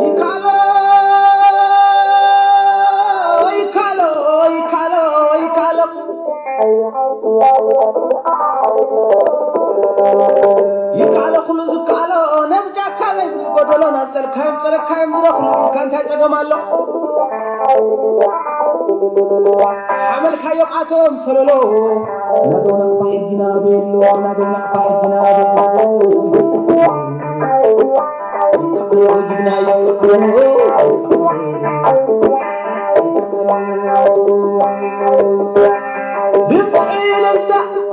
ይካሎ ይካሎ ይካሎ ይካሎ ይካሎ ኩሉ ዝካሎ ነብጃካ ዘይብሉ ጎደሎ ናንጸልካዮም ጸረካዮም ድረኹሉ ኢልካ እንታይ ጸገም ኣሎ? ሓመልካዮም ኣቶም ሰለሎ ናዶ ናቕፋ ሕጂ ናበሎ ናዶ ናቕፋ ሕጂ ናበሎ ድምፂ እልልታ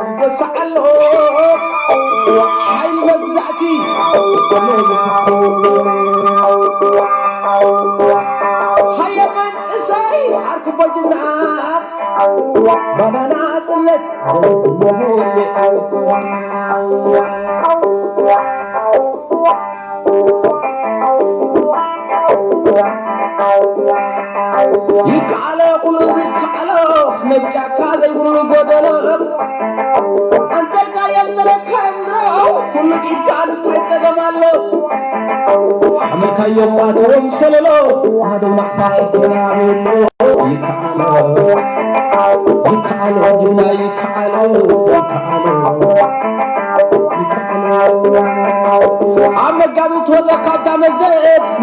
ይበስዓሎ ሓይሊ መግዛእቲ ሃየ መንእሰይ ዓርኩ በጅና ባናና ጽነት ይከኣሎ ኩሉ ዝከኣሎ ነብጫካ ዘይብሉ ጎደሎ ኣንተልካዮም ተረካዮም ድሮ ኩሉ ኢድካ እንታይ ጸገም ኣሎ ሓመልካዮም ኣቶም ሰለሎ ኣደው ናቕፋ ሕቶና ኣሎ ይከኣሎ ይከኣሎ ጅግና ይከኣሎ ይከኣሎ ኣብ መጋቢት ወፀ ካብታ መዘብ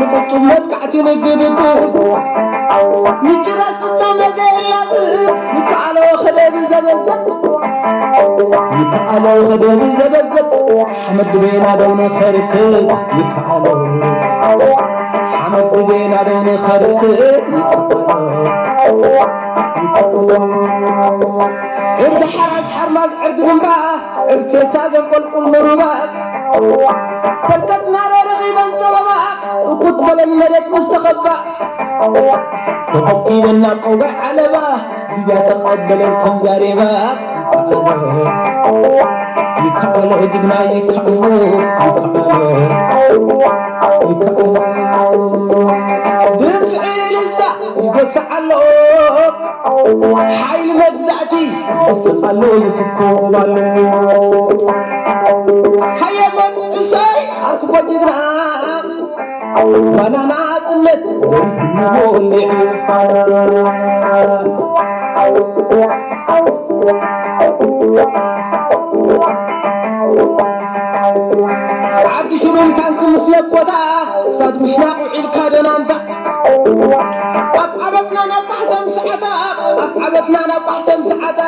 ንቁጡብ መጥቃዕቲ ንግብግብ ምጭራስ ፍፃመ ዘየላዝብ ይከኣሎ ከደብ ዘበዘብ ይከኣሎ ከደብ ዘበዘብ ሓመድ ቤና ደው ንኸርክብ ይከኣሎ ሓመድ ቤና ደው ንኸርክብ ይከኣሎ ዕርዲ ሓራስ ሓርማዝ ዕርዲ ግንባ ዕርተሳ ዘንቆልቁል ምሩባ ፈልቀትና ዶ ረኺበን ጸበባ እኩት በለን መሬት ምስ ተኸባ ተኸቢበን ናብ ቀውጋዕ ዓለባ ግብያ ተቐበለን ከም ዛሬባ ይከኣሎ ጅግና ይከኣሎ ይከኣሎ ይከኣሎ ድምፂ ዕልልታ ይጎስዕ ኣሎ ሓይሊ መግዛእቲ ይስቕ ኣሎ ይፍኮብ ኣሎ ሃየ መንእሰይ ኣርክቦ ጅግና ባናና ጽነት ወሊዑ ዓዲ ሽሩም ታንክ ምስ ለኮታ ክሳድ ምሽናቕ ውዒልካ ዶናንታ ኣብ ዓበትና ናብ ማሕተም ሰዓታ ኣብ ዓበትና ናብ ማሕተም ሰዓታ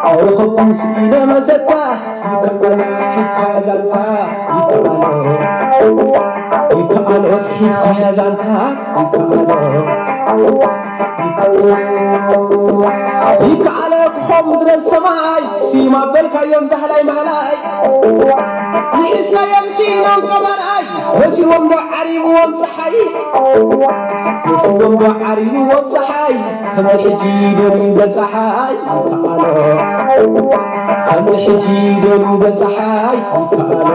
ኣውረኸኩም ስኢነ መሰታ ይከኣሎ ዛንታ ይከኣሎ ይከኣሎ ስሒብካያ ዛንታ ይከኣሎ ይከኣሎ ክኾም ድረስ ሰማይ ስይማ በልካዮም ዛህላይ ማህላይ ንሒዝካዮም ስኢኖም ቀባርኣይ ወሲዎም ዶ ዓሪብዎም ፀሓይ ወሲዎም ዶ ዓሪብዎም ፀሓይ ከምዚ ሕጂ ደልዩ በፀሓይ ይከኣሎ ከምዚ ሕጂ ደልዩ በፀሓይ ይከኣሎ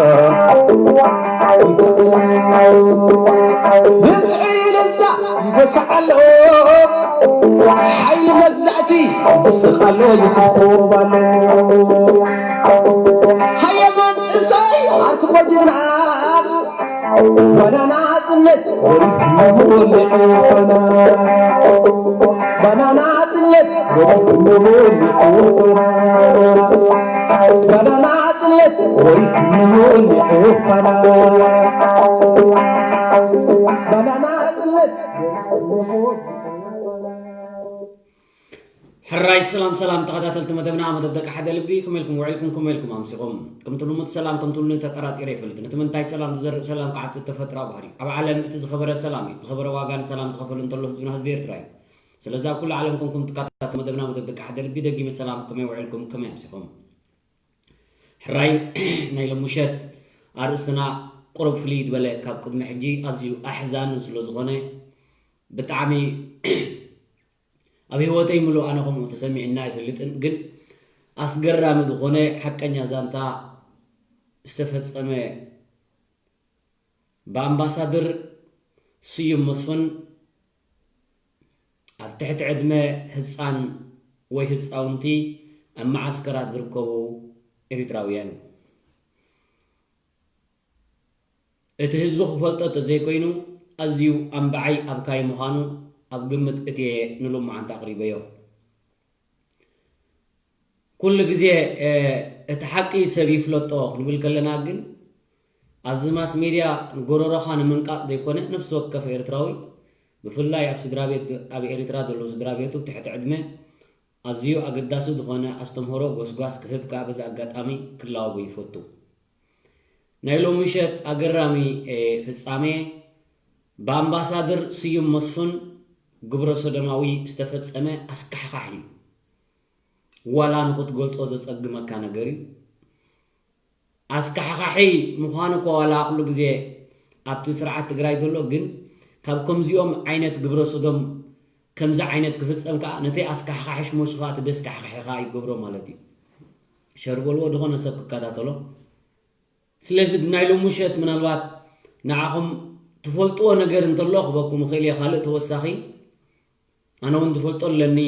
ድምፂ እልልታ ይጎስዕ ኣሎ ሓይሊ መግዛእቲ ይስቕ ኣሎ ይኹብኩብ ኣሎ ሃየ መንእሰይ ኣርክቦ ጅግና ባናና ጽነት ወሊዑ ባናና ጽነት ወሊዑ ባናና ጽነት ወሊዑ ባናና ጽነት ሕራይ ሰላም ሰላም ተኸታተልቲ መደብና መደብ ደቂ ሓደ ልቢ ከመይ ኢልኩም ውዒልኩም ከመይ ኢልኩም ኣምሲኹም ከምቲ ልሙድ ሰላም ከምቲ ልሙድ ተጠራጢረ ይፈልጥ ነቲ ምንታይ ሰላም ዝዘርእ ሰላም ክዓብቲ ተፈጥራ ባህሪ ኣብ ዓለም እቲ ዝኸበረ ሰላም እዩ ዝኸበረ ዋጋ ንሰላም ዝኸፈሉ እንተሎ ህዝብና ህዝቢ ኤርትራ እዩ ስለዚ ኣብ ኩሉ ዓለም ኮንኩም ትከታተሉ መደብና መደብ ደቂ ሓደ ልቢ ደጊመ ሰላም ከመይ ውዒልኩም ከመይ ኣምሲኹም ሕራይ ናይ ሎምሸት ኣርእስትና ቁሩብ ፍልይ ዝበለ ካብ ቅድሚ ሕጂ ኣዝዩ ኣሕዛንን ስለ ዝኾነ ብጣዕሚ ኣብ ህይወተይ ምሉእ ኣነ ከምኡ ተሰሚዕና ኣይፈልጥን ግን ኣስገራሚ ዝኾነ ሓቀኛ ዛንታ ዝተፈጸመ ብኣምባሳደር ስዩም መስፍን ኣብ ትሕቲ ዕድመ ህፃን ወይ ህፃውንቲ ኣብ መዓስከራት ዝርከቡ ኤሪትራውያን። እቲ ህዝቢ ክፈልጦ እንተዘይኮይኑ፣ ኣዝዩ ኣንባዓይ ኣብካይ ምዃኑ ኣብ ግምት እትየ ንሎማዓንቲ ኣቕሪበዮ። ኩሉ ግዜ እቲ ሓቂ ሰብ ይፍለጦ ክንብል ከለና ግን፣ ኣብዚ ማስ ሜድያ ጎረሮኻ ንምንቃጥ ዘይኮነ፣ ነፍሲ ወከፍ ኤርትራዊ፣ ብፍላይ ኣብ ስድራ ቤት፣ ኣብ ኤርትራ ዘለዉ ስድራ ቤቱ ትሕቲ ዕድመ ኣዝዩ ኣገዳሲ ዝኾነ ኣስተምህሮ ጎስጓስ ክህብ ከኣ በዚ ኣጋጣሚ ክላወቦ ይፈቱ። ናይ ሎሚ ምሸት ኣገራሚ ፍጻሜ ብኣምባሳደር ስዩም መስፍን ግብረ ሶዶማዊ ዝተፈጸመ ኣስካሕካሒ እዩ። ዋላ ንኽትገልጾ ዘጸግመካ ነገር እዩ። ኣስካሕካሒ ምዃኑ እኮ ዋላ ኩሉ ግዜ ኣብቲ ስርዓት ትግራይ ዘሎ፣ ግን ካብ ከምዚኦም ዓይነት ግብረ ሶዶም ከምዚ ዓይነት ክፍጸም ከኣ ነቲ ኣስካሕካሒ ሽሞሱ ከኣ እቲ ደስካሕካሒ ከኣ ይገብሮ ማለት እዩ። ሸር በልዎ ዝኾነ ሰብ ክከታተሎ። ስለዚ ናይ ሎሚ ምሸት ምናልባት ንዓኹም ትፈልጥዎ ነገር እንተሎ ክበኩም እኽእል እየ። ካልእ ተወሳኺ ኣነ እውን ዝፈልጦ ኣለኒ፣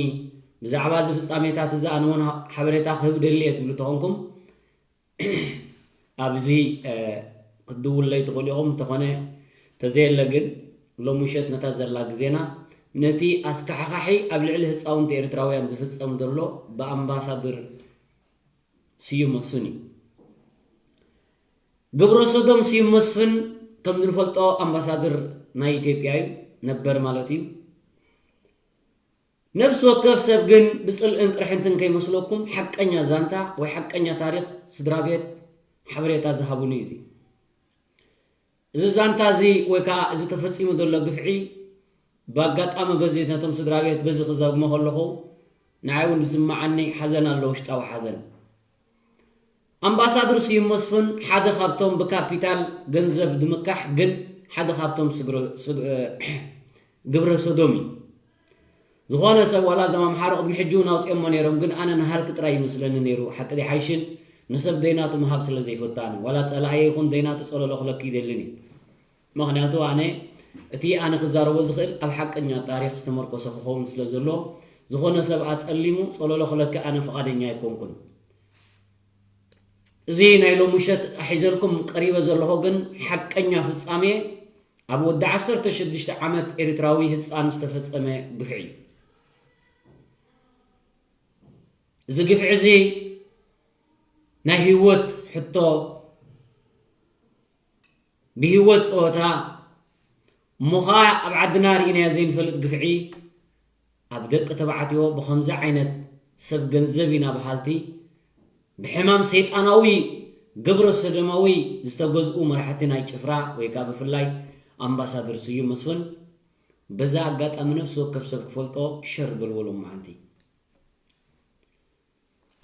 ብዛዕባ እዚ ፍጻሜታት እዚ ኣነ እውን ሓበሬታ ክህብ ደሊ እየ ትብሉ ተኾንኩም፣ ኣብዚ ክትድውለይ ትኽእሉ ኢኹም። እንተኾነ ተዘየለ ግን ሎሚ ምሸት ነታ ዘላ ግዜና ነቲ ኣስካሕካሒ ኣብ ልዕሊ ህፃውንቲ ኤርትራውያን ዝፍጸም ዘሎ ብኣምባሳደር ስዩም መስፍን እዩ። ግብረ ሶዶም ስዩም መስፍን ከም ዝንፈልጦ ኣምባሳደር ናይ ኢትዮጵያ እዩ፣ ነበር ማለት እዩ። ነፍሲ ወከፍ ሰብ ግን ብጽልእን ቅርሕንትን ከይመስለኩም ሓቀኛ ዛንታ ወይ ሓቀኛ ታሪኽ ስድራ ቤት ሓበሬታ ዝሃቡኒ እዩ። እዚ ዛንታ እዚ ወይ ከዓ እዚ ተፈጺሙ ዘሎ ግፍዒ ብኣጋጣሚ በዚ ነቶም ስድራ ቤት በዚ ክዘግሞ ከለኹ ንዓይ እውን ዝስምዓኒ ሓዘን ኣሎ፣ ውሽጣዊ ሓዘን። ኣምባሳደር ስዩም መስፍን ሓደ ካብቶም ብካፒታል ገንዘብ ድምካሕ ግን ሓደ ካብቶም ግብረ ሶዶም እዩ። ዝኾነ ሰብ ዋላ እዞም ኣምሓሩ ቅድሚ ሕጂ እውን ኣውፅኦሞ ነይሮም፣ ግን ኣነ ንሃልኪ ጥራይ ይመስለኒ ነይሩ። ሓቂ ዲሓይሽን ንሰብ ደይናቱ ምሃብ ስለ ዘይፈቱ ኣነ ዋላ ፀላእየ ይኹን ደይናቱ ፀለሎ ክለኪ ይደልን እዩ። ምኽንያቱ ኣነ እቲ ኣነ ክዛረቦ ዝኽእል ኣብ ሓቀኛ ታሪኽ ዝተመርኮሰ ክኸውን ስለ ዘሎ፣ ዝኾነ ሰብ ኣጸሊሙ ጸለሎ ክለኪ ኣነ ፍቓደኛ ኣይኮንኩን። እዚ ናይ ሎሚ ምሸት ሒዘልኩም ቀሪበ ዘለኹ ግን ሓቀኛ ፍጻሜ ኣብ ወዲ ዓሰርተ ሽዱሽተ ዓመት ኤርትራዊ ህጻን ዝተፈጸመ ግፍዒ እዩ። እዚ ግፍዒ እዚ ናይ ህይወት ሕቶ፣ ብህይወት ጸወታ፣ እሞ ኸኣ ኣብ ዓድና ርኢናዮ ዘይንፈልጥ ግፍዒ፣ ኣብ ደቂ ተባዕትዮ ብኸምዚ ዓይነት ሰብ ገንዘብ ኢና በሃልቲ፣ ብሕማም ሰይጣናዊ ግብረ ሰዶማዊ ዝተገዝኡ መራሕቲ ናይ ጭፍራ ወይ ከኣ ብፍላይ ኣምባሳደር ስዩም መስፍን፣ በዛ ኣጋጣሚ ነፍሲ ወከፍ ሰብ ክፈልጦ ሸር በልዎ ሎማዓንቲ።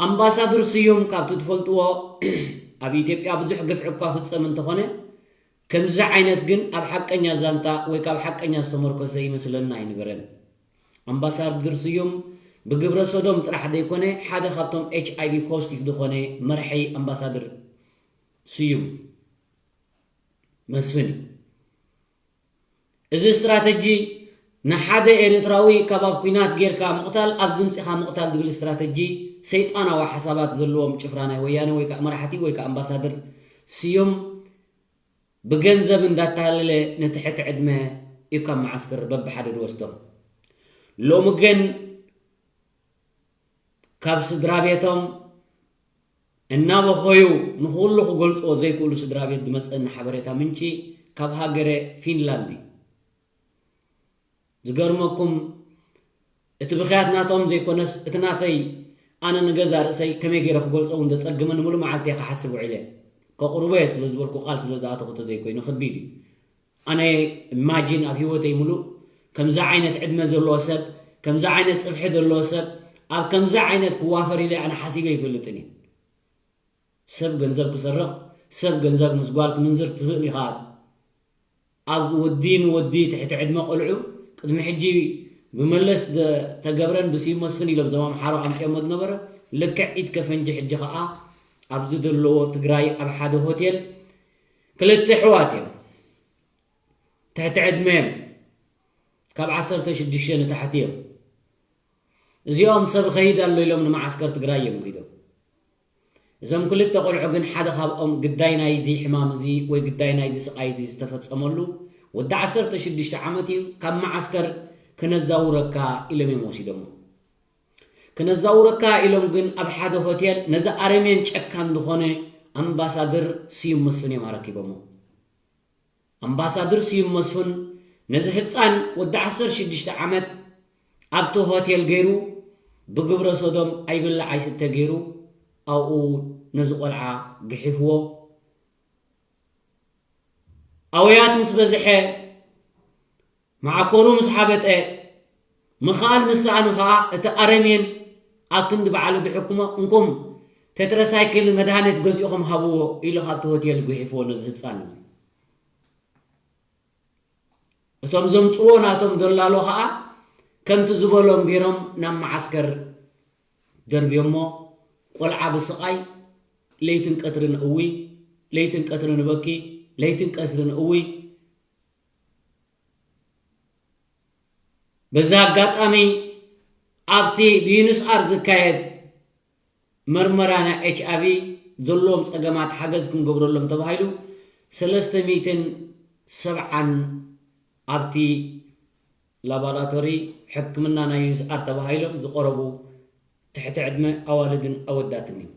ኣምባሳደር ስዩም ካብቲ ትፈልጥዎ ኣብ ኢትዮጵያ ብዙሕ ግፍዒ እኳ ፍጸም እንተኾነ ከምዚ ዓይነት ግን ኣብ ሓቀኛ ዛንታ ወይ ካብ ሓቀኛ ዝተመርኮሰ ይመስለና ኣይነበረን። ኣምባሳደር ስዩም ብግብረ ሰዶም ጥራሕ ዘይኮነ ሓደ ካብቶም ኤች ኣይ ቪ ፖዚቲቭ ዝኾነ መርሒ ኣምባሳደር ስዩም መስፍን እዩ። እዚ ስትራተጂ ንሓደ ኤርትራዊ ካብ ኣብ ኲናት ጌርካ ምቕታል፣ ኣብዚ ምጺኻ ምቕታል ዝብል ስትራተጂ ሰይጣናዊ ሓሳባት ዘለዎም ጭፍራ ናይ ወያነ ወይ ከኣ መራሕቲ ወይ ከኣ ኣምባሳደር ስዩም ብገንዘብ እንዳታለለ ንትሕቲ ዕድመ እዩ ካብ መዓስከር በብሓደ ዝወስዶም። ሎሚ ግን ካብ ስድራ ቤቶም እናበኸዩ ንኹሉ ክገልጽዎ ዘይክእሉ ስድራ ቤት ዝመጸኒ ሓበሬታ ምንጪ ካብ ሃገረ ፊንላንድ እዩ። ዝገርመኩም እቲ ብኽያት ናቶም ዘይኮነስ እቲ ናተይ ኣነ ንገዛ ርእሰይ ከመይ ገይረ ክገልጾ እውን ዘጸግመኒ ሙሉእ መዓልቲ እየ ክሓስብ ውዒለ። ከቕርቦ እየ ስለ ዝበልኩ ቃል ስለ ዝኣተኹ ተዘይኮይኑ ከቢድ እዩ። ኣነ ኢማጂን ኣብ ህይወተይ ሙሉእ ከምዚ ዓይነት ዕድመ ዘለዎ ሰብ ከምዚ ዓይነት ጽፍሒ ዘለዎ ሰብ ኣብ ከምዚ ዓይነት ክዋፈር ኢለ ኣነ ሓሲበ ይፈልጥን እዩ። ሰብ ገንዘብ ክሰርቕ ሰብ ገንዘብ ምስ ጓል ክምንዝር ትኽእል ኢኻ። ኣብ ወዲ ንወዲ ትሕቲ ዕድመ ቆልዑ ቅድሚ ሕጂ ብመለስ ተገብረን ብስዩም መስፍን ኢሎም እዞም ኣምሓሮ ኣምፅኦሞ ዝነበረ ልክዕ ኢድ ከፈንጂ ሕጂ ከዓ ኣብዚ ዘለዎ ትግራይ ኣብ ሓደ ሆቴል ክልተ ኣሕዋት እዮም። ትሕቲ ዕድመ እዮም። ካብ ዓሰርተ ሽዱሽተ ንታሕቲ እዮም። እዚኦም ሰብ ኸይድ ኣሎ ኢሎም ንመዓስከር ትግራይ እዮም ኪዶም። እዞም ክልተ ቆልዑ ግን ሓደ ካብኦም ግዳይ ናይዚ ሕማም እዚ ወይ ግዳይ ናይዚ ስቓይ እዚ ዝተፈጸመሉ ወዲ ዓሰርተ ሽዱሽተ ዓመት እዩ። ካብ መዓስከር ክነዛውረካ ኢሎም እዮም ወሲዶሞ። ክነዛውረካ ኢሎም ግን ኣብ ሓደ ሆቴል ነዚ ኣረሜን ጨካን ዝኾነ ኣምባሳደር ስዩም መስፍን እዮም ኣረኪቦሞ። ኣምባሳደር ስዩም መስፍን ነዚ ህፃን ወዲ ዓሰርተ ሽዱሽተ ዓመት ኣብቲ ሆቴል ገይሩ ብግብረ ሰዶም ኣይብላዕ ኣይስተ ገይሩ ኣብኡ ነዚ ቆልዓ ግሒፍዎ። ኣውያት ምስ በዝሐ መዓኮሩ ምስ ሓበጠ ምኽኣል ምስ ሰኣኑ ኸኣ እቲ ኣረሜን ኣብ ክንዲ በዓሉ ድሕኩሞ እንኩም ቴትራሳይክል መድሃኒት ገዚእኹም ሃብዎ ኢሉ ካብቲ ሆቴል ጉሒፍዎ ነዚ ህፃን እዚ። እቶም ዘምፅዎ ናቶም ደላሎ ኸዓ ከምቲ ዝበሎም ገይሮም ናብ መዓስከር ደርብዮሞ። ቆልዓ ብስቓይ ለይትን ቀትርን እውይ፣ ለይትን ቀትርን እበኪ፣ ለይትን ቀትርን እውይ። በዚ ኣጋጣሚ ኣብቲ ብዩንስኣር ዝካየድ መርመራ ናይ ኤች ኣይ ቪ ዘለዎም ጸገማት ሓገዝ ክንገብረሎም ተባሂሉ ሰለስተ ሚእትን ሰብዓን ኣብቲ ላባራቶሪ ሕክምና ናይ ዩንስኣር ተባሂሎም ዝቐረቡ ትሕቲ ዕድመ ኣዋልድን ኣወዳትን እዩ።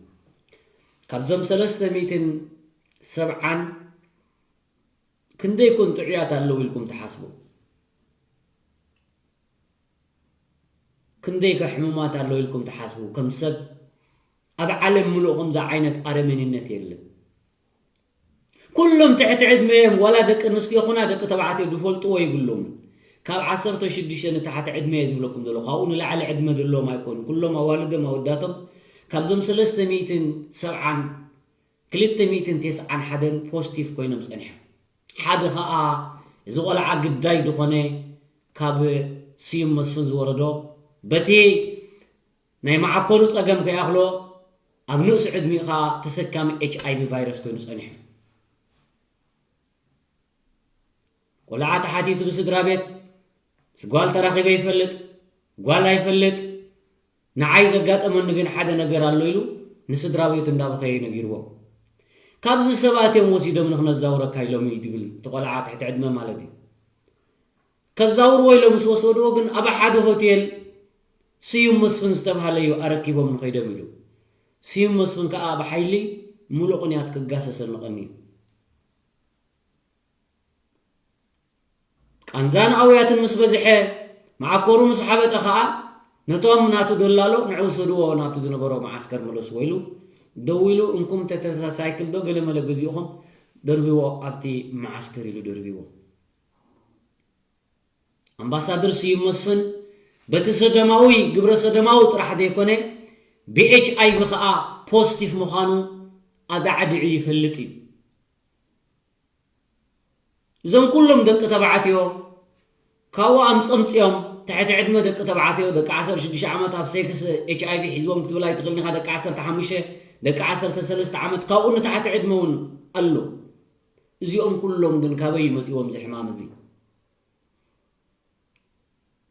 ካብዞም ሰለስተ ሚእትን ሰብዓን ክንደይ ኮን ጥዑያት ኣለዉ ኢልኩም ትሓስቡ? ክንደይ ከ ሕሙማት ኣለዉ ኢልኩም ትሓስቡ? ከም ሰብ ኣብ ዓለም ምሉእ ከምዚ ዓይነት ኣረሜንነት የለን። ኩሎም ትሕቲ ዕድመ እዮም፣ ዋላ ደቂ ኣንስትዮ ኹና ደቂ ተባዕትዮ ዝፈልጥዎ ይብሎም። ካብ ዓሰርተ ሽዱሽተ ንታሕቲ ዕድመ እየ ዝብለኩም ዘለኹ፣ ካብኡ ንላዕሊ ዕድመ ዘለዎም ኣይኮኑን። ኩሎም ኣዋልዶም ኣወዳቶም ካብዞም ሰለስተ ሚእትን ሰብዓን ክልተ ሚእትን ተስዓን ሓደን ፖዚቲቭ ኮይኖም ጸኒሖም። ሓደ ኸኣ እዚ ቆልዓ ግዳይ ዝኾነ ካብ ስዩም መስፍን ዝወረዶ በቲ ናይ መዓኮሩ ጸገም ከይኣኽሎ ኣብ ንእስ ዕድሚኡ ኸኣ ተሰካሚ ኤች ኣይ ቪ ቫይረስ ኮይኑ ጸኒሑ። ቆልዓ ተሓቲቱ ብስድራ ቤት፣ ምስ ጓል ተራኺበ ይፈልጥ፣ ጓል ኣይፈልጥ፣ ንዓይ ዘጋጠመኒ ግን ሓደ ነገር ኣሎ ኢሉ ንስድራ ቤቱ እንዳበኸየ ነጊርዎም። ካብዚ ሰባት እዮም ወሲዶም ንኽነዛውረካ ኢሎም እዩ ዝብል እቲ ቆልዓ ትሕቲ ዕድመ ማለት እዩ። ከዛውርዎ ኢሎም ምስ ወሰድዎ ግን ኣብ ሓደ ሆቴል ስዩም መስፍን ዝተባህለ እዩ ኣረኪቦም ንኸይዶም ኢሉ። ስዩም መስፍን ከኣ ብሓይሊ ሙሉእ ቅንያት ክጋሰሰኒ ቀንዩ። ቃንዛን ኣውያትን ምስ በዝሐ፣ መዓኮሩ ምስ ሓበጠ ኸኣ፣ ነቶም ናቱ ደላሎ ንዑ ውሰድዎ ናብቲ ዝነበሮ መዓስከር ምለስዎ ኢሉ ደዊሉ፣ እንኩም ቴትራሳይክል ዶ ገለመለ ገዚእኹም ደርብዎ ኣብቲ መዓስከር ኢሉ ደርብዎ። ኣምባሳደር ስዩም መስፍን በቲ ሰደማዊ ግብረ ሰደማዊ ጥራሕ ዘይኮነ ብኤች ኣይ ቪ ኸኣ ፖዚቲቭ ምዃኑ ኣዳዕዲዑ ይፈልጥ እዩ። እዞም ኩሎም ደቂ ተባዕትዮ ካብኡ ኣምፀምፅኦም ትሕቲ ዕድመ ደቂ ተባዕትዮ ደቂ ዓሰርተ ሽዱሽተ ዓመት ኣብ ሴክስ ኤች ኣይ ቪ ሒዝዎም ክትብል ኣይትኽእልን ኢኻ። ደቂ ዓሰርተ ሓሙሽተ ደቂ ዓሰርተ ሰለስተ ዓመት ካብኡ ንታሕቲ ዕድመ እውን ኣሎ። እዚኦም ኩሎም ግን ካበይ መፂዎም እዚ ሕማም እዚ?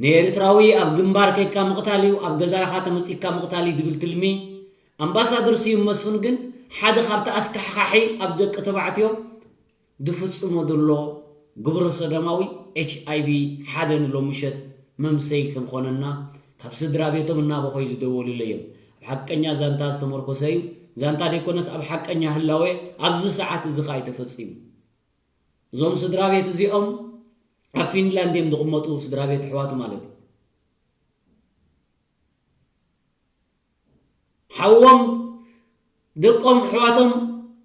ንኤርትራዊ ኣብ ግንባር ከይድካ ምቕታል እዩ፣ ኣብ ገዛኻ ተመጺእካ ምቕታል እዩ ዝብል ትልሚ ኣምባሳደር ስዩም መስፍን ግን ሓደ ካብቲ ኣስካሕካሒ ኣብ ደቂ ተባዕትዮ ዝፍጽሞ ዘሎ ግብረ ሰዶማዊ ኤች ኣይ ቪ ሓደ ንሎሚ ምሸት መምሰይ ክንኾነና ካብ ስድራ ቤቶም እናበኾዩ ዝደወሉለይ እዮም። ኣብ ሓቀኛ ዛንታ ዝተመርኮሰ እዩ። ዛንታ ዘይኮነስ ኣብ ሓቀኛ ህላወ ኣብዚ ሰዓት እዚ ኸኣ እዩ ተፈጺሙ። እዞም ስድራ ቤት እዚኦም ኣብ ፊንላንድ እዮም ዝቕመጡ፣ ስድራ ቤት ኣሕዋቱ ማለት እዩ። ሓዎም፣ ደቆም፣ ኣሕዋቶም፣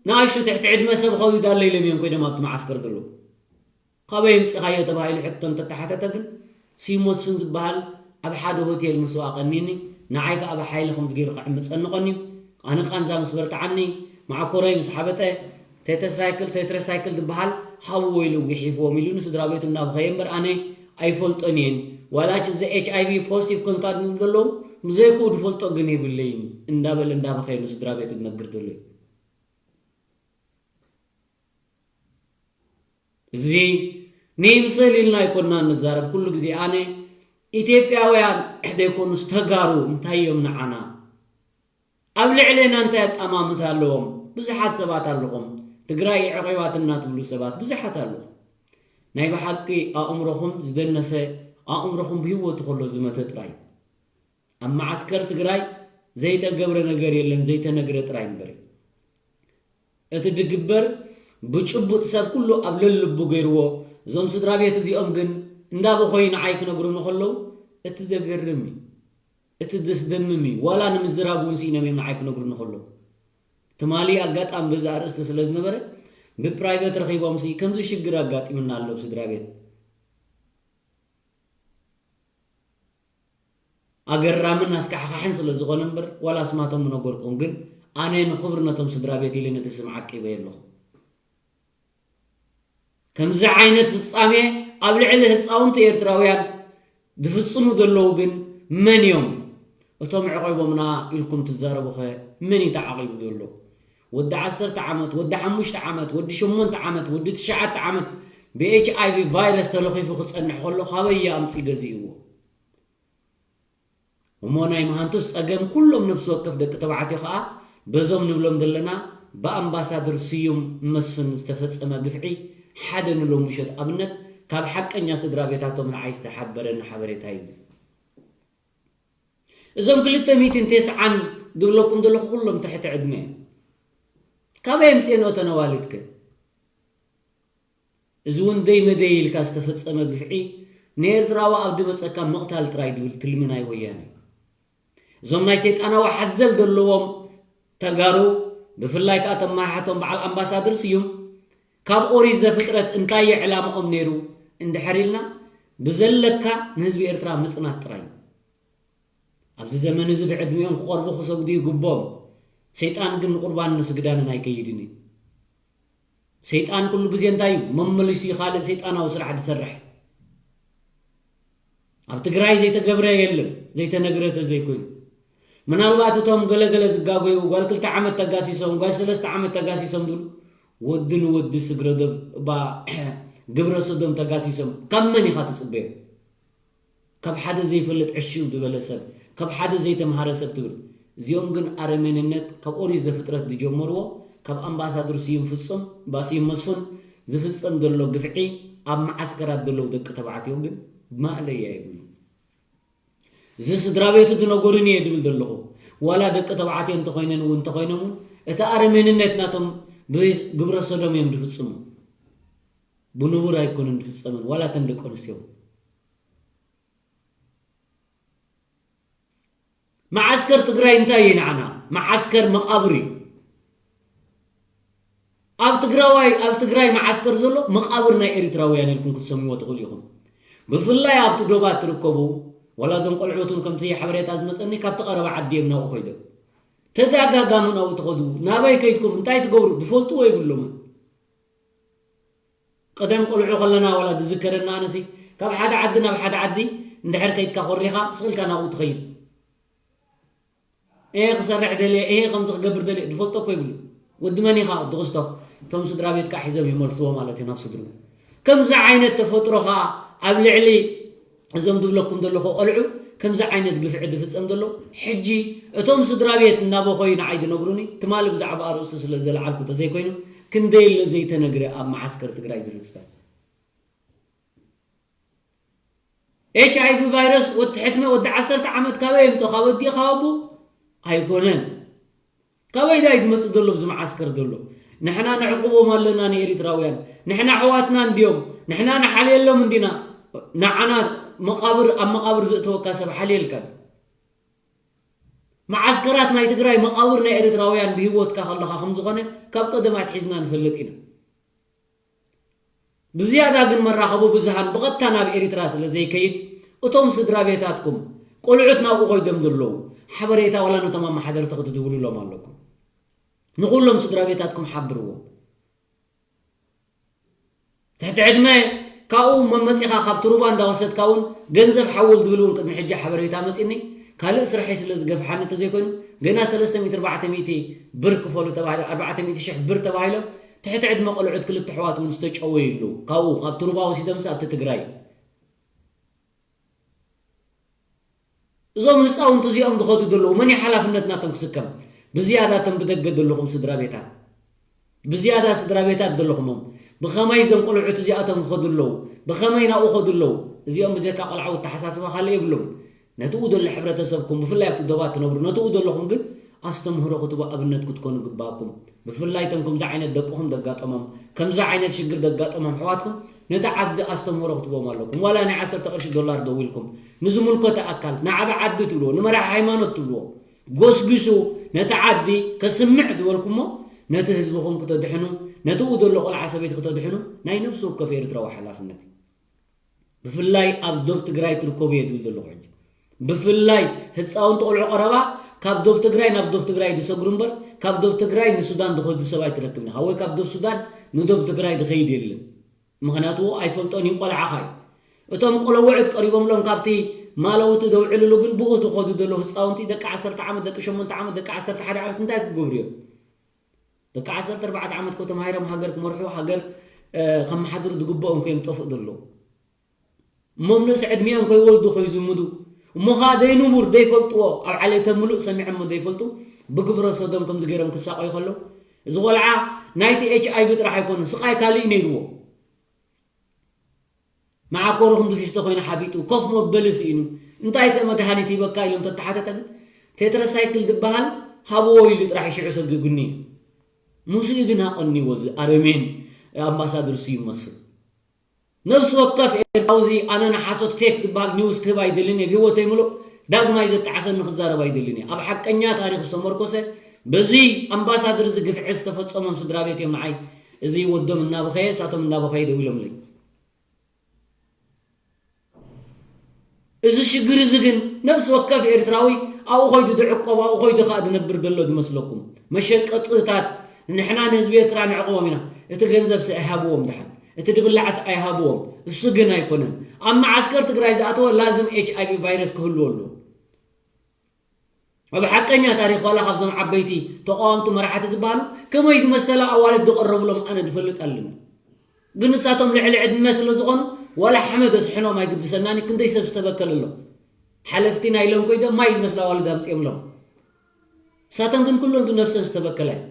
ንኣሽቱ ትሕቲ ዕድመ ሰብ ኸውዩ ዳሎ ኢሎም እዮም ኮይኖም ኣብቲ መዓስከር ዘለዉ። ካበይ ኣምፂኻዮ ተባሂሉ ሕቶ እንተተሓተተ ግን፣ ስዩም መስፍን ዝበሃል ኣብ ሓደ ሆቴል ምስኡ ኣቐኒኒ፣ ንዓይ ከኣ ብሓይሊ ከምዚ ገይሩ ከዕምፀኒ ቀንዩ። ኣነ ቃንዛ ምስ በርትዓኒ፣ መዓኮረይ ምስ ሓበጠ፣ ቴትራሳይክል፣ ቴትራሳይክል ዝበሃል ሃብዎ ኢሉ ጉሒፍዎም ኢሉ ንስድራ ቤቱ እናበኸየ እምበር ኣነ ኣይፈልጦን እየን። ዋላች እዚ ኤች ኣይ ቪ ፖዚቲቭ ኮንካ ዝብሉ ዘለዉ፣ ብዘይክኡ ዝፈልጦ ግን የብለይን እንዳበለ እንዳበኸየ ንስድራ ቤቱ ዝነግር ዘሎ እዩ። እዚ ንይምሰል ኢልና ኣይኮንና ንዛረብ። ኩሉ ግዜ ኣነ ኢትዮጵያውያን ዘይኮኑስ ተጋሩ እንታይ እዮም ንዓና? ኣብ ልዕሌና እንታይ ኣጠማምታ ኣለዎም? ብዙሓት ሰባት ኣለኹም፣ ትግራይ የዕቂባትና ትብሉ ሰባት ብዙሓት ኣለኹም። ናይ ብሓቂ ኣእምሮኹም ዝደነሰ፣ ኣእምሮኹም ብህይወቱ ከሎ ዝመተ ጥራይ። ኣብ መዓስከር ትግራይ ዘይተገብረ ነገር የለን፣ ዘይተነግረ ጥራይ እምበር። እቲ ድግበር ብጭቡጥ ሰብ ኩሉ ኣብ ለልቡ ገይርዎ። እዞም ስድራ ቤት እዚኦም ግን እንዳበኾዩ ንዓይ ክነግሩኒ ከለዉ፣ እቲ ዘገርም እዩ፣ እቲ ዘስደምም እዩ። ዋላ ንምዝራብ እውን ስኢኖም እዮም ንዓይ ክነግሩኒ ከለዉ። ትማሊ ኣጋጣሚ በዚ ኣርእስቲ ስለ ዝነበረ፣ ብፕራይቨት ረኺቦም ሲ፣ "ከምዚ ሽግር ኣጋጢምና ኣሎ ኣብ ስድራ ቤት." ኣገራምን ኣስካሕኻሕን ስለ ዝኾነ እምበር፣ ዋላ ኣስማቶም ምነገርኩም፣ ግን ኣነ ንኽብሪ ነቶም ስድራ ቤት ኢለ ነቲ ስም ዓቂበ ኣለኹ። ከምዚ ዓይነት ፍጻሜ ኣብ ልዕሊ ህጻውንቲ ኤርትራውያን ዝፍጽሙ ዘለዉ ግን መን እዮም? እቶም ዕቒቦምና ኢልኩም ትዛረቡኸ መን እዩ ተዓቒቡ ዘሎ? ወዲ ዓሰርተ ዓመት፣ ወዲ ሓሙሽተ ዓመት፣ ወዲ ሸሞንተ ዓመት፣ ወዲ ትሽዓተ ዓመት ብኤች ኣይ ቪ ቫይረስ ተለኺፉ ክጸንሕ ከሎ ካበይ ኣምጺኡ ገዚእዎ? እሞ ናይ መሃንቱስ ጸገም ኩሎም ነፍሲ ወከፍ ደቂ ተባዕትዮ ከኣ በዞም ንብሎም ዘለና ብኣምባሳደር ስዩም መስፍን ዝተፈጸመ ግፍዒ ሓደ ንሎሚ ምሸት ኣብነት ካብ ሓቀኛ ስድራ ቤታቶም ንዓይ ዝተሓበረኒ ሓበሬታ እዩ እዚ። እዞም ክልተ ሚእትን ተስዓን ዝብለኩም ዘለኹ ኩሎም ትሕቲ ዕድመ እዮም። ካበይ ኣምጽኤን እተን ኣዋልድከ? እዚ እውን ደይ መደይ ኢልካ ዝተፈጸመ ግፍዒ ንኤርትራዊ ኣብ ድመጸካ ምቕታል ጥራይ ድብል ትልሚ ናይ ወያነ እዩ። እዞም ናይ ሰይጣናዊ ሓዘል ዘለዎም ተጋሩ፣ ብፍላይ ከኣ እቶም መራሕቶም በዓል ኣምባሳደር ስዩም፣ ካብ ኦሪት ዘፍጥረት እንታይ እዩ ዕላማኦም ነይሩ እንድሕር ኢልና፣ ብዘለካ ንህዝቢ ኤርትራ ምጽናት ጥራይ እዩ። ኣብዚ ዘመን እዚ ብዕድሚኦም ክቐርቡ ክሰግዱ ይግቦም። ሰይጣን ግን ንቁርባንን ንስግዳንን ኣይከይድን እዩ። ሰይጣን ኩሉ ግዜ እንታይ እዩ? መመሊሱ እዩ ካልእ ሰይጣናዊ ስራሕ ዝሰርሕ። ኣብ ትግራይ ዘይተገብረ የለን፣ ዘይተነግረ ተዘይኮይኑ። ምናልባት እቶም ገለገለ ዝጋገዩ ጓል ክልተ ዓመት ተጋሲሶም፣ ጓል ሰለስተ ዓመት ተጋሲሶም ዝብሉ፣ ወዲ ንወዲ ስግረ ዶብ፣ እባ ግብረ ሰዶም ተጋሲሶም፣ ካብ መን ኢኻ ትጽበዮ? ካብ ሓደ ዘይፈልጥ ዕሽው ዝበለ ሰብ፣ ካብ ሓደ ዘይተምሃረ ሰብ ትብል። እዚኦም ግን ኣረሜንነት ካብ ኦሪት ዘፍጥረት ዝጀመርዎ፣ ካብ ኣምባሳደር ስዩም ፍጹም፣ ባ ስዩም መስፍን ዝፍጸም ዘሎ ግፍዒ ኣብ መዓስከራት ዘለዉ ደቂ ተባዕትዮ ግን ማእለያ የብሉን። እዚ ስድራ ቤቱ ዝነገሩኒ እየ ድብል ዘለኹ። ዋላ ደቂ ተባዕትዮ እንተኾይነን እውን እንተኾይኖም እውን እቲ ኣረሜንነት ናቶም ብግብረ ሰዶም እዮም ዝፍጽሙ። ብንቡር ኣይኮነን ዝፍጸመን፣ ዋላ እተን ደቂ ኣንስትዮ። መዓስከር ትግራይ እንታይ እዩ ንዓና? መዓስከር መቓብር እዩ። ኣብ ትግራዋይ፣ ኣብ ትግራይ መዓስከር ዘሎ መቓብር ናይ ኤሪትራውያን ኢልኩም ክትሰምይዎ ትኽእሉ ኢኹም። ብፍላይ ኣብቲ ዶባት ትርከቡ፣ ዋላ እዞም ቆልዑት እውን ከምቲ ሓበሬታ ዝመጸኒ ካብቲ ቀረባ ዓዲ እዮም ናብኡ ከይዶም። ተደጋጋሚ ናብኡ ትኸዱ፣ ናበይ ከይድኩም፣ እንታይ ትገብሩ፣ ዝፈልጥዎ የብሎምን። ቀደም ቆልዑ ከለና ዋላ ዝዝከረና ኣነሲ፣ ካብ ሓደ ዓዲ ናብ ሓደ ዓዲ እንድሕር ከይድካ ኮሪኻ፣ ስቕ ኢልካ ናብኡ ትኸይድ። እየ ክሰርሕ ደልየ፣ እየ ከምዚ ክገብር ደልየ፣ ዝፈልጦ እኮ ይብሉ። ወዲ መን ኢኻ? ወዲ ክስቶ። እቶም ስድራ ቤትካ ሒዞም ይመልስዎ ማለት እዩ ናብ ስድርኡ። ከምዚ ዓይነት ተፈጥሮ ኸኣ ኣብ ልዕሊ እዞም ዝብለኩም ዘለኹ ቆልዑ ከምዚ ዓይነት ግፍዒ ዝፍጸም ዘሎ፣ ሕጂ እቶም ስድራ ቤት እናበኾዩ ንዓይ ዝነግሩኒ፣ ትማሊ ብዛዕባ ኣርእስቱ ስለ ዘለዓልኩ ተዘይኮይኑ፣ ክንደይ ኣሎ ዘይተነግረ ኣብ መዓስከር ትግራይ ዝፍጸም። ኤች ኣይ ቪ ቫይረስ ወዲ ሕትመ ወዲ ዓሰርተ ዓመት ካበይ የምጽኦ? ካብ ኣዲኡ ካብ ኣቦኡ? ኣይኮነን። ካበይ ዳይ ዝመጽእ ዘሎ ኣብዚ መዓስከር ዘሎ? ንሕና ነዕቁቦም ኣለና ንኤሪትራውያን። ንሕና ኣሕዋትና እንድዮም። ንሕና ንሓልየሎም እንዲና። ንዓና መቓብር፣ ኣብ መቓብር ዘእተወካ ሰብ ሓልየልካ። መዓስከራት ናይ ትግራይ መቓብር ናይ ኤሪትራውያን ብህይወትካ ከለኻ ከም ዝኾነ ካብ ቀደም ኣትሒዝና ንፈልጥ ኢና። ብዝያዳ ግን መራኸቢ ብዙሃን ብቐጥታ ናብ ኤሪትራ ስለ ዘይከይድ፣ እቶም ስድራ ቤታትኩም ቆልዑት ናብኡ ከይዶም ዘለዉ ሓበሬታ ዋላ ነቶም ኣመሓደርቲ ክትድውሉሎም ኣለኩም። ንኹሎም ስድራ ቤታትኩም ሓብርዎም። ትሕቲ ዕድመ ካብኡ መመጺኻ ካብ ትሩባ እንዳወሰድካ እውን ገንዘብ ሓውል ዝብል እውን ቅድሚ ሕጂ ሓበሬታ መጺኒ። ካልእ ስርሐይ ስለ ዝገፍሓኒ እንተዘይኮይኑ ገና ሰለስተ ሚእቲ ኣርባዕተ ሚእቲ ብር ክፈሉ ተባሂሎም፣ ኣርባዕተ ሚእቲ ሽሕ ብር ተባሂሎም ትሕቲ ዕድመ ቆልዑት ክልተ ኣሕዋት እውን ዝተጨወዩ ኣለዉ። ካብኡ ካብ ትሩባ ወሲዶምስ ኣብቲ ትግራይ እዞም ህፃውንቲ እዚኦም ዝኸዱ ዘለዉ መን ሓላፍነት ናቶም ክስከም? ብዝያዳ እቶም ብደገ ዘለኹም ስድራ ቤታት፣ ብዝያዳ ስድራ ቤታት ዘለኹሞም፣ ብኸመይ እዞም ቆልዑት እዚኣቶም ክኸዱ ኣለዉ? ብኸመይ ናብኡ ኸዱ ኣለዉ? እዚኦም ብጀካ ቆልዓዊ ኣተሓሳስባ ካልእ የብሎም። ነትኡ ዘሎ ሕብረተሰብኩም፣ ብፍላይ ኣብቲ ዶባት ትነብሩ፣ ነትኡ ዘለኹም ግን ኣስተምህሮ ክትቡ ኣብነት ክትኮኑ ግባእኩም። ብፍላይ እቶም ከምዚ ዓይነት ደቅኹም ዘጋጠሞም፣ ከምዚ ዓይነት ሽግር ዘጋጠሞም ኣሕዋትኩም፣ ነቲ ዓዲ ኣስተምህሮ ክትቦም ኣለኩም። ዋላ ናይ ዓሰርተ ቅርሺ ዶላር ደዊልኩም ንዝምልከቶ ኣካል፣ ንዓቢ ዓዲ ትብልዎ፣ ንመራሒ ሃይማኖት ትብልዎ፣ ጎስጒሱ ነቲ ዓዲ ከስምዕ ዝበልኩሞ፣ ነቲ ህዝብኹም ክተድሕኑ፣ ነትኡ ዘሎ ቆልዓ ሰበይቲ ክተድሕኑ ናይ ነፍሲ ወከፍ ኤርትራዊ ሓላፍነት እዩ። ብፍላይ ኣብ ዶብ ትግራይ ትርከቡ እየ ዝብል ዘለኹ ሕጂ። ብፍላይ ህፃውንቲ ቆልዑ ቀረባ ካብ ዶብ ትግራይ ናብ ዶብ ትግራይ ዝሰግሩ እምበር፣ ካብ ዶብ ትግራይ ንሱዳን ዝኸዱ ሰብ ኣይትረክብን ኢኻ፣ ወይ ካብ ዶብ ሱዳን ንዶብ ትግራይ ዝኸይድ የለን። ምኽንያቱ ኣይፈልጦን እዩ፣ ቆልዓኻ እዩ። እቶም ቆለውዕት ቀሪቦምሎም ካብቲ ማለውቲ ደውዕልሉ ግን ብኡ ዝኸዱ ዘለዉ ህፃውንቲ ደቂ ዓሰርተ ዓመት፣ ደቂ ሸሞንተ ዓመት፣ ደቂ ዓሰርተ ሓደ ዓመት እንታይ ክገብሩ እዮም? ደቂ ዓሰርተ ኣርባዕተ ዓመት እኮ ተማሂሮም ሃገር ክመርሑ፣ ሃገር፣ እ፣ ከመሓድሩ ዝግብኦም እኮ እዮም ጠፍኡ ዘለዉ። እሞ ኣብ ንእስ ዕድሚኦም ከይወልዱ ከይዝምዱ፣ እሞ ኸዓ ደይንቡር ደይፈልጥዎ፣ ኣብ ዓሌተ ምሉእ ሰሚዖሞ ደይፈልጡ፣ ብግብረ ሰዶም ከምዚ ገይሮም ክሳቐዩ ከለዉ፣ እዚ ቆልዓ ናይቲ ኤች ኣይ ቪ ጥራሕ ኣይኮነን፣ ስቓይ ካልእ እዩ ነይርዎ። መዓኮሩ ክንዲ ፊስቶ ኮይኑ ሓፊጡ፣ ኮፍ መበሊ ስኢኑ፣ እንታይ ከ መድሃኒት ሂበካ ኢሎም ተተሓተተ ግን፣ ቴትራሳይክል ዝበሃል ሃብዎ ኢሉ ጥራሕ እዩ ሽዑ ሰጊጉኒ። ምስኡ ግን ኣቐንይዎ እዚ ኣረሜን ኣምባሳደር ስዩም መስፍን። ነፍሲ ወከፍ ኤርትራዊ እዚ ኣነ ንሓሶት ፌክ ዝበሃል ኒውስ ክህብ ኣይደልን እየ። ብህይወተይ ምሉእ ዳግማይ ዘጣዓሰኒ ክዛረብ ኣይደልን እየ። ኣብ ሓቀኛ ታሪኽ ዝተመርኮሰ በዚ ኣምባሳደር እዚ ግፍዒ ዝተፈጸሞም ስድራ ቤት እዮም ንዓይ እዚ ወዶም እናበኸየ እሳቶም እናበኸየ ደው ኢሎምለይ። እዚ ሽግር እዚ ግን ነፍሲ ወከፍ ኤርትራዊ ኣብኡ ኸይዱ ዝዕቆብ ኣብኡ ኸይዱ ኸዓ ዝነብር ዘሎ ዝመስለኩም መሸቀጥታት ንሕና ንህዝቢ ኤርትራ ንዕቆቦም ኢና። እቲ ገንዘብሲ ኣይሃብዎም ድሓን እቲ ድብላዕስ ኣይሃብዎም። እሱ ግን ኣይኮነን ኣብ መዓስከር ትግራይ ዝኣተወ ላዝም ኤች ኣይ ቪ ቫይረስ ክህልዎ ኣለዎ። ኣብ ሓቀኛ ታሪኽ ዋላ ካብዞም ዓበይቲ ተቃወምቲ መራሕቲ ዝበሃሉ ከመይ ዝመሰላ ኣዋልድ ዝቐረብሎም ኣነ ዝፈልጥ ኣለኒ። ግን ንሳቶም ልዕሊ ዕድመ ስለ ዝኾኑ ዋላ ሓመድ ኣስሕኖም ኣይግድሰናን እዩ። ክንደይ ሰብ ዝተበከለ ኣሎ። ሓለፍቲ ናይ ሎም ኮይደ ማይ ዝመስላ ኣዋልድ ኣምፅኦምሎም። ንሳቶም ግን ኩሎም ግን ነብሰን ዝተበከላ እዩ።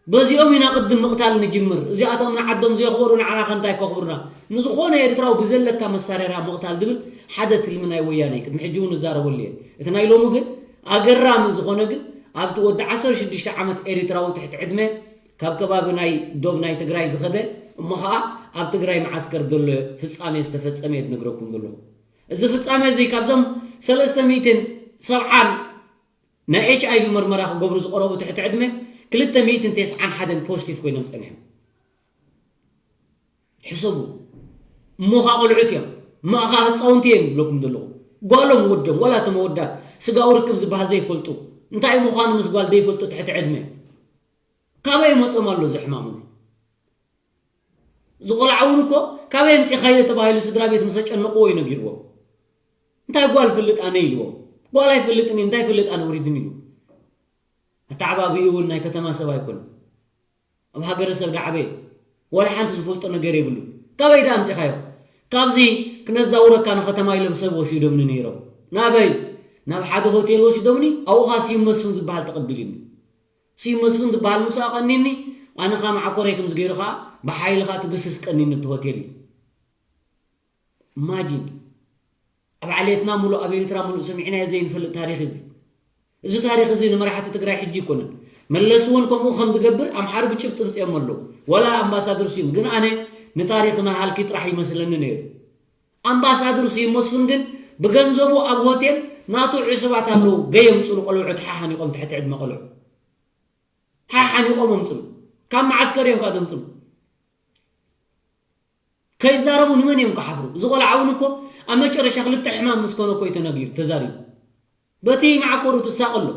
በዚኦም ኢና ቅድም ምቕታል ንጅምር። እዚኣቶም ንዓዶም ዘየኽበሩ ንዓና ከ እንታይ ከኽብሩና? ንዝኾነ ኤርትራዊ ብዘለካ መሳርያ ምቕታል ዝብል ሓደ ትልሚ ናይ ወያነ እዩ። ቅድሚ ሕጂ እውን እዛረበሉ እየ። እቲ ናይ ሎሚ ግን ኣገራሚ ዝኾነ ግን ኣብቲ ወዲ ዓሰርተ ሽዱሽተ ዓመት ኤርትራዊ ትሕቲ ዕድመ ካብ ከባቢ ናይ ዶብ ናይ ትግራይ ዝኸደ እሞ ኸዓ ኣብ ትግራይ መዓስከር ዘሎ ፍጻሜ ዝተፈጸመ እየ ዝነግረኩም ዘለኹ። እዚ ፍጻሜ እዚ ካብዞም ሰለስተ ሚእትን ሰብዓን ናይ ኤች ኣይ ቪ መርመራ ክገብሩ ዝቐረቡ ትሕቲ ዕድመ ክልተ ሚእትን ተስዓን ሓደን ፖዚቲቭ ኮይኖም ጸኒሖም። ሕሰቡ። እሞኻ ቆልዑት እዮም፣ እማኻ ህፃውንቲ እዮም ይብለኩም ዘለኹ። ጓሎም ወዶም፣ ዋላ እቶም ኣወዳት ስጋዊ ርክብ ዝበሃል ዘይፈልጡ፣ እንታይ ምዃኑ ምስ ጓል ዘይፈልጡ ትሕቲ ዕድመ። ካበይ መጾም ኣሎ እዚ ሕማም እዚ? እዚ ቆልዓ እውን እኮ ካበይ ኣምፂኻዮ ተባሂሉ ስድራ ቤት ምስ ኣጨነቕዎ እዩ ነጊርዎም። እንታይ ጓል ፈልጥ ኣነ ኢልዎም። ጓል ኣይፈልጥን እዩ፣ እንታይ ፈልጥ ኣነ ወሪድን ኢሉ። ኣተዓባቢኡ እውን ናይ ከተማ ሰብ ኣይኮነን። ኣብ ሃገረሰብ ዝዓበየ ዋላ ሓንቲ ዝፈልጦ ነገር የብሉን። ካበይ ደኣ ኣምፂኻዮ? ካብዚ ክነዛውረካ ንከተማ ኢሎም ሰብ ወሲዶምኒ ነይሮም። ናበይ? ናብ ሓደ ሆቴል ወሲዶምኒ፣ ኣብኡ ኸዓ ስዩም መስፍን ዝበሃል ተቐቢሉኒ። ስዩም መስፍን ዝበሃል ምስኡ ኣቐኒኒ፣ ኣነ ኸዓ መዓኮረይ ከምዚ ገይሩ ኸዓ ብሓይሊ ኸዓ ትግስስ ቀኒኒ እቲ ሆቴል እዩ። ኢማጂን። ኣብ ዓሌትና ሙሉእ ኣብ ኤርትራ ሙሉእ ሰሚዕናዮ ዘይንፈልጥ ታሪኽ እዚ። እዚ ታሪኽ እዚ ንመራሕቲ ትግራይ ሕጂ ኣይኮነን። መለስ እውን ከምኡ ከም ዝገብር ኣምሓሩ ብጭብጢ ኣምጺኦሞ ኣለዉ። ዋላ ኣምባሳደር ስዩም ግን ኣነ ንታሪኽና ሃልኪ ጥራሕ ይመስለኒ ነይሩ። ኣምባሳደር ስዩም መስፍን ግን ብገንዘቡ ኣብ ሆቴል ናቱ ዕሱባት ኣለዉ ገይ የምጽሉ ቆልዑት ሓሓኒቖም ትሕቲ ዕድመ ቆልዑ ሓሓኒቖም ኣምጽሉ ካብ መዓስከር እዮም ካብ ዘምጽሉ ከይዛረቡ ንመን እዮም ክሓፍሩ? እዚ ቆልዓ እውን እኮ ኣብ መጨረሻ ክልተ ሕማም ምስ ኮነ እኮ እዩ ተነጊሩ ተዛሪቡ። በቲ መዓኮሩ ትሳቐ ኣሎ።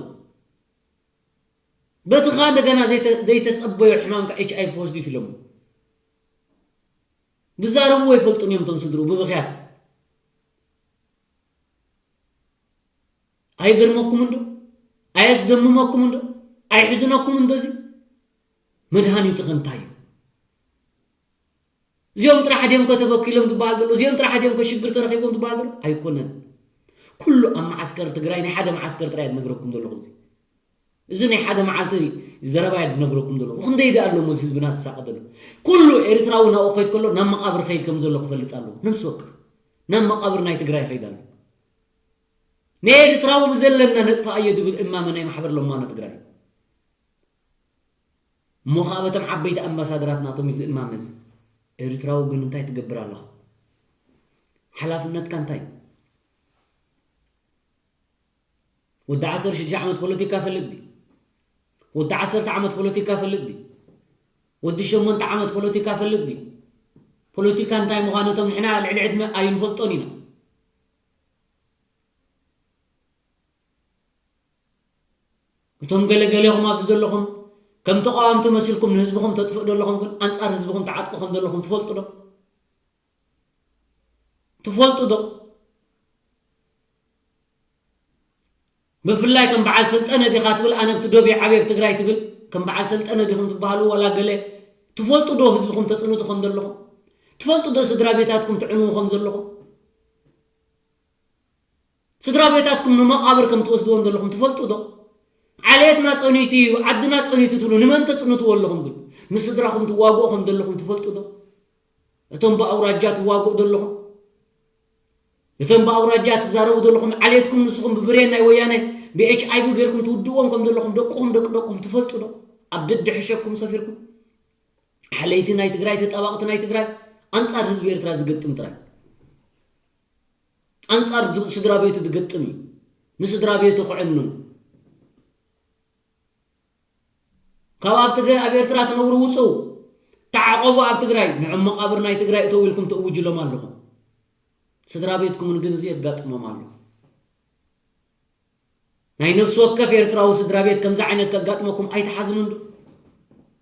በቲ ኸኣ እንደገና ዘይተ- ዘይተጸበዮ ሕማም ከ ኤች ኣይ ቪ ፖዚቲቭ ኢሎሞ ዝዛረብዎ ኣይፈልጡን እዮም እቶም ስድርኡ ብብኽያት። ኣይገርመኩም እንዶ? ኣየስደምመኩም እንዶ? ኣይሕዝነኩም እንዶ እዚ? መድሃኒቱ ከ እንታይ እዩ? እዚኦም ጥራሕ ድዮም ከተበኪሎም ዝበሃል ዘሎ? እዚኦም ጥራሕ ድዮም ከሽግር ተረኺቦም ዝበሃል ዘሎ? ኣይኮነን። ኩሉ ኣብ መዓስከር ትግራይ ናይ ሓደ መዓስከር ጥራይ ዝነግረኩም ዘለኹ። እዚ እዚ ናይ ሓደ መዓልቲ ዘረባ እየ ዝነግረኩም ዘለኹ። ክንደይ ደኣ ኣሎ ምስ ህዝብና ትሳቐ ዘሎ? ኩሉ ኤርትራዊ ናብኡ ከይድ ከሎ ናብ መቓብር ከይድ ከም ዘሎ ክፈልጥ ኣለዎ። ነፍሲ ወከፍ ናብ መቓብር ናይ ትግራይ ይኸይድ ኣሎ። ንኤርትራዊ ብዘለና ነጥፋ እየ ዝብል እማመ ናይ ማሕበር ለማኖ ትግራይ። እሞ ኸዓ በቶም ዓበይቲ ኣምባሳደራት ናቶም እዩ ዝእማመ እዚ። ኤርትራዊ ግን እንታይ ትገብር ኣለኻ? ሓላፍነትካ እንታይ? ወዲ ዓሰርተ ሽዱሽተ ዓመት ፖለቲካ ፈልጥ ድዩ? ወዲ ዓሰርተ ዓመት ፖለቲካ ፈልጥ ድዩ? ወዲ ሸሞንተ ዓመት ፖለቲካ ፈልጥ ድዩ? ፖለቲካ እንታይ ምዃኑ እቶም ንሕና ልዕሊ ዕድመ ኣይንፈልጦን ኢና። እቶም ገለገሌኹም ኣብዚ ዘለኹም ከም ተቃወምቲ መሲልኩም ንህዝብኹም ተጥፍእ ዘለኹም ግን ኣንጻር ህዝብኹም ተዓጥቁ ከም ዘለኹም ትፈልጡ ዶ? ትፈልጡ ዶ? ብፍላይ ከም በዓል ሰልጠነ ዲኻ ትብል፣ ኣነ ኣብቲ ዶብ ይዓብየ ኣብ ትግራይ ትብል፣ ከም በዓል ሰልጠነ ዲኹም ትበሃሉ ዋላ ገለ ትፈልጡ ዶ ህዝብኹም ተጽንቱ ከም ዘለኹም? ትፈልጡ ዶ ስድራ ቤታትኩም ትዕንዉ ከም ዘለኹም? ስድራ ቤታትኩም ንመቓብር ከም ትወስድዎም ዘለኹም ትፈልጡ ዶ? ዓሌትና ጸኒቱ እዩ፣ ዓድና ጸኒቱ ትብሉ፣ ንመን ተጽንትዎ ኣለኹም ግን? ምስ ስድራኹም ትዋግኡ ከም ዘለኹም ትፈልጡ ዶ? እቶም ብኣውራጃ ትዋግኡ ዘለኹም፣ እቶም ብኣውራጃ ትዛረቡ ዘለኹም፣ ዓሌትኩም ንስኹም ብብሬን ናይ ወያነ ብኤች ኣይ ቪ ጌርኩም ትውድእዎም ከም ዘለኹም ደቅኹም ደቂ ደቅኹም ትፈልጡ ዶ? ኣብ ደድሕሸኩም ሰፊርኩም። ሓለይቲ ናይ ትግራይ፣ ተጣባቕቲ ናይ ትግራይ፣ ኣንጻር ህዝቢ ኤርትራ ዝገጥም ጥራይ። ኣንጻር ድ-፣ ስድራ ቤቱ ዝገጥም እዩ። ንስድራ ቤቱ ክዕኑ። ካብ ኣብ ትግራይ፣ ኣብ ኤርትራ ትነብሩ ውጹ። ተዓቆቡ ኣብ ትግራይ። ንዕም መቓብር ናይ ትግራይ እተው ኢልኩም ትእውጅሎም ኣለኹም። ስድራ ቤትኩምን ግን እዚ የጋጥሞም ኣሎ። ናይ ነፍሲ ወከፍ ኤርትራዊ ስድራ ቤት ከምዚ ዓይነት ከጋጥመኩም ኣይትሓዝኑን ዶ?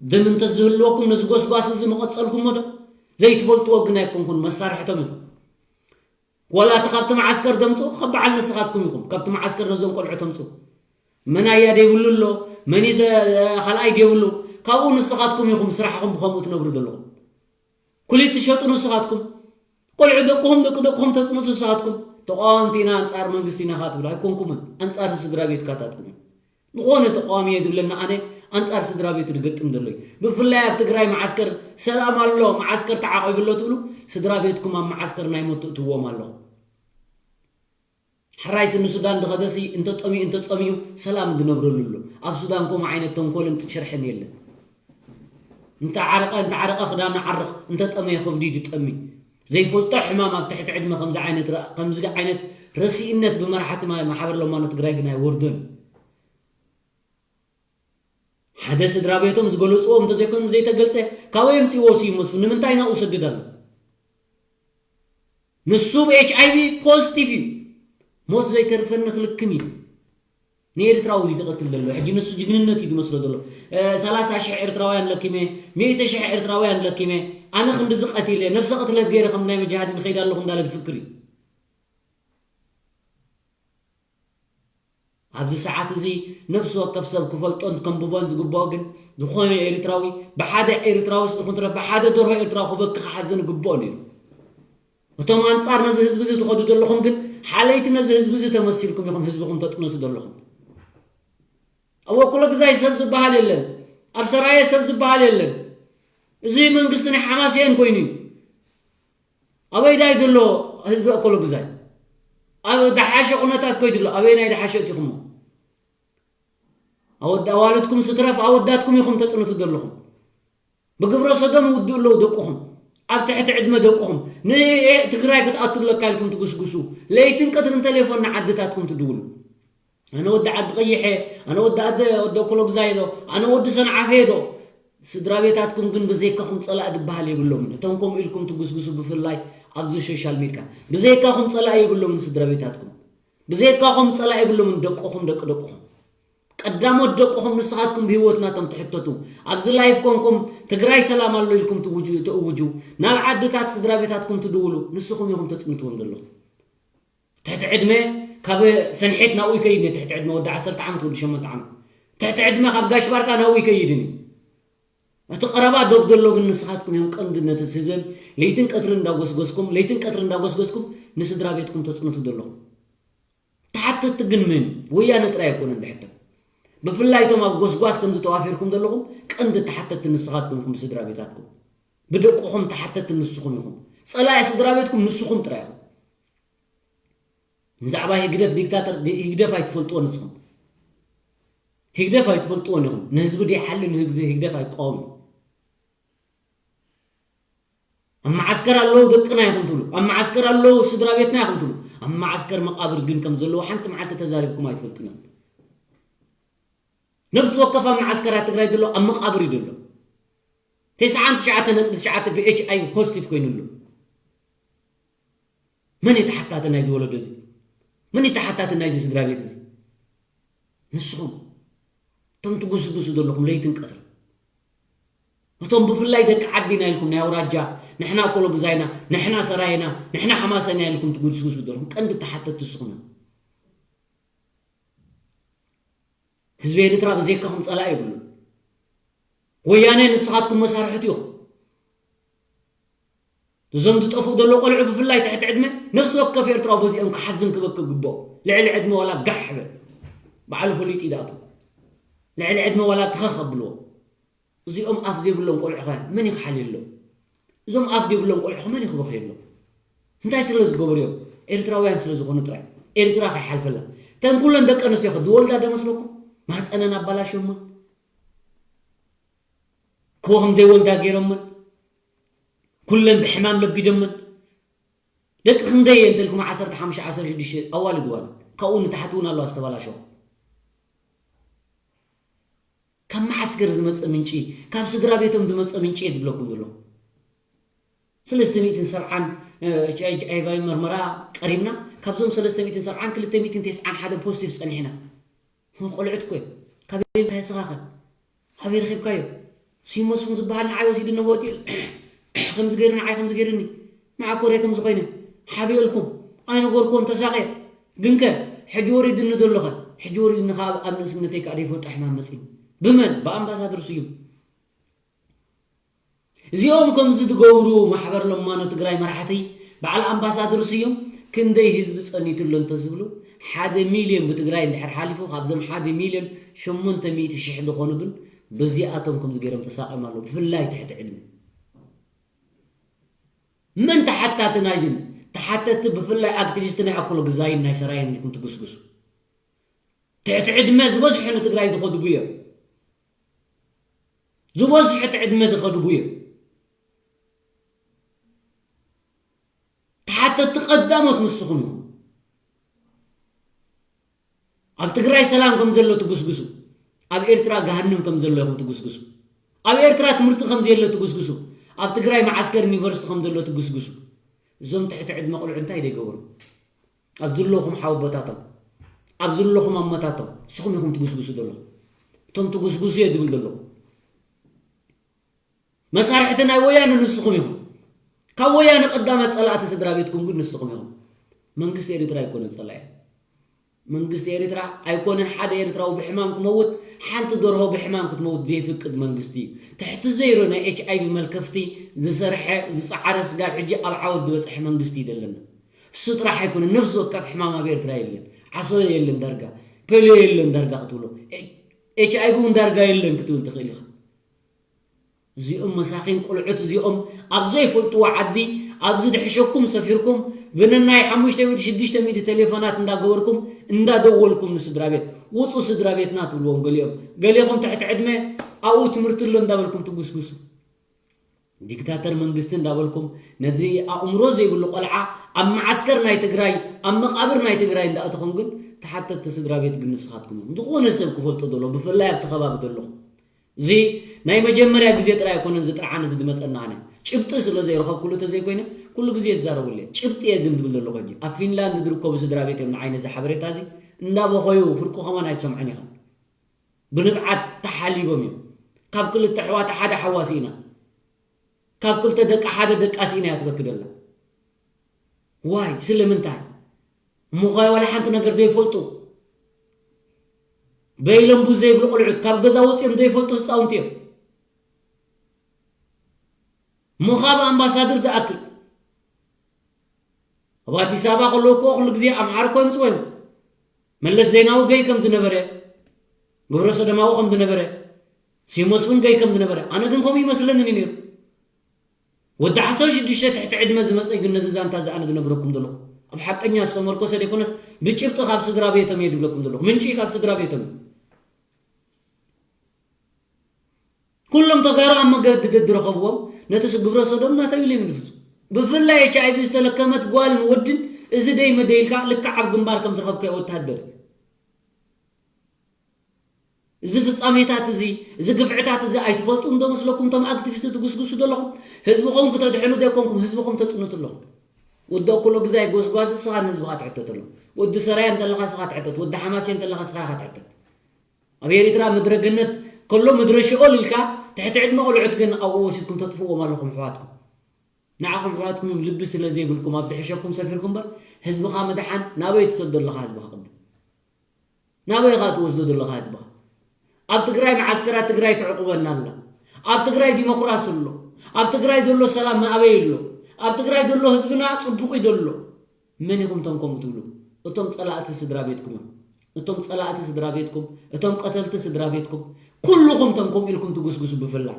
ደም እንተዝህልወኩም ነዚ ጎስጓስ እዚ መቐጸልኩሞ ዶ? ዘይትፈልጥዎ ግን ኣይኮንኩን፣ መሳርሕቶም ኢኹም። ዋላ እቲ ካብቲ መዓስከር ደምጽኡ ካብ በዓል ንስኻትኩም ኢኹም። ካብቲ መዓስከር ነዞም ቆልዑ ተምጽኡ። መን ኣያ ደይብሉ ኣሎ፣ መን እዩ ዘ-፣ ካልኣይ ደይብሉ። ካብኡ ንስኻትኩም ኢኹም ስራሕኹም ብኸምኡ ትነብሩ ዘለኹም። ኩሊት ትሸጡ ንስኻትኩም። ቆልዑ ደቅኹም፣ ደቂ ደቅኹም ተጽንቱ ንስኻትኩም። ተቃወምቲ ኢና፣ ኣንጻር መንግስቲ ኢና ኻትብሉ ኣይኮንኩምን። ኣንጻር ስድራ ቤትካታትኩም እዩ። ዝኾነ ተቃዋሚ እየ ዝብለና ኣነ ኣንጻር ስድራ ቤቱ ዝገጥም ዘሎ እዩ። ብፍላይ ኣብ ትግራይ መዓስከር ሰላም ኣሎ፣ መዓስከር ተዓቒቡ ኣሎ ትብሉ፣ ስድራ ቤትኩም ኣብ መዓስከር ናይ ሞት ትእትዎም ኣለኹም። ሕራይቲ ንሱዳን ዝኸደሲ እንተጠሚኡ እንተጸሚኡ ሰላም ዝነብረሉ ኣሎ። ኣብ ሱዳን ከምኡ ዓይነት ተንኮልን ሽርሕን የለን። እንተዓረቐ፣ እንተዓረቐ ክዳኑ ዓርቕ፣ እንተጠመየ ከብዱ ይጠሚ። ዘይፈልጦ ሕማም ኣብ ትሕቲ ዕድመ ከምዚ ዓይነት ረ-፣ ከምዚ ዓይነት ረሲእነት ብመራሕቲ ማ-፣ ማሕበር ለማኖ ትግራይ ግን ኣይወርዶን። ሓደ ስድራ ቤቶም ዝገለጽዎ እንተዘይኮይኑ ዘይተገልጸ፣ ካበይ ኣምጽእዎ ስዩም መስፍን? ንምንታይ ናብኡ ሰድድ ኣሎ? ንሱ ብ ኤች ኣይ ቪ ፖዚቲቭ እዩ። ሞት ዘይተርፈኒ ክልክም እዩ። ንኤርትራዊ እዩ ዝቐትል ዘሎ። ሕጂ ንሱ ጅግንነት እዩ ዝመስሎ ዘሎ። እ፣ ሰላሳ ሽሕ ኤርትራውያን ለኪመ፣ ሚእቲ ሽሕ ኤርትራውያን ለኪመ፣ ኣነ ክንድዚ ቀቲለ፣ ነፍሰ ቅትለት ገይረ ከም ናይ መጃሃዲን ከይደ ኣለኹ እንዳለ ዝፍክር እዩ። ኣብዚ ሰዓት እዚ ነፍሲ ወከፍ ሰብ ክፈልጦን ከንብቦን ዝግብኦ ግን፣ ዝኾነ ኤርትራዊ፣ ብሓደ ኤርትራዊ ስለ ክንትረ፣ ብሓደ ደርሆ ኤርትራዊ ክበኪ ክሓዝን ይግብኦ ነይሩ። እቶም ኣንጻር ነዚ ህዝቢ እዚ ትኸዱ ዘለኹም ግን፣ ሓለይቲ ነዚ ህዝቢ እዚ ተመሲልኩም ኢኹም ህዝብኹም ተጽንቱ ዘለኹም። ኣብ ወክሎ ግዛይ ሰብ ዝበሃል የለን። ኣብ ሰራየ ሰብ ዝበሃል የለን። እዚ መንግስቲ ናይ ሓማሴን ኮይኑ እዩ። ኣበይ ዳይ ዘሎ ህዝቢ ኣኮሎ ግዛይ? ኣብ ደሓሸ ኩነታት ኮይዱ ኣሎ። ኣበይ ናይ ደሓሸ እቲኹሞ? ኣወድ-፣ ኣዋልድኩም ስትረፍ ኣወዳትኩም ኢኹም ተጽንቱ ዘለኹም። ብግብረ ሰዶም ይውድኡ ኣለዉ ደቅኹም። ኣብ ትሕቲ ዕድመ ደቅኹም። ን-፣ ትግራይ ክትኣቱ ኣለካ ኢልኩም ትጉስጉሱ። ለይትን ቀትርን ቴሌፎን ንዓድታትኩም ትድውሉ። ኣነ ወዲ ዓዲ ቀይሐ፣ ኣነ ወዲ ዓዲ፣ ወዲ ኣኮሎ ግዛይ ዶ፣ ኣነ ወዲ ሰንዓፈ ዶ? ስድራ ቤታትኩም ግን ብዘይካኹም ጸላኢ ዝበሃል የብሎምን። እቶም ከምኡ ኢልኩም ትጉስጉሱ ብፍላይ ኣብዚ ሶሻል ሚድያ። ብዘይካኹም ጸላኢ የብሎምን ስድራ ቤታትኩም። ብዘይካኹም ጸላኢ የብሎምን ደቅኹም፣ ደቂ ደቅኹም። ቀዳሞት ደቅኹም ንስኻትኩም ብህይወት ናቶም ትሕተቱ። ኣብዚ ላይፍ ኮንኩም ትግራይ ሰላም ኣሎ ኢልኩም ትውጁ-፣ ትእውጁ። ናብ ዓድታት ስድራ ቤታትኩም ትድውሉ። ንስኹም ኢኹም ተጽንትዎም ዘለኹም። ትሕቲ ዕድመ ካብ ሰንሒት ናብኡ ይከይድ ነቲ ትሕቲ ዕድመ ወዲ ዓሰርተ ዓመት፣ ወዲ ሸሞንተ ዓመት። ትሕቲ ዕድመ ካብ ጋሽ ባርካ ናብኡ ይከይድን እዩ። እቲ ቀረባ ዶብ ዘሎ ግን ንስኻትኩም እዮም ቀንዲ ነቲ ህዝብን ለይትን ቀትርን እንዳጎስጎስኩም፣ ለይትን ቀትርን እንዳጎስጎስኩም ንስድራ ቤትኩም ተጽንቱ ዘለኹም። ተሓተቲ ግን መን እዩ? ወያነ ጥራይ ኣይኮነን ዝሕተት። ብፍላይ እቶም ኣብ ጎስጓስ ከምዚ ተዋፊርኩም ዘለኹም ቀንዲ ተሓተቲ ንስኻትኩም ኢኹም፣ ብስድራ ቤታትኩም። ብደቅኹም ተሓተቲ ንስኹም ኢኹም። ጸላኢ ስድራ ቤትኩም ንስኹም ጥራይ ኢኹም። ንዛዕባ ህግደፍ ዲክታተር፣ ህግደፍ ኣይትፈልጥዎን ንስኹም። ህግደፍ ኣይትፈልጥዎን ኢኹም። ንህዝቢ ደይሓሊ ንህግዚ ህግደፍ ኣይቃወም እዩ። ኣብ መዓስከር ኣለዉ ደቅና ኢኹም ትብሉ፣ ኣብ መዓስከር ኣለዉ ስድራ ቤትና ኢኹም ትብሉ። ኣብ መዓስከር መቓብር ግን ከም ዘለዉ ሓንቲ መዓልቲ ተዛሪብኩም ኣይትፈልጡን ኢኹም። ነብሲ ወከፍ ኣብ መዓስከራት ትግራይ ዘሎ ኣብ መቓብር እዩ ዘሎ። ተስዓን ትሽዓተ ነጥቢ ትሽዓተ ብኤች ኣይ ፖዚቲቭ ኮይኑ ኣሎ። መን እዩ ተሓታቲ ናይዚ ወለዶ እዚ? መን እዩ ተሓታቲ ናይዚ ስድራ ቤት እዚ? ንስኹም እቶም ትጉስጉሱ ዘለኹም ለይትን ቀትርን፣ እቶም ብፍላይ ደቂ ዓዲና ኢልኩም ናይ ኣውራጃ፣ ንሕና ኮሎ ግዛይና፣ ንሕና ሰራየና፣ ንሕና ሓማሰና ኢልኩም ትጉስጉሱ ዘለኹም ቀንዲ ተሓተትቲ ንስኹም ኢኹም። ህዝቢ ኤርትራ ብዘይካኹም ጸላኢ የብሉን። ወያነ ንስኻትኩም መሳርሕቲ ኢኹም። እዞም ዝጠፍኡ ዘለዉ ቆልዑ ብፍላይ ትሕቲ ዕድመ ነፍሲ ወከፍ ኤርትራዊ በዚኦም ክሓዝን ክበኪ ይግብኦ። ልዕሊ ዕድመ ዋላ ጋሕ በል። ባዕሉ ፈሊጡ ይድኣቱ። ልዕሊ ዕድመ ዋላ ትኸኽ ኣብልዎ። እዚኦም ኣፍ ዘይብሎም ቆልዑ ኸ መን እዩ ክሓልየሎም? እዞም ኣፍ ዘይብሎም ቆልዑ ኸ መን እዩ ክበኽየሎም? እንታይ ስለ ዝገበሩ እዮም? ኤርትራውያን ስለ ዝኾኑ ጥራይ። ኤርትራ ከይሓልፈላ። እተን ኩለን ደቂ ኣንስትዮ ኸ ዝወልዳ ዶ መስለኩም? ማህፀነን ኣባላሽዮመን። ክወ ከም ዘይወልዳ ገይሮመን። ኩለን ብሕማም ለቢደመን። ደቂ ክንደይ እየ እንተልኩም ዓሰርተ ሓሙሽተ ዓሰርተ ሽዱሽተ ኣዋልድ ዋላ ካብኡ ንታሕቲ እውን ኣለዋ ዝተባላሸዋ። ካብ መዓስከር ዝመፀ ምንጪ፣ ካብ ስድራ ቤቶም ዝመፀ ምንጪ እየ ዝብለኩም ዘለኹ። ሰለስተ ሚእትን ሰብዓን ኤች ኣይ ቪ መርመራ ቀሪብና፣ ካብዞም ሰለስተ ሚእትን ሰብዓን ክልተ ሚእትን ተስዓን ሓደን ፖዚቲቭ ፀኒሕና። ቆልዑት እኮ እዮም። ካበይ ምፍሐስኻ ኸ? ኣበይ ረኺብካዮ? ስዩም መስፍን ዝበሃል ንዓይ ወሲዱ ነበወጢ ከምዚ ገይሩ ንዓይ ከምዚ ገይሩኒ። መዓኮርየ ከምዚ ኮይነ። ሓቢኦልኩም። ኣይነገርኩዎን ተሳቕየ። ግንከ ሕጂ ወሪድኒ ዘሎ ኸ? ሕጂ ወሪድኒ ኸ ኣብ ንእስነተይ ከኣ ዘይፈልጦ ሕማም መጺኒ። ብመን? ብኣምባሳደር ስዩም። እዚኦም ከምዚ ዝገብሩ ማሕበር ለማኖ ትግራይ መራሕቲ በዓል ኣምባሳደር ስዩም ክንደይ ህዝቢ ጸኒቱ ኣሎ እንተዝብሉ ሓደ ሚልዮን ብትግራይ እንድሕር ሓሊፉ ካብዞም ሓደ ሚልዮን ሸሞንተ ሚእቲ ሽሕ ዝኾኑ ግን በዚኣቶም ከምዚ ገይሮም ተሳቒዮም ኣለዉ ብፍላይ ትሕቲ ዕድመ መን ተሓታቲ ናይዝን ተሓተቲ ብፍላይ ኣክቲቪስት ናይ ኣኮሎ ግዛይን ናይ ሰራየን ኢልኩም ትጉስጉሱ ትሕቲ ዕድመ ዝበዝሑ ንትግራይ ዝኸድቡ እዮም ዝበዝሑ ትዕድመ ዝኸድቡ እዮም። ተሓተቲ ቀዳሞት ንስኹም ኢኹም። ኣብ ትግራይ ሰላም ከም ዘሎ ትጉስጉሱ፣ ኣብ ኤርትራ ገሃንም ከም ዘሎ ኢኹም ትጉስጉሱ። ኣብ ኤርትራ ትምህርቲ ከም ዘየለ ትጉስጉሱ፣ ኣብ ትግራይ መዓስከር ዩኒቨርሲቲ ከም ዘሎ ትጉስጉሱ። እዞም ትሕቲ ዕድመ ቆልዑ እንታይ ደይገበሩ? ኣብ ዘለኹም ሓወቦታቶም፣ ኣብ ዘለኹም ኣሞታቶም ንስኹም ኢኹም ትጉስጉሱ ዘለኹም። እቶም ትጉስጉሱ እየ ዝብል ዘለኹ። መሳርሕቲ ናይ ወያነ ንስኹም ኢኹም። ካብ ወያነ ቀዳማት ጸላእቲ ስድራ ቤትኩም ግን ንስኹም ኢኹም። መንግስቲ ኤርትራ ኣይኮነን ጸላኢ። መንግስቲ ኤርትራ ኣይኮነን ሓደ ኤርትራዊ ብሕማም ክመውት፣ ሓንቲ ደርሆ ብሕማም ክትመውት ዘይፍቅድ መንግስቲ እዩ። ትሕቲ ዘይሮ ናይ ኤች ኣይ ቪ መልከፍቲ ዝሰርሐ፣ ዝጸዓረ ስጋብ ሕጂ ኣብ ዓወት ዝበጽሐ መንግስቲ እዩ ዘለና። እሱ ጥራሕ ኣይኮነን፣ ነፍሲ ወከፍ ሕማም ኣብ ኤርትራ የለን። ዓሶ የለን ዳርጋ፣ ፖልዮ የለን ዳርጋ ክትብሎ፣ ኤች ኣይ ቪ እውን ዳርጋ የለን ክትብል ትኽእል ኢኻ። እዚኦም መሳኺን ቆልዑት እዚኦም ኣብ ዘይፈልጥዎ ዓዲ ኣብዚ ድሕሸኩም ሰፊርኩም ብነናይ ሓሙሽተ ሚእቲ ሽዱሽተ ሚእቲ ቴሌፎናት እንዳገበርኩም እንዳደወልኩም ንስድራ ቤት ውፁ ስድራ ቤትና ትብልዎም ገሊኦም ገሌኹም ትሕቲ ዕድመ ኣብኡ ትምህርቲ ኣሎ እንዳበልኩም ትጉስጉሱ ዲክታተር መንግስቲ እንዳበልኩም ነዚ ኣእምሮ ዘይብሉ ቆልዓ ኣብ መዓስከር ናይ ትግራይ ኣብ መቃብር ናይ ትግራይ እንዳእተኹም ግን ተሓተቲ ስድራ ቤት ግን ንስኻትኩም ኢኹም ዝኾነ ሰብ ክፈልጦ ዘሎ ብፍላይ ኣብቲ ከባቢ ዘለኹም እዚ ናይ መጀመርያ ግዜ ጥራይ ኣይኮነን እዚ ጥርዓን እዚ ዝመፀና ኣነ ጭብጢ ስለ ዘይረኸብኩሉ ተዘይኮይነ ኩሉ ግዜ ይዛረበሉ እየ ጭብጢ እየ ግን ዝብል ዘለኹ ሕጂ ኣብ ፊንላንድ ዝርከቡ ስድራ ቤት እዮም ንዓይ ነዚ ሓበሬታ እዚ እንዳበኸዩ ፍርቁ ከማን ኣይሰምዑን ኢኻ ብንብዓት ተሓሊቦም እዮም ካብ ክልተ ኣሕዋት ሓደ ሓዋ ስኢና ካብ ክልተ ደቂ ሓደ ደቃ ስኢና እያ ትበኪ ዘላ ዋይ ስለምንታይ እሞ ኸ ዋላ ሓንቲ ነገር ዘይፈልጡ በይለምቡ ዘይብሉ ቆልዑት ካብ ገዛ ወፂኦም ዘይፈልጡ ህፃውንቲ እዮም እሞ ካብ ኣምባሳደር ዝኣክል ኣብ ኣዲስ ኣበባ ከለዉ እኮ ኩሉ ግዜ ኣምሓር እኮ ይምፅዎ እዮም መለስ ዜናዊ ገይ ከም ዝነበረ፣ ግብረ ሰዶማዊ ከም ዝነበረ፣ ስዩም መስፍን ገይ ከም ዝነበረ፣ ኣነ ግን ከምኡ ይመስለኒ ነይሩ። ወዲ ዓሰርተ ሽዱሽተ ትሕቲ ዕድመ ዝመጸ ግን ነዚ ዛንታ እዚ ኣነ ዝነግረኩም ዘለኹ ኣብ ሓቀኛ ዝተመርኮሰ ዘይኮነስ ብጭብጢ ካብ ስድራ ቤቶም እየ ዝብለኩም ዘለኹ። ምንጪ ካብ ስድራ ቤቶም እዩ። ኩሎም ተጋሩ ኣብ መገዲ ዝረኸብዎም ነቲ ግብረ ሰዶም ናተይ ኢሎም ይንፍጹ። ብፍላይ ኤች ኣይ ቪ ዝተለከመት ጓልን ወድን እዚ ደይ መደይ ኢልካ ልክዕ ኣብ ግንባር ከም ዝረኸብካዮ ወታደር እዩ። እዚ ፍጻሜታት እዚ፣ እዚ ግፍዕታት እዚ ኣይትፈልጡን ዶ መስለኩም? እቶም ኣክቲቪስት ትጉስጉሱ ዘለኹም ህዝብኹም ክተድሕኑ ዘይኮንኩም ህዝብኹም ተጽንቱ ኣለኹም። ወዲ ኣኩሎ ግዛይ ጎስጓስ እስኻ ንህዝብኻ ትሕተት ኣሎ። ወዲ ሰራየ እንተለኻ እስኻ ትሕተት፣ ወዲ ሓማሴ እንተለኻ እስኻ ኢኻ ትሕተት። ኣብ ኤሪትራ ምድረ ገነት ከሎ ምድረ ሽኦል ኢልካ ትሕቲ ዕድመ ቆልዑት ግን ኣብኡ ወሲድኩም ተጥፍዎም ኣለኹም ኣሕዋትኩም። ንዓኹም ኣሕዋትኩም ልቢ ስለ ዘይብልኩም ኣብ ድሕሸኩም ሰፊርኩም እምበር ህዝብኻ ምድሓን ናበይ ትሰዶ ኣለኻ ህዝብኻ ቅድም ናበይ ኢኻ ትወስዶ ዘለኻ ህዝብኻ? ኣብ ትግራይ መዓስከራት ትግራይ ትዕቁበና ኣላ። ኣብ ትግራይ ዲሞክራሲ ኣሎ። ኣብ ትግራይ ዘሎ ሰላም ኣበይ ኣሎ? ኣብ ትግራይ ዘሎ ህዝብና ጽቡቕ እዩ ዘሎ። መን ኢኹም እቶም ከምኡ ትብሉ? እቶም ጸላእቲ ስድራ ቤትኩም እዮም። እቶም ጸላእቲ ስድራ ቤትኩም፣ እቶም ቀተልቲ ስድራ ቤትኩም፣ ኩልኹም እቶም ከምኡ ኢልኩም ትጉስጉሱ ብፍላይ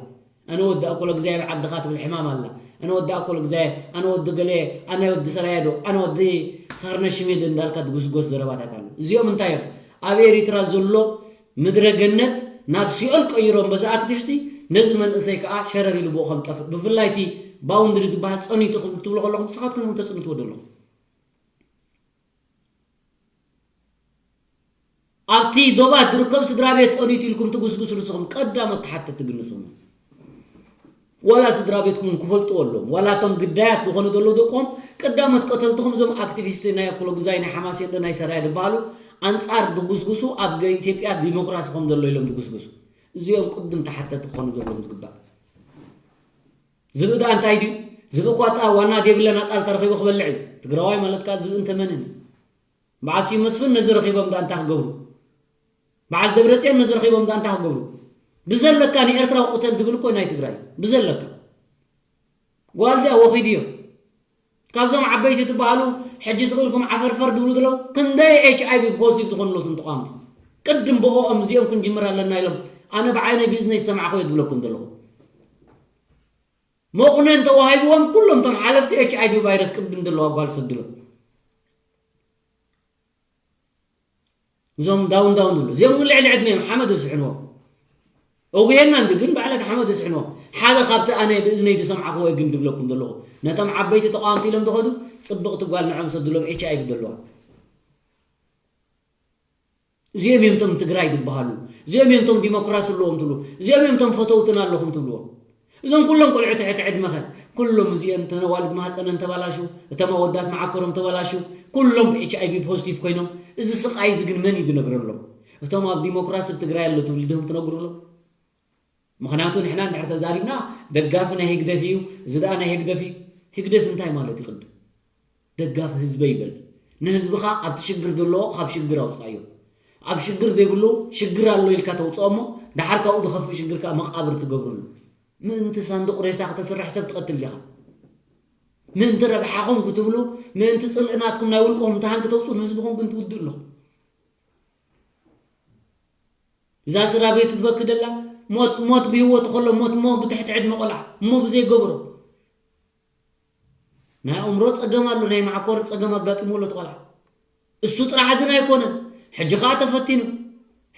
ኣነ ወዲ ኣኮለ እግዚኣብሔር ዓድኻ ትብል ሕማም ኣላ። ኣነ ወዲ ኣኮለ እግዚኣብሔር፣ ኣነ ወዲ ገለ፣ ኣነ ወዲ ሰራየዶ፣ ኣነ ወዲ ካርነሽሜድ እንዳልካ ትጉስጎስ ዘረባታት ኣሎ። እዚኦም እንታይ እዮም? ኣብ ኤሪትራ ዘሎ ምድረ ገነት ናብ ሲኦል ቀይሮም በዛ ኣክቲቪስቲ ነዚ መንእሰይ ከዓ ሸረር ኢሉ ብኡ ከም ጠፍእ። ብፍላይ እቲ ባውንድሪ ዝበሃል ጸኒቱ ክብል ትብሉ ከለኹም ንስኻትኩም ተጽንትዎ ዘለኹም። ኣብቲ ዶባት ዝርከብ ስድራ ቤት ጸኒቱ ኢልኩም ትጉስጉሱ ንስኹም ቀዳሞት ተሓተቲ ግን ንስኹም። ዋላ ስድራ ቤትኩም ክፈልጥዎ ኣለዎም። ዋላ እቶም ግዳያት ዝኾኑ ዘለዉ ደቅኹም ቀዳሞት ቀተልትኹም እዞም ኣክቲቪስት ናይ ኣኩሎ ግዛይ ናይ ሓማሴን ዶ ናይ ሰራየ ዝበሃሉ ኣንጻር ዝጉስጉሱ ኣብ ገ- ኢትዮጵያ ዲሞክራሲ ከም ዘሎ ኢሎም ዝጉስጉሱ። እዚኦም ቅድም ተሓተቲ ክኾኑ ዘለዎም ዝግባእ። ዝብኢ ደኣ እንታይ ድዩ? ዝብኢ እኳ ጣ ዋና ዴብለ ናጣል ተረኺቡ ክበልዕ እዩ። ትግራዋይ ማለት ከዓ ዝብኢ እንተመንን እዩ። በዓል ስዩም መስፍን ነዚ ረኺቦም ደኣ እንታይ ክገብሩ? በዓል ደብረጽዮን ነዚ ረኺቦም ደኣ እንታይ ክገብሩ? ብዘለካ ንኤርትራዊ ቅተል ዝብል እኮ ናይ ትግራይ ብዘለካ ጓል ድያ ወኺድዮ ካብዞም ዓበይቲ ትበሃሉ ሕጂ ስቕ ኢልኩም ዓፈርፈር ዝብሉ ዘለዉ ክንደይ ኤች ኣይ ቪ ፖዚቲቭ ዝኾኑ ኣለዉ እቶም ተቃወምቲ ቅድም ብኦኦም እዚኦም ክንጅምር ኣለና ኢሎም ኣነ ብዓይነይ ብእዝነይ ዝሰማዕኹ እየ ዝብለኩም ዘለኹ መቑነ እንተዋሂብዎም ኩሎም እቶም ሓለፍቲ ኤች ኣይ ቪ ቫይረስ ቅድም ዘለዋ ጓል ሰድሎም እዞም ዳውን ዳውን ዝብሉ እዚኦም ግን ልዕሊ ዕድመ እዮም ሓመድ ስሕንዎም እጉየና እንዲ ግን ባዕለት ሓመድ ስሕንዎም ሓደ ካብቲ ኣነ ብእዝነይ ዝሰምዓኽዎ ግን ዝብለኩም ዘለኹ ነቶም ዓበይቲ ተቃወምቲ ኢሎም ዝኸዱ ፅብቕቲ ጓል ንዖም ሰድሎም ኤች ኣይ ቪ ዘለዋ እዚኦም እዮም እቶም ትግራይ ዝበሃሉ እዚኦም እዮም እቶም ዲሞክራሲ ኣለዎም ትብሉ እዚኦም እዮም እቶም ፈተውትና ኣለኹም ትብልዎም እዞም ኩሎም ቆልዑ ትሕቲ ዕድመኸ ኩሎም እዚኦም እተን ኣዋልድ ማህፀነን ተባላሹ እቶም ኣወዳት መዓኮሮም ተባላሹ ኩሎም ብኤች ኣይ ቪ ፖዚቲቭ ኮይኖም እዚ ስቃይ እዚ ግን መን እዩ ዝነግረሎም እቶም ኣብ ዲሞክራሲ ኣብ ትግራይ ኣሎ ትብሉ ድም ትነግሩሎም ምኽንያቱ ንሕና እንድሕር ተዛሪብና ደጋፊ ናይ ህግደፍ እዩ እዚ ደኣ ናይ ህግደፍ እዩ ህግደፍ እንታይ ማለት እዩ ቅድም ደጋፊ ህዝበይ ይበል ንህዝብኻ ኣብቲ ሽግር ዘለዎ ካብ ሽግር ኣውፅኣዮ ኣብ ሽግር ዘይብሉ ሽግር ኣሎ ኢልካ ተውፅኦ እሞ ደሓር ካብኡ ዝኸፍእ ሽግር ከዓ መቃብር ትገብርሉ ምእንቲ ሳንዱቕ ሬሳ ክተስርሕ ሰብ ትቐትል ዲኻ ምእንቲ ረብሓኹም ክትብሉ ምእንቲ ፅልእናትኩም ናይ ውልቅኹም ተሃን ክተውፅኡ ንህዝብኹም ግን ትውድእ ኣለኹም እዛ ስድራ ቤት ትበኪ ደላ ሞት ሞት ብህይወቱ ከሎ ሞት እሞ ብትሕቲ ዕድመ ቆልዓ እሞ ብዘይገብሮ ናይ ኣእምሮ ፀገም ኣሎ ናይ መዓኮር ፀገም ኣጋጢሞ ኣሎ ቆልዓ እሱ ጥራሕ ግን ኣይኮነን ሕጂ ከዓ ተፈቲኑ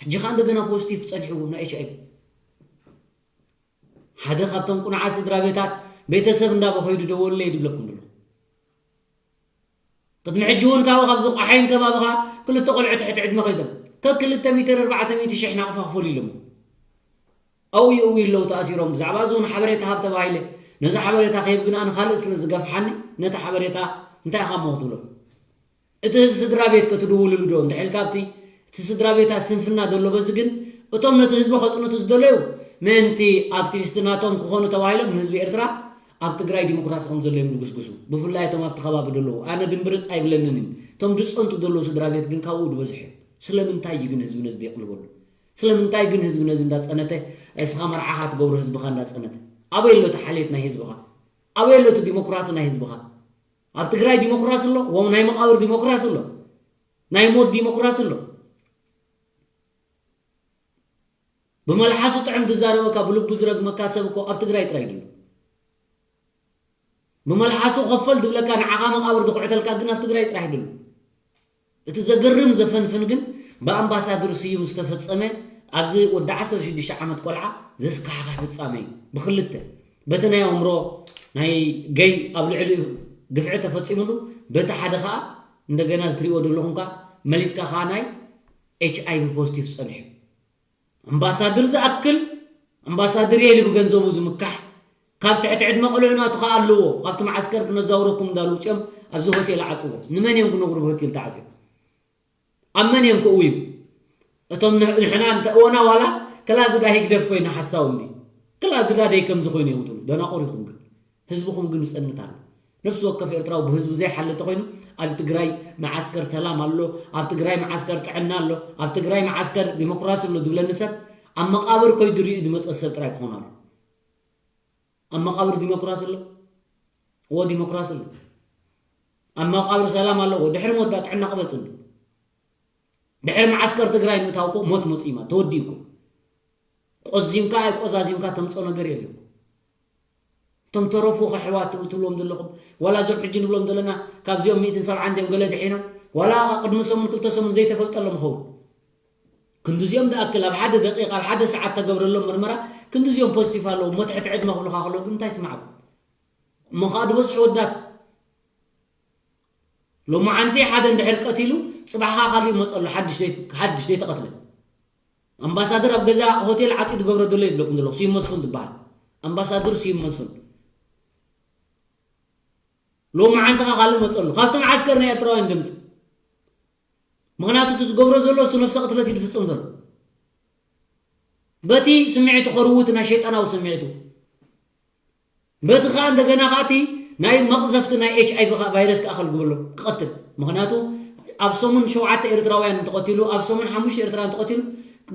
ሕጂ ከዓ እንደገና ፖዚቲቭ ፀኒሕዎ ናይ ኤች ኣይቪ ሓደ ካብቶም ቁኑዓት ስድራ ቤታት ቤተሰብ እንዳበኸይዱ ደወለይ ድብለኩም ደሎ ቅድሚ ሕጂ እውን ካብኡ ካብ ዝቋሓይን ከባብኻ ክልተ ቆልዑ ትሕቲ ዕድመ ከይዶም ከክልተ ሚተር ኣርባዕተ ሚእቲ ሽሕ ናቕፋ ክፈሉ ኢሎም ኣውይ እውይ ኣለዉ ተኣሲሮም ብዛዕባ እዚ እውን ሓበሬታ ሃብ ተባሂለ ነዚ ሓበሬታ ከይብ ግን ኣነ ካልእ ስለ ዝገፍሓኒ ነቲ ሓበሬታ እንታይ ኢኻ እሞ ክትብሎ እቲ ህዚ ስድራ ቤት ከትድውልሉ ዶ እንድሕል ካብቲ እቲ ስድራ ቤታት ስንፍና ዘሎ በዚ ግን እቶም ነቲ ህዝቢ ከፅንቱ ዝደለዩ ምእንቲ ኣክቲቪስት ናቶም ክኾኑ ተባሂሎም ንህዝቢ ኤርትራ ኣብ ትግራይ ዲሞክራሲ ከም ዘሎ እዮም ዝጉስጉሱ ብፍላይ እቶም ኣብቲ ከባቢ ዘለዉ ኣነ ድንብርፅ ኣይብለንን እዩ እቶም ዝፀንቱ ዘለዉ ስድራ ቤት ግን ካብኡ ዝበዝሑ ስለምንታይ እዩ ግን ህዝቢ ነዚ ደየቕልበሉ ስለምንታይ ግን ህዝቢ ነዚ እንዳፀነተ እስኻ መርዓኻ ትገብሮ ህዝብኻ እንዳፀነተ ኣበይ ኣሎ እቲ ሓልዮት ናይ ህዝብኻ ኣበይ ኣሎ እቲ ዲሞክራሲ ናይ ህዝብኻ ኣብ ትግራይ ዲሞክራሲ ኣሎ ወ ናይ መቃብር ዲሞክራሲ ኣሎ ናይ ሞት ዲሞክራሲ ኣሎ ብመልሓሱ ጥዕም ዝዛረበካ ብልቡ ዝረግመካ ሰብ እኮ ኣብ ትግራይ ጥራይ ድሉ። ብመልሓሱ ከፈል ዝብለካ ንዓኻ መቃብር ዝኹዕተልካ ግን ኣብ ትግራይ ጥራሕ ድሉ። እቲ ዘገርም ዘፈንፍን ግን ብኣምባሳደር ስዩም ዝተፈጸመ ኣብዚ ወዲ ዓሰርተ ሽዱሽተ ዓመት ቆልዓ ዘስካሕክሕ ፍጻመ እዩ። ብክልተ በቲ ናይ ኣእምሮ ናይ ገይ ኣብ ልዕሊኡ ግፍዒ ተፈጺሙሉ በቲ ሓደ ከዓ እንደገና ዝትሪእዎ ዘለኹም ከዓ መሊስካ ከዓ ናይ ኤች ኣይ ቪ ፖዚቲቭ ጸኒሑ። ኣምባሳደር ዝኣክል ኣምባሳደር የሊ ብገንዘቡ ዝምካሕ ካብ ትሕቲ ዕድመ ቆልዑ ናቱ ከዓ ኣለዎ ካብቲ መዓስከር ክነዛውረኩም እንዳሉ ውፅኦም ኣብዚ ሆቴል ዓፅዎ። ንመን እዮም ክነግሩ ብሆቴል ተዓፅዮም? ኣብ መን እዮም ክእውዩ? እቶም ንሕና እንተእወና ዋላ ክላዝዳ ሂግደፍ ኮይኑ ሓሳው እንዲ ክላዝዳ ደይ ከምዚ ኮይኑ እዮም ትብሉ ደናቆር ኢኹም ግን ህዝብኹም ግን ይጸንት ኣሎ። ነፍሲ ወከፍ ኤርትራዊ ብህዝቡ ዘይሓሊ ተኾይኑ ኣብ ትግራይ መዓስከር ሰላም ኣሎ፣ ኣብ ትግራይ መዓስከር ጥዕና ኣሎ፣ ኣብ ትግራይ መዓስከር ዲሞክራሲ ኣሎ ዝብለኒ ሰብ ኣብ መቃብር ከይዱ ሪኡ ዝመፀ ሰብ ጥራይ ክኾን ኣሎ። ኣብ መቃብር ዲሞክራሲ ኣሎ፣ እዎ ዲሞክራሲ ኣሎ። ኣብ መቃብር ሰላም ኣለዎ። ድሕሪ ሞት ዳ ጥዕና ክመፅእ ኣሎ። ድሕሪ መዓስከር ትግራይ ምእታው እኮ ሞት መፂማ ተወዲኡ እኮ። ቆዚምካ ኣይቆዛዚምካ ተምፅኦ ነገር የለን። እቶም ተረፉ ከሕዋት ትብልዎም ዘለኹም ዋላ እዞም ሕጂ ንብሎም ዘለና ካብዚኦም ሚእትን ሰብዓን ድዮም ገለ ድሒኖም ዋላ ቅድሚ ሰሙን ክልተ ሰሙን ዘይተፈልጠሎም ይኸውን። ክንድዚኦም ዝኣክል ኣብ ሓደ ደቂቕ ኣብ ሓደ ሰዓት ተገብረሎም ምርመራ ክንድዚኦም ፖዚቲቭ ኣለዎም። ሞት ሕቲ ዕድመ ክብሉካ ከለዉ ግን እንታይ ስማዕኩም? እሞ ከዓ ዝበዝሑ ወዳት ሎማዓንቲ ሓደ እንድሕር ቀቲሉ ፅባሕኻ ካሊእ መፀሉ ሓድሽ ዘይተቐትለ ኣምባሳደር ኣብ ገዛ ሆቴል ዓፂ ዝገብረ ዘሎ ይብለኩም ዘለኹ ስዩም መስፉን ዝበሃል ኣምባሳደር ስዩም መስፉን ሎማዓንትኻ ካልእ መፀሉ ካብቲ መዓስከር ናይ ኤርትራውያን ድምፂ ምክንያቱ እቲ ዝገብሮ ዘሎ እሱ ነፍሰ ቅትለት እዩ ዝፍፅም ዘሎ በቲ ስምዒቱ ከርውት ናይ ሸይጣናዊ ስምዒቱ በቲ ከዓ እንደገና ከዓ እቲ ናይ መቕዘፍቲ ናይ ኤች ኣይ ቪ ቫይረስ ከዓ ከልግበሎም ክቐትል ምክንያቱ ኣብ ሰሙን ሸውዓተ ኤርትራውያን እንተቐቲሉ ኣብ ሰሙን ሓሙሽተ ኤርትራውያን እንተቐቲሉ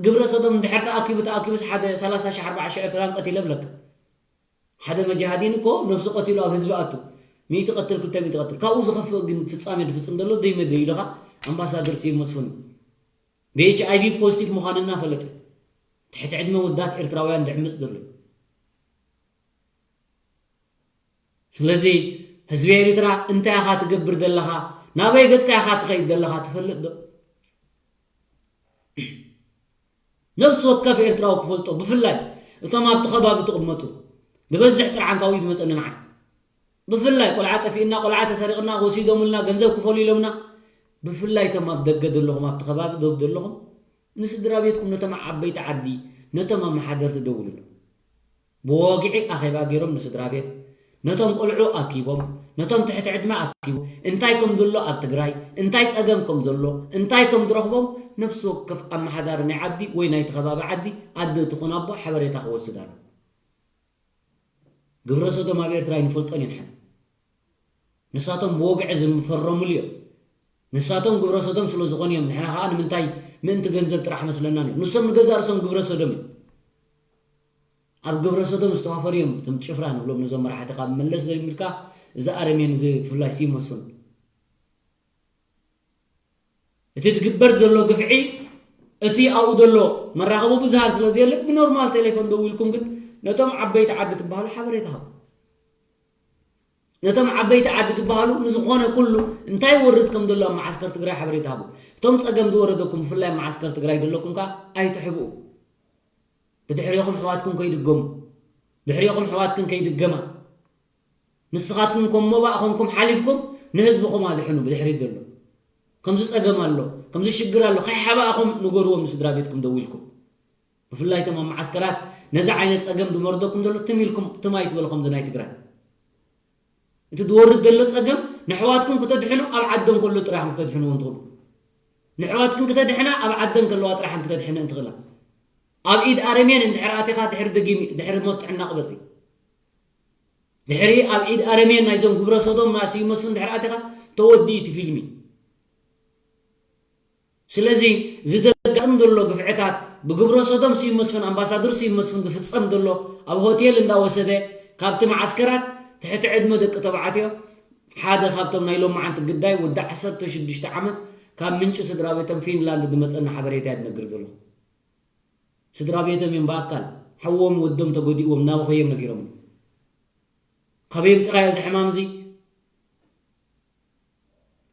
ግብረ ሰዶም እንድሕር ተኣኪቡ ተኣኪቡስ ሓደ ሰላሳ ሺሕ ኣርባዓ ሺሕ ኤርትራውያን ቀቲለ ብለካ ሓደ መጃሃዲን እኮ ነብሱ ቀቲሉ ኣብ ህዝቢ ኣቱ ሚእቲ ቀትል ክልተ ሚእቲ ቀትል ካብኡ ዝኸፍእ ግን ፍፃሜ ዝፍፅም ዘሎ ደይ መደይ ኢልኻ ኣምባሳደር ስዩም መስፍን ብኤች ኣይ ቪ ፖዚቲቭ ምዃኑ እናፈለጠ ትሕቲ ዕድመ ወዳት ኤርትራውያን ድዕምፅ ዘሎ እዩ ስለዚ ህዝቢ ኤርትራ እንታይ ኢኻ ትገብር ዘለኻ ናበይ ገፅካ ኢኻ ትኸይድ ዘለኻ ትፈልጥ ዶ ነብሲ ወከፍ ኤርትራዊ ክፈልጦ ብፍላይ እቶም ኣብቲ ከባቢ ትቕመጡ ዝበዝሕ ጥርዓን ካብኡ እዩ ዝመፀኒ ንዓይ ብፍላይ ቆልዓ ጠፊእና ቆልዓ ተሰሪቕና ወሲዶምልና ገንዘብ ክፈሉ ኢሎምና ብፍላይ እቶም ኣብ ደገ ዘለኹም ኣብቲ ከባቢ ዶብ ዘለኹም ንስድራ ቤትኩም ነቶም ዓበይቲ ዓዲ ነቶም ኣመሓደርቲ ደውሉሎም ብወግዒ ኣኼባ ገይሮም ንስድራ ቤት ነቶም ቆልዑ ኣኪቦም ነቶም ትሕቲ ዕድመ ኣኪቦም እንታይ ከም ዘሎ ኣብ ትግራይ እንታይ ፀገም ከም ዘሎ እንታይ ከም ዝረኽቦም ነፍሲ ወከፍ ኣመሓዳሪ ናይ ዓዲ ወይ ናይቲ ከባቢ ዓዲ ኣደ ትኹን ኣቦ ሓበሬታ ክወስድ ኣሎ ግብረ ሰዶም ኣብ ኤርትራ ኣይንፈልጦን ኢና ንሳቶም ብወግዒ ዝፈረሙሉ እዮም ንሳቶም ግብረ ሰዶም ስለ ዝኾኑ እዮም ንሕና ከዓ ንምንታይ ምእንቲ ገንዘብ ጥራሕ መስለና እዮም ንሶም ንገዛእ ርእሶም ግብረ ሰዶም እዮም ኣብ ግብረ ሰዶም ዝተዋፈሩ እዮም እቶም ጭፍራ ንብሎም ነዞም መራሕቲ ካብ መለስ ጀሚርካ እዚ ኣረሜን እዚ ብፍላይ ስዩም መስፍን እቲ ዝግበር ዘሎ ግፍዒ እቲ ኣብኡ ዘሎ መራኸቢ ብዙሃን ስለ ዘየለ ብኖርማል ቴሌፎን ደዊልኩም ግን ነቶም ዓበይቲ ዓዲ ትበሃሉ ሓበሬታ ሃቡ ነቶም ዓበይቲ ዓዲ ዝበሃሉ ንዝኾነ ኩሉ እንታይ ይወርድ ከም ዘሎ ኣብ መዓስከር ትግራይ ሓበሬታ ሃቡ። እቶም ጸገም ዝወረደኩም ብፍላይ ኣብ መዓስከር ትግራይ ዘለኩም ከኣ ኣይትሕብኡ። ብድሕሪኹም ኣሕዋትኩም ከይድገሙ፣ ድሕሪኹም ኣሕዋትክን ከይድገማ ንስኻትኩም ከም ሞባእ ኮንኩም ሓሊፍኩም ንህዝብኹም ኣድሕኑ። ብድሕሪት ዘሎ ከምዚ ጸገም ኣሎ፣ ከምዚ ሽግር ኣሎ ከይሓባእኹም ንገርዎም ንስድራ ቤትኩም ደዊልኩም። ብፍላይ እቶም ኣብ መዓስከራት ነዚ ዓይነት ጸገም ዝመርደኩም ዘሎ ትም ኢልኩም ትም ኣይትበሉ ከምዚ ናይ ትግራይ እቲ ዝወርድ ዘሎ ጸገም ንሕዋትኩም ክተድሕኑ ኣብ ዓደን ከሎ ጥራሕም ክተድሕንዎም ትኽእሉ ንሕዋትኩም ክተድሕና ኣብ ዓደን ከለዋ ጥራሕም ክተድሕነን ትኽእላ ኣብ ኢድ ኣረሜን እንድሕር ኣቲኻ ድሕሪ ደጊም ድሕሪ ሞት ጥዕና ቅበጽ ድሕሪ ኣብ ኢድ ኣረሜን ናይዞም ግብረ ሰዶም ናስዩ መስፍን ድሕር ኣቲኻ ተወዲ እቲ ፊልሚ ስለዚ ዝደጋጥም ዘሎ ግፍዕታት ብግብረ ሰዶም ስዩም መስፍን ኣምባሳደር ስዩም መስፍን ዝፍጸም ዘሎ ኣብ ሆቴል እንዳወሰደ ካብቲ መዓስከራት ትሕቲ ዕድመ ደቂ ተባዕትዮ ሓደ ካብቶም ናይ ሎማዓንቲ ግዳይ ወዲ ዓሰርተ ሽዱሽተ ዓመት ካብ ምንጪ ስድራ ቤቶም ፊንላንድ ዝመጸና ሓበሬታ እየ ዝነግር ዘለኹ። ስድራ ቤቶም እዮም ብኣካል ሓዎም ወዶም ተጎዲእዎም እናበኸዮም ነጊሮም። ካበይ የምፅኻዮ እዚ ሕማም እዚ?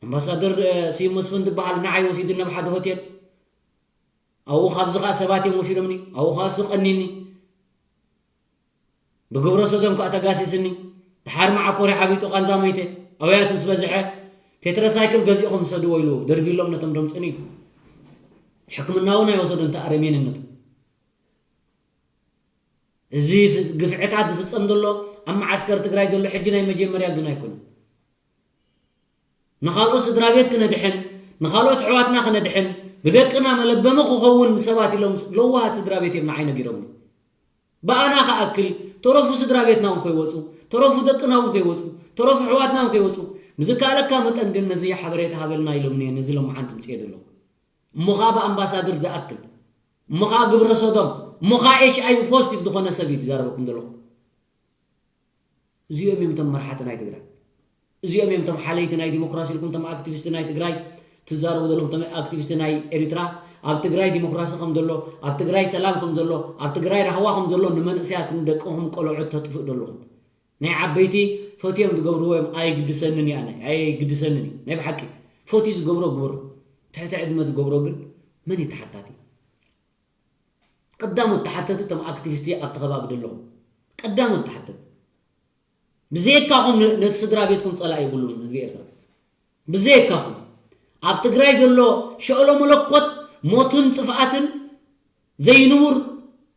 ኣምባሳደር ስዩም መስፍን ዝበሃል ንዓይ ወሲዱኒ ናብ ሓደ ሆቴል። ኣብኡ ካብዚ ከዓ ሰባት እዮም ወሲዶምኒ። ኣብኡ ከዓ እሱ ቀኒኒ። ብግብረ ሰዶም ከዓ ተጋሲስኒ። ድሓር መዓኮሪ ሓቢጡ ቃንዛ ሞይተ። ኣውያት ምስ በዝሐ ቴትራሳይክል ገዚእኹም ሰድዎ ኢሉ ደርቢሎም ነቶም ደምፅኒ። ሕክምና እውን ኣይወሰዱን ተኣረሜንነቱ። እዚ ግፍዕታት ዝፍፀም ዘሎ ኣብ መዓስከር ትግራይ ዘሎ ሕጂ ናይ መጀመርያ ግን ኣይኮነን። ንኻልኦት ስድራ ቤት ክነድሕን፣ ንኻልኦት ኣሕዋትና ክነድሕን፣ ብደቅና መለበሚ ክኸውን ንሰባት ኢሎም ለዋሃት ስድራ ቤት እዮም ንዓይ ነጊሮምኒ። ብኣና ክኣክል ተረፉ ስድራ ቤትና እውን ከይወፁ፣ ተረፉ ደቅና እውን ከይወፁ፣ ተረፉ ኣሕዋትና እውን ከይወፁ፣ ብዝከኣለካ መጠን ግን ነዚ ሓበሬታ ሃበልና ኢሎምኒ እየ ነዚ ሎምዓንቲ ምፅኤ ዘለኹ። እሞ ኸዓ ብኣምባሳደር ዝኣክል፣ እሞ ኸዓ ግብረ ሰዶም፣ እሞ ኸዓ ኤች ኣይ ቪ ፖዚቲቭ ዝኾነ ሰብ እዩ ዝዛረበኩም ዘለኹ። እዚኦም እዮም እቶም መርሓቲ ናይ ትግራይ። እዚኦም እዮም እቶም ሓለይቲ ናይ ዲሞክራሲ ኢልኩም እቶም ኣክቲቪስት ናይ ትግራይ ትዛረቡ ዘለኹም፣ እቶም ኣክቲቪስት ናይ ኤሪትራ ኣብ ትግራይ ዲሞክራሲ ከም ዘሎ፣ ኣብ ትግራይ ሰላም ከም ዘሎ፣ ኣብ ትግራይ ራህዋ ከም ዘሎ ንመንእሰያት ንደቅኹም ቆልዑት ተጥፍኡ ዘለኹም። ናይ ዓበይቲ ፈትዮም ዝገብርዎ እዮም። ኣይግድሰንን እያ ናይ ኣይግድሰንን እዩ ናይ ብሓቂ ፈትዩ ዝገብሮ ግብሩ ትሕቲ ዕድመ ዝገብሮ ግን መን እዩ ተሓታቲ? ቀዳሞት ተሓተቲ እቶም ኣክቲቪስት ኣብቲ ከባቢ ዘለኹም ቀዳሞት ተሓተቲ። ብዘየካኹም ን- ነቲ ስድራ ቤትኩም ጸላኢ የብሉን ህዝቢ ኤርትራ። ብዘየካኹም ኣብ ትግራይ ዘሎ ሸእሎ መለኮት ሞትን ጥፍኣትን ዘይንቡር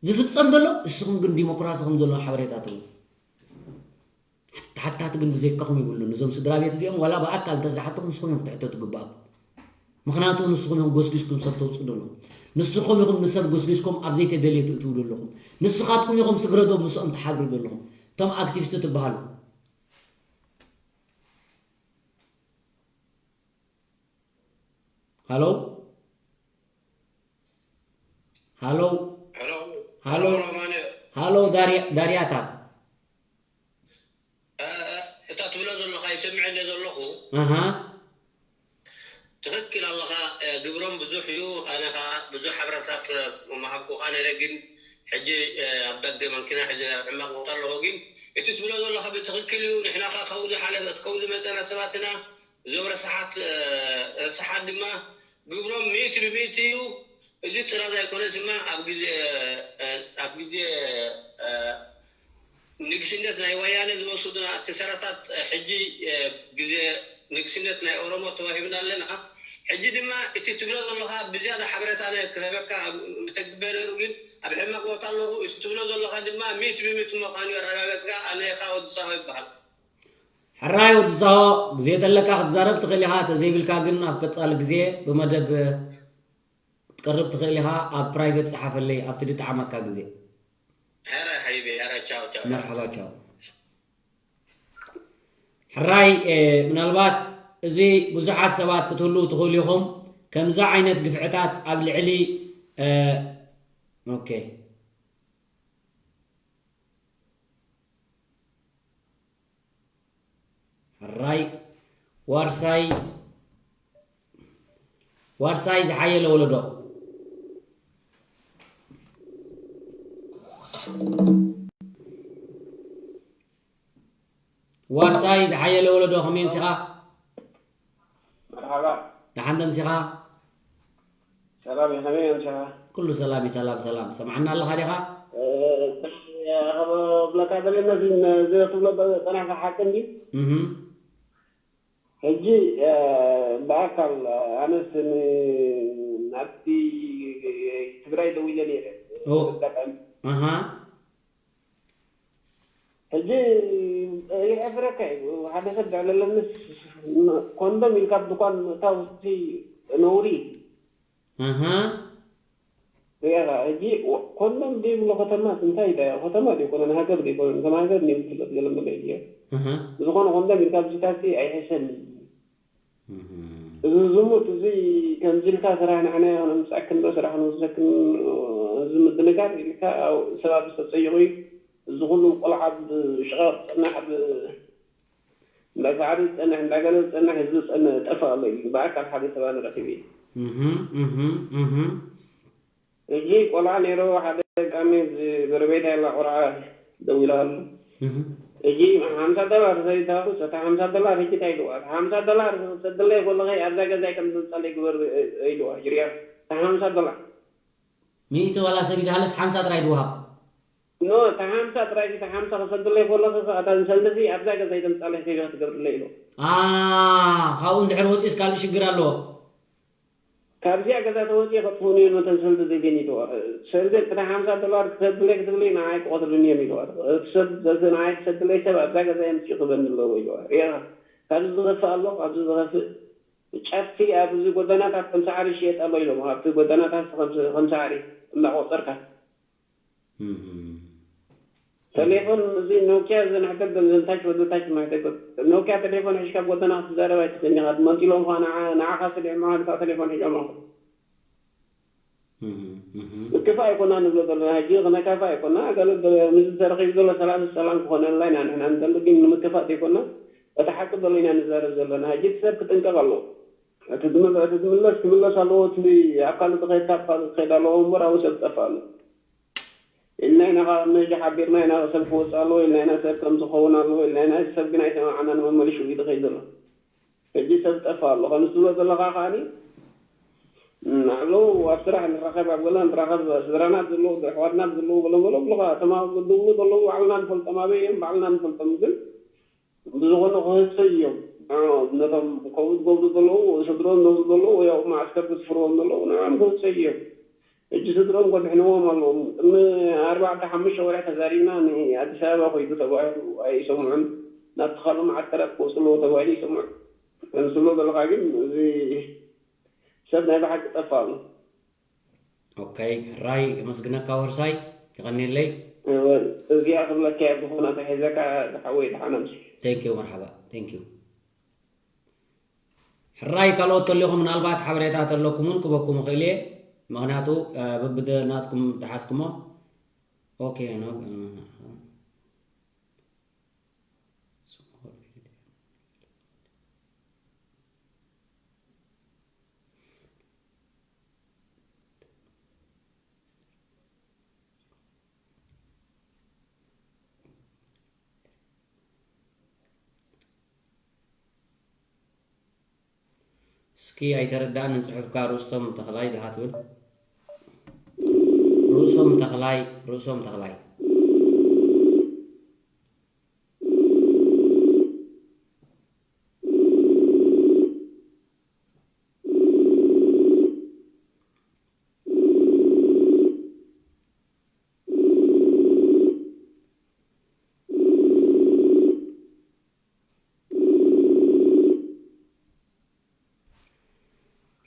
ዝፍጸም ዘሎ እስኹም ግን ዲሞክራሲ ከም ዘሎ ሓበሬታ ትህቡ። ተሓታቲ ግን ብዘይካኹም ይብሉን። እዞም ስድራ ቤት እዚኦም ዋላ ብኣካል እንተዝሓተኹም ንስኹም እዮም ክትሕተቱ ግባኣኩም። ምኽንያቱ ንስኹም እዮም ጎስጊስኩም ሰብ ተውፅኡ ዘለኹም። ንስኹም ኢኹም ንሰብ ጎስጊስኩም ኣብ ዘይተደልየ ትእትዉ ዘለኹም። ንስኻትኩም ኢኹም ስግረዶብ ምስኦም ትሓብሩ ዘለኹም። እቶም ኣክቲቪስት ትበሃሉ። ሃሎ ሃሎ ሄሎ ሃሎ ሮማን ሃሎ ዳርያ- ዳርያታ እታ ትብሎ ዘለኻ ይሰምዐ እንደ ዘለኹ ኣሃ ትኽክል ኣለኻ። ግብሮም ብዙሕ እዩ። ኣነ ኸዓ ብዙሕ ሓበሬታት ምሃብኩኻ ነይረ፣ ግን ሕጂ ኣብ ደገ መኪና ሒዘ ኣብ ሕማቕ ቦታ ኣለኹ። ግን እቲ ትብሎ ዘለኻ ብትኽክል እዩ። ንሕና ኸዓ ካብኡ ዝሓለፈ እቲ ካብኡ ዝመፀና ሰባት ኢና። እዞም ረሳሓት ረሳሓት ድማ ግብሮም ሚእቲ ብሚእቲ እዩ። እዚ ጥራዝ ኣይኮነስ ድማ ኣብ ግዜ ኣብ ግዜ ንግስነት ናይ ወያነ ዝወሰዱና እቲ ሰረታት ሕጂ ግዜ ንግስነት ናይ ኦሮሞ ተዋሂብና ኣለና። ሕጂ ድማ እቲ ትብሎ ዘለኻ ብዝያዳ ሓበሬታ ኣነ ክህበካ ምተግበ ነይሩ፣ ግን ኣብ ሕማቕ ቦታ ኣለኹ። እቲ ትብሎ ዘለኻ ድማ ሚእቲ ብሚእቲ ምዃኑ ኣረጋገጽካ። ኣነ ኸኣ ወዲ ሳሆ ይበሃል። ሕራይ ወዲ ሳሆ፣ ግዜ ተለካ ክትዛረብ ትኽእል ኢኻ፣ ተዘይብልካ ግን ኣብ ቀጻሊ ግዜ ብመደብ ክትቀርብ ትኽእል ኢኻ። ኣብ ፕራይቬት ጸሓፈለይ ኣብቲ ዝጠዓመካ ግዜ። ሕራይ ሓቢቢ፣ ሕራይ ቻው ቻው። መርሓባ ቻው። ሕራይ ምናልባት እዚ ብዙሓት ሰባት ክትህልዉ ትኽእሉ ኢኹም። ከምዚ ዓይነት ግፍዕታት ኣብ ልዕሊ ኦኬ ሕራይ ዋርሳይ ዋርሳይ ዝሓየለ ወለዶ ዋርሳይ ዝሓየለ ወለዶ ከመይ ኣምሲኻ? መርሓባ ደሓን ተምሲኻ? ሰላም እዩ፣ ከመይ ኣምሲኻ? ኩሉ ሰላም እዩ፣ ሰላም ሰላም። ሰምዓና ኣለኻ ዲኻ? ክብለካ ደለ ነዚ ነዚ ትብሎ ጸናሕካ ሓቂ እንዲ እህ ሕጂ ብኣካል ኣነስ ን- ናብቲ ትግራይ ደው ኢለ ነይረ ኦ። ኣጋጣሚ ኣሃ ሕጂ ይሕፍረካ እዩ። ሓደ ሰብ ዕለለምስ ኮንዶም ኢልካ ኣብ ድኳን ምእታው ነውሪ እዩ። ኣሃ ሪኢኻ ሕጂ ኮንዶም ዘይብሎ ከተማ እንታይ ዳ ከተማ ዘይኮነን ሃገር ዘይኮነን ከም ሃገር ንዮም ዝፍለጥ ገለ መለ እዩ። ኣሃ ብዝኾነ ኮንዶም ኢልካ ብዚታሲ ኣይሕሸን። እህ እዚ ዝሙት እዚ ከምዚ ኢልካ ስራሕ ንሕና ኢና ነምፅኣክን ዶ ስራሕ ንወስደክን እዚ ምድንጋር ኢልካ ኣብ ሰባቢ ተፀይቑ እዩ። እዚ ኩሉ ቆልዓ ብሽቓቕ ዝፀናሕ ብ እንዳሳዕሪ ዝፀንሕ እንዳገለ ዝፀንሕ ህዝቢ ዝፀንሕ ጠፍእ ኣሎ እዩ። ብኣካል ሓደ ሰብ ኣነ ረኺበ እዩ። እህ እህ እህ ሕጂ ቆልዓ ነይሩ፣ ሓደ ብጣዕሚ ዝጎረቤት ያላ ቆልዓ ደዊላ ኣሎ። እህ። ሕጂ ሓምሳ ዶላር ዘይታወስ፣ እታ ሓምሳ ዶላር ሕጂ እንታይ ኢልዋ? እታ ሓምሳ ዶላር ክሰደለይ ከለኸ ኣብዛ ገዛይ ከም ዘንጻለይ ግበር ኢልዋ። ሕጂ ሪኣ፣ እታ ሓምሳ ዶላር። ሚእቲ ዋላ ሰዲድሃለስ ሓምሳ ጥራይ ድወሃብ? ኖ፣ እታ ሓምሳ ጥራይ፣ እታ ሓምሳ ክሰደለይ ከለኸ፣ እታ ሰልዲ ኣብዛ ገዛይ ተምጻለይ ከይዳ ክትገብርለይ ኢልዋ። ኣ፣ ካብኡ እንድሕር ወፂኡስ ካልእ ሽግር ኣለዎ? ካብዚኣ ገዛ ተወፂኦ ከጥፍኡኒ እዮም፣ እተን ሰልዲ ዘይደን ኢልዋ። ሰልዲ እታ ሓምሳ ዶላር ክሰድለይ ክትብለይ ንዓይ ክቆትሉኒ እዮም ኢልዋ። እቲ ሰብ፣ በዚ ንዓይ ክሰድለይ ሰብ ኣብዛ ገዛ የምፅኡ ክበኒ ኣለዎ ኢልዋ። ሪኣ፣ ካብዚ ዝኸፍእ ኣሎ፣ ካብዚ ዝኸፍእ። ጫትሲ ኣብዚ ጎደናታት ከም ሳዕሪ ይሽየጥ ኣሎ ኢሎም፣ ኣብቲ ጎደናታት ከም፣ ከም ሳዕሪ እናቆፀርካ። እህ። ቴሌፎን እዚ ኖኪያ እዚ ንሕተት፣ ዘንታች ወደታች ማሕተት። ኖኪያ ቴሌፎን ሒዝካ ጎደና ክትዛረብ ኣይትኽእልን ኢኻ። መንጢሎም ኸዓ ንዓ-፣ ንዓኻ ስሊዖም፣ ንዓኻ ቴሌፎን ሒዞም ኣለኹ። እህ፣ እህ። ምክፋእ ኣይኮና ንብሎ ዘለና፣ ሕጂ ክነካፍእ ኣይኮና። ገለ ገለ ምስዚ ተረኺቡ ዘሎ ሰላም ሰላም ክኾነልና ኢና ንሕና ንደሊ፣ ግን ንምክፋእ ዘይኮና፣ እቲ ሓቂ ዘሎ ኢና ንዛረብ ዘለና። ሕጂ እቲ ሰብ ክጥንቀቕ ኣለዎ። እቲ ዝምለ-፣ እቲ ዝምለስ ክምለስ ኣለዎ፣ እቲ ኣብ ካልእ ዝኸይድ ካብ ካልእ ክኸይድ ኣለዎ እምበር ኣብኡ ሰብ ክጠፍእ ኣለዎ ኢልና ኢና፣ ካብ መሸ ሓቢርና ኢና፣ ሰብ ክወፅእ ኣለዎ ኢልና ኢና፣ ሰብ ከምዚ ክኸውን ኣለዎ ኢልና ኢና። ሰብ ግን ኣይሰማዕናን፣ መመሊሹ እዩ ዝኸይድ ዘሎ። ሕጂ ሰብ ጠፋ ኣሎ። ከምዚ ትብሎ ዘለኻ ከዓኒ፣ እም፣ ኣለዉ ኣብ ስራሕ ንራኸብ፣ ኣብ ገዛ ንራኸብ፣ ስድራና ዘለዉ፣ ኣሕዋትና ዘለዉ፣ ገለ ገለ ብልኻ፣ እቶም ኣብ ዝብሉ ዘለዉ ባዕልና ንፈልጦም፣ ኣበይ እዮም ባዕልና ንፈልጦም። ግን ብዝኾነ ክህሰዩ እዮም። ንዕኦም፣ ነቶም ከምኡ ዝገብሩ ዘለዉ፣ ስድርኦም ዝነብሩ ዘለዉ፣ ወይ ኣብኡ መዓስከር ዘስፍርዎም ዘለዉ፣ ንዕኦም ክህሰዩ እዮም። ሕጂ ስድርኦም ከድሕንዎም ኣለዎም። ቅድሚ ኣርባዕተ ሓሙሽተ ወርሒ ተዛሪብና፣ ንኣዲስ ኣበባ ከይዱ ተባሂሉ ኣይሰምዑን። ናብቲ ካልእ መዓስከራት ክወፁ ኣለዎ ተባሂሉ ይሰምዑ። ከምዚ ትብሎ ዘለኻ ግን፣ እዚ ሰብ ናይ ብሓቂ ጠፋ ኣሎ። ኦኬ፣ ሕራይ የመስግነካ ወርሳይ፣ የቐንየለይ። እወ፣ እዚኣ ክብለካ እያ፣ ዝኾነ ተሒዘካ ዝሓወይ፣ ደሓን ኣምሲ። Thank you፣ መርሓባ፣ thank you። ሕራይ ካልኦት ተሊኹም ምናልባት ሓበሬታ ተለኩም እውን ክበኩም እኽእል እየ። ምኽንያቱ፣ እ፣ በብደ-፣ ናትኩም ደሓዝኩሞ። ኦኬ፣ ኖ-፣ እ፣ እስኪ ኣይተረዳእንን ጽሑፍካ። ርእሶም ተኽላይ ድኻ ትብል? ርእሶም ተኽላይ፣ ርእሶም ተኽላይ።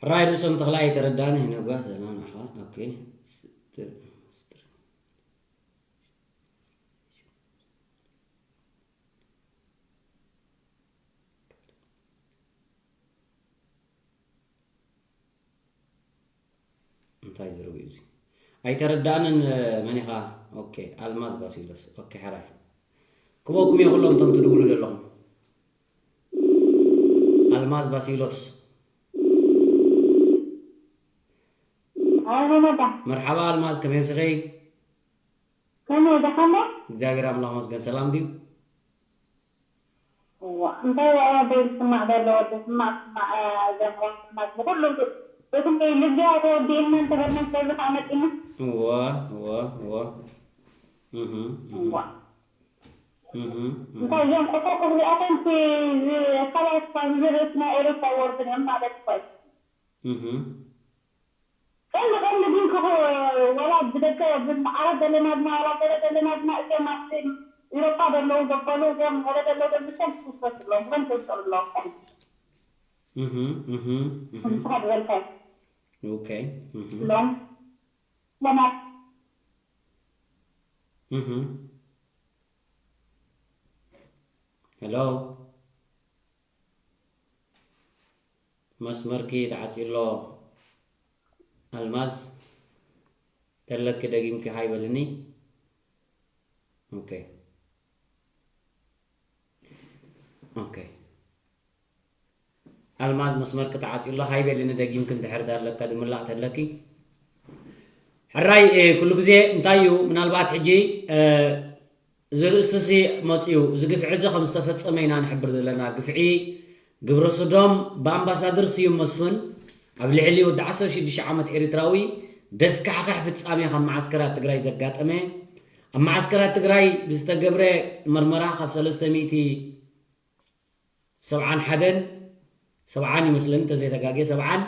ሕራይ ርእሶም ተኽላይ ኣይተረዳእንን። ነጓ ሰላም ንዓኻ። ኦኬ። እንታይ ዝርብ እዩ እዚ? ኣይተረዳእንን። መን ኢኻ? ኦኬ፣ ኣልማዝ ባሲሎስ። ኦኬ፣ ሕራይ። ክበኩም እየ ኩሎም እቶም ትድውሉ ዘለኹም። ኣልማዝ ባሲሎስ። ኣይ፣ መርሓባ። መርሓባ ኣልማዝ፣ ከመይ ኣምሲኺ? ከመይ፣ ደሓን ዶ? እግዚኣብሔር ኣምላኽ መስገን፣ ሰላም ድዩ? እዋ፣ እንታይ እዩ ኣባይ ዝስማዕ ዘሎ? ወዲ ስማዕ ስማዕ፣ እ፣ ዘምራ ስማዕ፣ ብኹሉ ብ-፣ ብኹሉ ልብያ ተወዲእና እንተበልና ስለዚ ከዓ መፂና። እዋ፣ እዋ፣ እዋ። እህ፣ እህ። እዋ። እህ፣ እህ። እንታይ እዮም ቆፎ ክብሪኣቶም ሲ-፣ ዚ-፣ ካልኣት ካብ ዝርእስና ኤሮፓ ወርድን እዮም ማለት እኮ እዩ። እህ። ቀንዲ ቀንዲ ግን ክኹ-፣ ወላ ብደገ ብዓረብ ዘለና ድማ፣ ወላ ገለ ዘለና ድማ፣ እዚኦም ኣብቲ ኢሮፓ ዘለዉ ዘበሉ፣ እዚኦም ወለ ዘለዉ ደምሰም ክውሰድ ኣለዎም፣ ብደም ክውሰድ ኣለዎም። እህ፣ እህ፣ እህ። ንስኻ ዝበልካዮ። ኦኬ፣ እህ። ሎም። ለማት። እህ። ሄሎ። መስመርኪ ተዓጽዩ ኣሎ ኣልማዝ፣ ተለኪ ደጊምኪ ሃይ በልኒ። ኦኬ። ኦኬ። ኣልማዝ መስመርኪ ተዓጽዩ ኣሎ፣ ሃይ በልኒ ደጊምኪ እንድሕር ዳለካ ድምላቕ ተለኪ። ሕራይ ኩሉ ግዜ እንታይ እዩ? ምናልባት ሕጂ እዚ ርእስቲ ሲ መፅኡ እዚ ግፍዒ እዚ ከም ዝተፈፀመ ኢና ንሕብር ዘለና። ግፍዒ ግብረ ሶዶም ብኣምባሳደር ስዩም መስፍን ኣብ ልዕሊ ወዲ ዓሰርተ ሽዱሽተ ዓመት ኤርትራዊ ደስካሕካሕ ፍጻሜ ካብ መዓስከራት ትግራይ ዘጋጠመ፣ ኣብ መዓስከራት ትግራይ ብዝተገብረ መርመራ ካብ ሰለስተ ሚእቲ ሰብዓን ሓደን ሰብዓን ይመስለኒ ተዘይተጋግየ ሰብዓን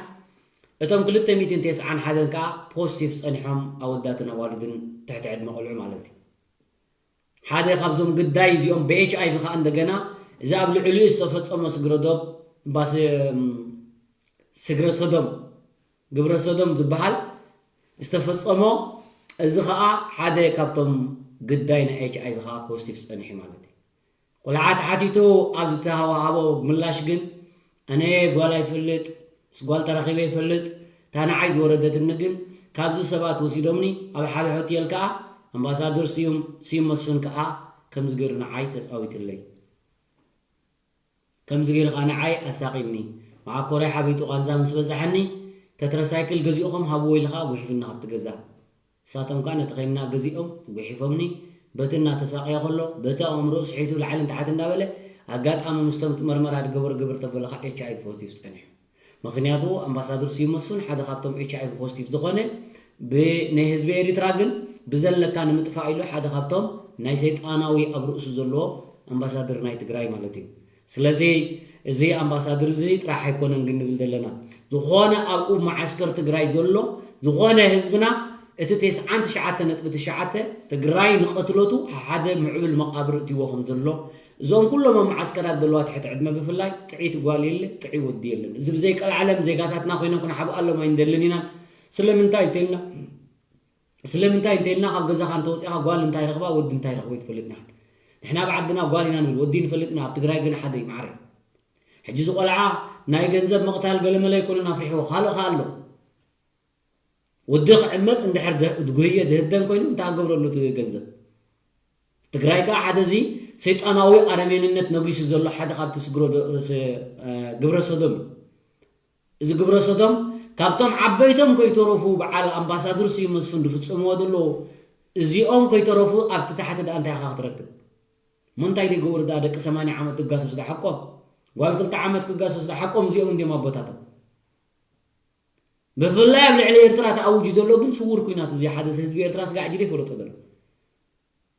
እቶም ክልተ ሚእትን ተስዓን ሓደን ከዓ ፖዚቲቭ ፀኒሖም ኣወዳትን ኣዋልድን ትሕቲ ዕድመ ቆልዑ ማለት እዩ። ሓደ ካብዞም ግዳይ እዚኦም ብኤች ኣይቪ ከዓ እንደገና እዚ ኣብ ልዕሊኡ ዝተፈፀሞ ስግረዶብ ባስ ስግረ ሶዶም ግብረ ሶዶም ዝበሃል ዝተፈፀሞ እዚ ከዓ ሓደ ካብቶም ግዳይ ናይ ኤች ኣይቪ ከዓ ፖዚቲቭ ፀኒሑ ማለት እዩ። ቆልዓ ተሓቲቱ ኣብ ዝተሃወሃቦ ምላሽ ግን ኣነ ጓል ኣይፈልጥ፣ ምስ ጓል ተራኺበ ይፈልጥ፣ እታ ንዓይ ዝወረደትኒ ግን ካብዚ ሰባት ወሲዶምኒ ኣብ ሓደ ሆቴል ከዓ ኣምባሳደር ስዩም ስዩም መስፍን ከዓ ከምዚ ገይሩ ንዓይ ተፃዊትለይ። ከምዚ ገይሩ ከዓ ንዓይ ኣሳቒኒ። መዓኮረይ ሓቢጡ ቃንዛ ምስ በዛሐኒ ተትረሳይክል ገዚእኹም ሃብዎ ኢሉ ከዓ ጉሒፍና ካብቲ ገዛ። ንሳቶም ከኣ ነቲ ከይንና ገዚኦም ጉሒፎምኒ፣ በቲ እናተሳቕየ ከሎ፣ በቲ ኣእምሮኡ ስሒቱ ላዕልን ታሕትን እንዳበለ፣ ኣጋጣሚ ምስቶም መርመራ ዝገበሩ ግብር ተበለ ከኣ ኤች ኣይ ቪ ፖዚቲቭ ጸኒሑ። ምኽንያቱ ኣምባሳደር ስዩም መስፍን ሓደ ካብቶም ኤች ኣይ ቪ ፖዚቲቭ ዝኾነ፣ ብ-፣ ናይ ህዝቢ ኤሪትራ ግን ብዘለካ ንምጥፋእ ኢሉ ሓደ ካብቶም ናይ ሰይጣናዊ ኣብ ርእሱ ዘለዎ ኣምባሳደር ናይ ትግራይ ማለት እዩ። ስለዚ እዚ ኣምባሳደር እዚ ጥራሕ ኣይኮነን ግን ንብል ዘለና። ዝኾነ ኣብኡ መዓስከር ትግራይ ዘሎ ዝኾነ ህዝብና እቲ ተስዓን ትሽዓተ ነጥቢ ትሽዓተ ትግራይ ንቐትለቱ ሓደ ምዕብል መቓብር እትዎ ከም ዘሎ እዞም ኩሎም ኣብ መዓስከራት ዘለዋ ትሕቲ ዕድመ ብፍላይ ጥዒት ጓል የለ ጥዒ ወዲ የለን። እዚ ብዘይ ቀልዓለም ዜጋታትና ኮይኖም ክንሓብኣሎም ኣይንደልን ኢና። ስለምንታይ እንተልና ስለምንታይ እንተልና ካብ ገዛኻ እንተወፂኻ ጓል እንታይ ረኽባ ወዲ እንታይ ረኽቦ ይትፈልጥና። ንሕና ብዓድና ጓል ኢና ንብል ወዲ ንፈልጥና ኣብ ትግራይ ግን ሓደ እዩ ማዕረ። ሕጂ እዚ ቆልዓ ናይ ገንዘብ ምቕታል ገለመለ ኣይኮነን ኣፍሪሕዎ ካልእ ከ ኣሎ። ወዲ ክዕመፅ እንድሕር ደ-፣ ድጉህየ ድህደን ኮይኑ እንታይ ክገብረሉ እቲ ገንዘብ? ትግራይ ከዓ ሓደ እዚ ሰይጣናዊ ኣረሜንነት ነጊሱ ዘሎ ሓደ ካብቲ ስግረ ዶ-፣ ስ-፣ እ፣ ግብረ ሰዶም እዩ። እዚ ግብረ ሰዶም ካብቶም ዓበይቶም ከይተረፉ በዓል ኣምባሳደር ስዩም መስፍን ዝፍፅምዎ ዘለዉ እዚኦም ከይተረፉ ኣብቲ ታሕቲ ደኣ እንታይ ኢኻ ክትረክብ? እሞ እንታይ ደይገብሩ ደኣ ደቂ ሰማንያ ዓመት ክጋሰሱ ደሓቆም? ጓል ክልተ ዓመት ክጋሰሱ ደሓቆም እዚኦም እንዲዮም ኣቦታቶም። ብፍላይ ኣብ ልዕሊ ኤርትራ ተኣውጁ ዘሎ ግን ስዉር ኲናት እዚ ሓደ ህዝቢ ኤርትራ ስጋዕ ጅደ ይፈለጦ ዘሎ።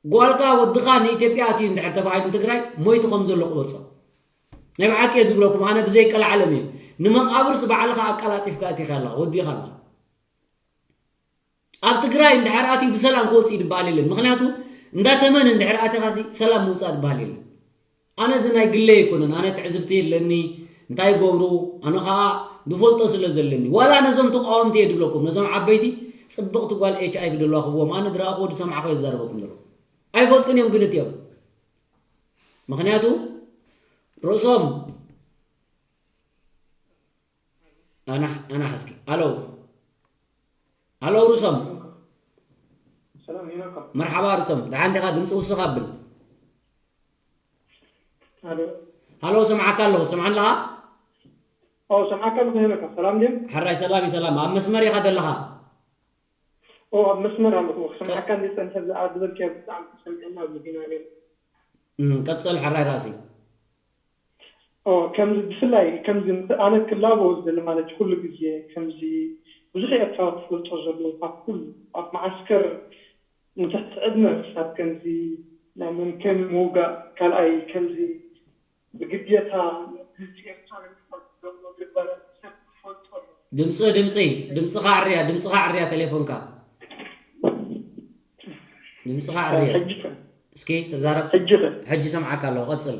ጓልካ ወድኻ ንኢትዮጵያ ኣትዩ እንድሕር ተባሂሉ ንትግራይ ሞይቱ ከም ዘሎ ቅበጾ። ናይ ብሓቂ እየ ዝብለኩም፣ ኣነ ብዘይ ቀልዓለም እየ። ንመቓብርስ ባዕልኻ ኣቀላጢፍካ ኣቲኻ ኣለኻ፣ ወዲኻ ኣለኻ። ኣብ ትግራይ እንድሕር ኣትዩ ብሰላም ክወፅእ ይድበሃል የለን። ምኽንያቱ እንዳ ተመን እንድሕር ኣቲኻሲ ሰላም ምውፃእ ድበሃል የለን። ኣነ እዚ ናይ ግለይ ኣይኮነን፣ ኣነ ትዕዝብቲ የለኒ፣ እንታይ ይገብሩ፣ ኣነ ኸዓ ዝፈልጦ ስለ ዘለኒ። ዋላ ነዞም ተቃወምቲ እየ ድብለኩም፣ ነዞም ዓበይቲ ጽብቕቲ ጓል ኤች ኣይ ቪ ደለዋ ክብዎም፣ ኣነ ዝረኣኽዎ ዝሰማዕኹ እየ ዝዛረበኩም ዘለኹ። ኣይፈልጡን እዮም ግን እቲኦም። ምኽንያቱ ርእሶም ኣና-፣ ኣና ሓዝኪ። ኣለው። ኣለው ርእሶም። ሰላም ሄኖካ። መርሓባ ርእሶም። ደሓን ዲኻ? ድምፂ ውስኽ ኣብል። ኣሎ። ሃሎ፣ ሰምዓካ ኣለኹ። ትሰምዓኒ ኣለኻ? ኦ፣ ሰምዓካ ኣለኹ ሄኖካ። ሰላም ድዩ? ሕራይ ሰላም እዩ፣ ሰላም። ኣብ መስመር ኢኻ ዘለኻ? ኦ፣ ኣብ መስመር ኣለኹ። ክሰምዓካ እንደ ጸንሐ ዝኣ ዝበልክዮ ብጣዕሚ ተሰሚዑና ኣብዚ ዲና ነይሩ። እም፣ ቀጽል ሕራይ ራእሲ። ኦ፣ ከምዚ ብፍላይ ከምዚ ምስ ኣነ ክላቦ ዝደሊ ማለት ኩሉ ግዜ ከምዚ ብዙሕ ኤርትራዊ ክፈልጦ ዘለዎ ካብ ኩሉ ኣብ መዓስከር ንትሕቲ ዕድመ ክሳብ ከምዚ ናይ መምከኒ ምውጋእ፣ ካልኣይ ከምዚ ብግዴታ ህዝቢ ኤርትራ ንምፍላጥ ዝገብሮ ግልጋሎት ሰብ ክፈልጦ ኣለዎ። ድምፂ፣ ድምፂ፣ ድምፅኻ ኣዕርያ፣ ድምፅኻ ኣዕርያ ቴሌፎንካ። ድምፅኻ ኣዕርያ። ሕጂ ከ? እስኪ ተዛረብ። ሕጂ ከ? ሕጂ ሰምዓካ ኣለኹ፣ ቀፅል።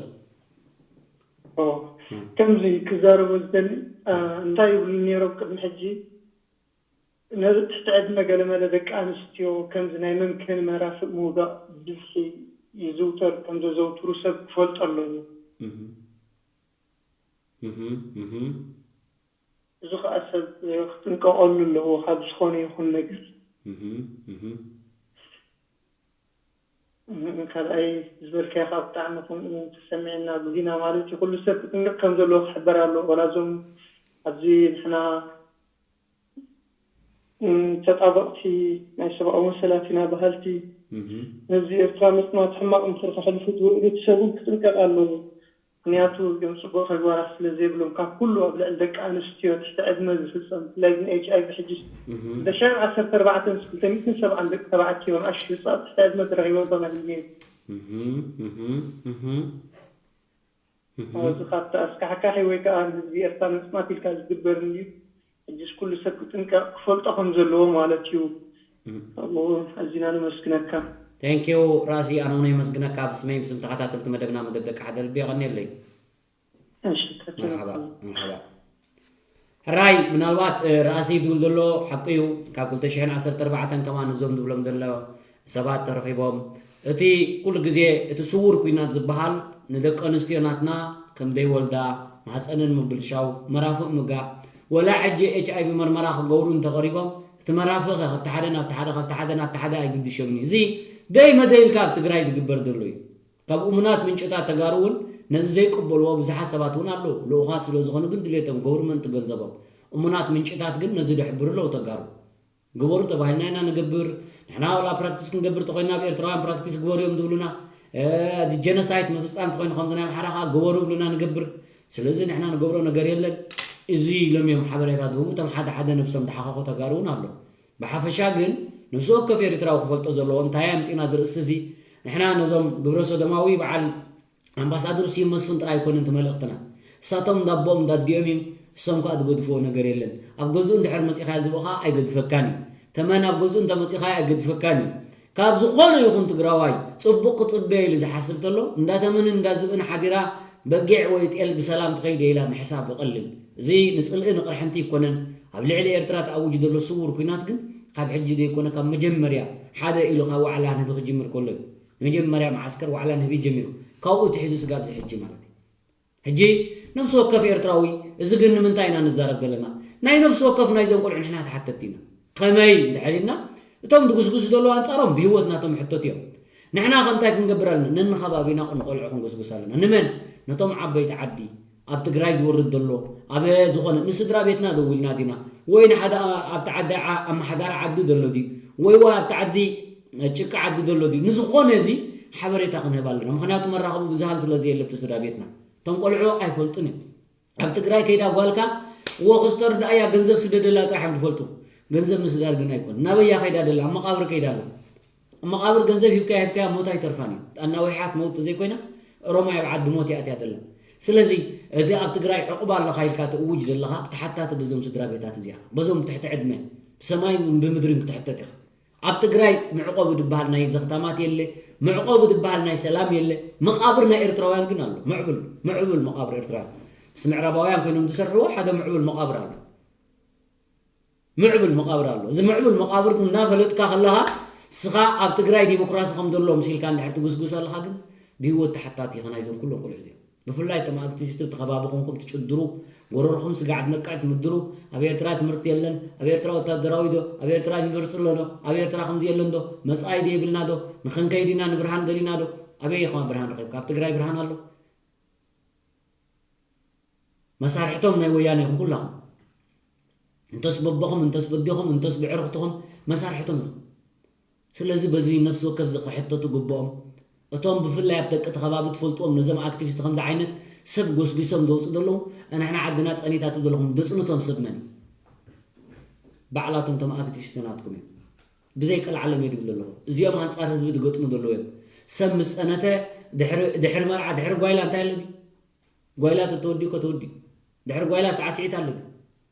ኦ፣ እም። ከምዚ ክዛረቦ ዝደሊ፣ አ፣ እንታይ ይብሉ ነይሮም ቅድሚ ሕጂ? ነዚ ትሕቲ ዕድመ ገለመለ ደቂ ኣንስትዮ ከምዚ ናይ መምከኒ መራፍእ ምውጋእ ብብዝሒ ይዝውተር፣ ከም ዘዘውትሩ ሰብ ክፈልጦ ኣለዎ። እህ። እህ፣ እህ። እዚ ኸኣ ሰብ ክጥንቀቐሉ ኣለዎ ካብ ዝኾነ ይኹን ነገር። እህ፣ እህ። እህ፣ ካልኣይ ዝበልካዮ ካብ ብጣዕሚ ከምኡ ተሰሚዕና ብዚና ማለት እዩ። ኩሉ ሰብ ክጥንቀቕ ከም ዘለዎ ክሕበር ኣለዎ። ዋላ እዞም ኣብዚ ንሕና ተጣበቕቲ ናይ ሰብኣዊ መሰላት ኢና በሃልቲ፣ ህዝቢ ኤርትራ ምጽናት ሕማቕ ምኽሪ ከሕልፉ ዝውዕሉ እቲ ሰብ እውን ክጥንቀቕ ኣለዎ። ምኽንያቱ እዚኦም ጽቡቕ ተግባራት ስለ ዘይብሎም፣ ካብ ኩሉ ኣብ ልዕሊ ደቂ ኣንስትዮ ትሕቲ ዕድመ ዝፍጸም፣ ብፍላይ ግን ኤች ኣይ ቪ ሕጂ ክልተ ሽሕን ዓሰርተ ኣርባዕተን ክልተ ሚእትን ሰብዓን ደቂ ተባዕትዮ ንኣሽቱ ህጻናት ትሕቲ ዕድመ ተረኺቦም ተባሂሉ ነይሩ። እዚ ካብቲ ኣስካሕካሒ ወይ ከዓ ንህዝቢ ኤርትራ ምጽናት ኢልካ ዝግበር እንድዩ። ሕጅስ ኩሉ ሰብ ክጥንቀቕ ክፈልጦ ከም ዘለዎ ማለት እዩ። ኣብኡ ኣዚና ነመስግነካ። Thank you። ራእሲ ኣነ እውን የመስግነካ ብስመይ ብስም ተኸታተልቲ መደብና መደብ ደቂ ሓደ ልቢ የቐንየለይ። እሺ፣ ቀጥሎ። መርሓባ መርሓባ። ሕራይ ምናልባት ራእሲ ዝብል ዘሎ ሓቂ እዩ። ካብ ክልተ ሽሕን ዓሰርተ ኣርባዕተን ከማን እዞም ዝብሎም ዘሎ ሰባት ተረኺቦም እቲ ኩሉ ግዜ እቲ ስውር ኩናት ዝበሃል ንደቂ ኣንስትዮ ናትና ከም ደይወልዳ ማህፀነን ምብልሻው መራፍእ ምጋእ ወላ ሕጂ ኤች ኣይ ቪ መርመራ ክገብሩ እንተቐሪቦም እቲ መራፍእ ኸ ካብቲ ሓደ ናብቲ ሓደ ካብቲ ሓደ ናብቲ ሓደ ኣይግድሾምን እዩ። እዚ ደይ መደይ ኢልካ ኣብ ትግራይ ዝግበር ዘሎ እዩ። ካብ እሙናት ምንጭታት ተጋሩ እውን ነዚ ዘይቅበልዎ ብዙሓት ሰባት እውን ኣለዉ። ልኡኻት ስለ ዝኾኑ ግን ድሌቶም ክገብሩ ምእንቲ ገንዘቦም። እሙናት ምንጭታት ግን ነዚ ደሕብሩ ኣለዉ ተጋሩ። ግበሩ ተባሂልና ኢና ንገብር። ንሕና ዋላ ፕራክቲስ ክንገብር ተኾይንና ኣብ ኤርትራውያን ፕራክቲስ ግበሩ እዮም ዝብሉና። እቲ ጀኖሳይት ምፍፃም ተኾይኑ ከምዚ ናይ ኣምሓራ ከዓ ግበሩ ይብሉና ንገብር። ስለዚ ንሕና ንገብሮ ነገር የለን። እዚ ኢሎም እዮም ሓበሬታ ዝህቡ። እቶም ሓደ ሓደ ነብሶም ዝሓኸኹ ተጋሩ እውን ኣሎ። ብሓፈሻ ግን ነብሲ ወከፍ ኤርትራዊ ክፈልጦ ዘለዎ እንታይ ኣምፂና ዝርእሲ እዚ ንሕና ነዞም ግብረ ሰዶማዊ በዓል ኣምባሳደር ስዩም መስፍን ጥራይ ኣይኮነን እቲ መልእኽትና። እሳቶም እንዳቦኦም እንዳድጊኦም እዮም፣ እሶም ከዓ ዝገድፍዎ ነገር የለን። ኣብ ገዝኡ እንድሕር መፂኻዮ ዝብእኻ ኣይገድፈካን እዩ። ተመን ኣብ ገዝኡ እንተመፂኻዮ ኣይገድፈካን እዩ። ካብ ዝኾነ ይኹን ትግራዋይ ፅቡቕ ክፅበ ኢሉ ዝሓስብ ተሎ እንዳ ተመንን እንዳ ዝብእን ሓዲራ በጊዕ ወይ ጤል ብሰላም ትኸይድ ኢላ ምሕሳብ ይቐልል። እዚ ንፅልኢ ንቕርሕንቲ ይኮነን። ኣብ ልዕሊ ኤርትራ ተኣውጅ ዘሎ ስውር ኩናት ግን ካብ ሕጂ ዘይኮነ ካብ መጀመርያ ሓደ ኢሉ ካብ ዋዕላ ንህቢ ክጅምር ከሎ እዩ። መጀመርያ መዓስከር ዋዕላ ንህቢ ጀሚሩ ካብኡ ትሒዙ ስጋብ እዚ ሕጂ ማለት እዩ። ሕጂ ነብሲ ወከፍ ኤርትራዊ እዚ ግን ንምንታይ ኢና ንዛረብ ዘለና? ናይ ነብሲ ወከፍ ናይዞም ቆልዑ ንሕና ተሓተቲ ኢና። ከመይ እንድሕር ኢልና እቶም ድጉስጉሱ ዘለዉ ኣንጻሮም ብህይወት ናቶም ሕቶት እዮም። ንሕና ከ እንታይ ክንገብር ኣለና? ነንኸባቢና ንቆልዑ ክንጉስጉስ ኣለና። ንመን? ነቶም ዓበይቲ ዓዲ ኣብ ትግራይ ዝወርድ ዘሎ ኣብ ዝኾነ ንስድራ ቤትና ደዊልና ዲና ወይ ንሓደ ኣብቲ ዓዲ ኣመሓዳሪ ዓዲ ዘሎ ድዩ ወይ ዋ ኣብቲ ዓዲ ጭቃ ዓዲ ዘሎ ድዩ ንዝኾነ እዚ ሓበሬታ ክንህብ ኣለና። ምክንያቱ መራኸቢ ብዙሃን ስለ ዘየለ ኣብቲ ስድራ ቤትና እቶም ቆልዑ ኣይፈልጡን እዮም። ኣብ ትግራይ ከይዳ ጓልካ ወክስተር ደኣያ ገንዘብ ስደደላ ጥራሕ እዮም ዝፈልጡ። ገንዘብ ምስዳድ ግን ኣይኮን ናበያ ከይዳ ደላ ኣብ መቃብር ከይዳ ኣላ። ኣብ መቃብር ገንዘብ ሂብካያ ሂብካያ ሞት ኣይተርፋን እዩ ኣናዊሓት ሞት ተዘይኮይና ሮማይ ኣብ ዓዲ ሞት እያ ኣትያ ደላ። ስለዚ እቲ ኣብ ትግራይ ዕቁባ ኣለኻ ኢልካ ትእውጅ ዘለኻ ተሓታቲ በዞም ስድራ ቤታት እዚኣ በዞም ትሕቲ ዕድመ ብሰማይን ብምድርን ክትሕተት ኢኻ። ኣብ ትግራይ መዕቆቢ ዝበሃል ናይ ዘኽታማት የለ፣ መዕቆቢ ዝበሃል ናይ ሰላም የለ። መቓብር ናይ ኤርትራውያን ግን ኣሎ። ምዕቡል ምዕቡል መቓብር ኤርትራውያን ምስ ምዕራባውያን ኮይኖም ዝሰርሕዎ ሓደ ምዕቡል መቓብር ኣሎ። ምዕቡል መቓብር ኣሎ። እዚ ምዕቡል መቓብር እናፈለጥካ ከለኻ ንስኻ ኣብ ትግራይ ዲሞክራሲ ከም ዘሎ መሲልካ እንድሕር ትጉስጉስ ኣለኻ ግን ብህይወት ተሓታቲ ኢኻ ናይዞም ኩሎም ቆልዑ እዚኦም። ብፍላይ እቶም ኣክቲቪስት እቲ ከባቢ ኮንኩም ትጭድሩ፣ ጎረርኹም ስጋዕ ነቃዕ ትምድሩ፣ ኣብ ኤርትራ ትምህርቲ የለን፣ ኣብ ኤርትራ ወታደራዊ ዶ፣ ኣብ ኤርትራ ዩኒቨርሲቲ ኣሎ ዶ፣ ኣብ ኤርትራ ከምዚ የለን ዶ፣ መጻኢ ዶ የብልና ዶ፣ ንኽንከይድ ኢና ንብርሃን ደሊና ዶ፣ ኣበይ ኢኻ ብርሃን ረኺብካ? ኣብ ትግራይ ብርሃን ኣሎ? መሳርሕቶም ናይ ወያነ ኢኹም ኩላኹም። እንተስ በቦኹም፣ እንተስ በዴኹም፣ እንተስ ብዕርኽትኹም መሳርሕቶም ኢኹም። ስለዚ በዚ ነብሲ ወከፍ እዚ ክሕተቱ ግብኦም። እቶም ብፍላይ ኣብ ደቂ እቲ ከባቢ ትፈልጥዎም ነዞም ኣክቲቪስት ከምዚ ዓይነት ሰብ ጎስጒሶም ዘውፅኡ ዘለዉ ንሕና ዓድና ፀኒታ ትብሉ ዘለኹም ዘፅንቶም ሰብ መን እዩ? ባዕላቶም እቶም ኣክቲቪስት ናትኩም እዮም። ብዘይ ቀልዓለም እየ ድብል ዘለኹ። እዚኦም ኣንፃር ህዝቢ ዝገጥሙ ዘለዉ እዮም። ሰብ ምስ ፀነተ ድሕሪ ድሕሪ መርዓ ድሕሪ ጓይላ እንታይ ኣሎ ድዩ? ጓይላ ተተወዲኡ ከተወዲኡ ድሕሪ ጓይላ ሳዕስዒት ኣሎ ድዩ?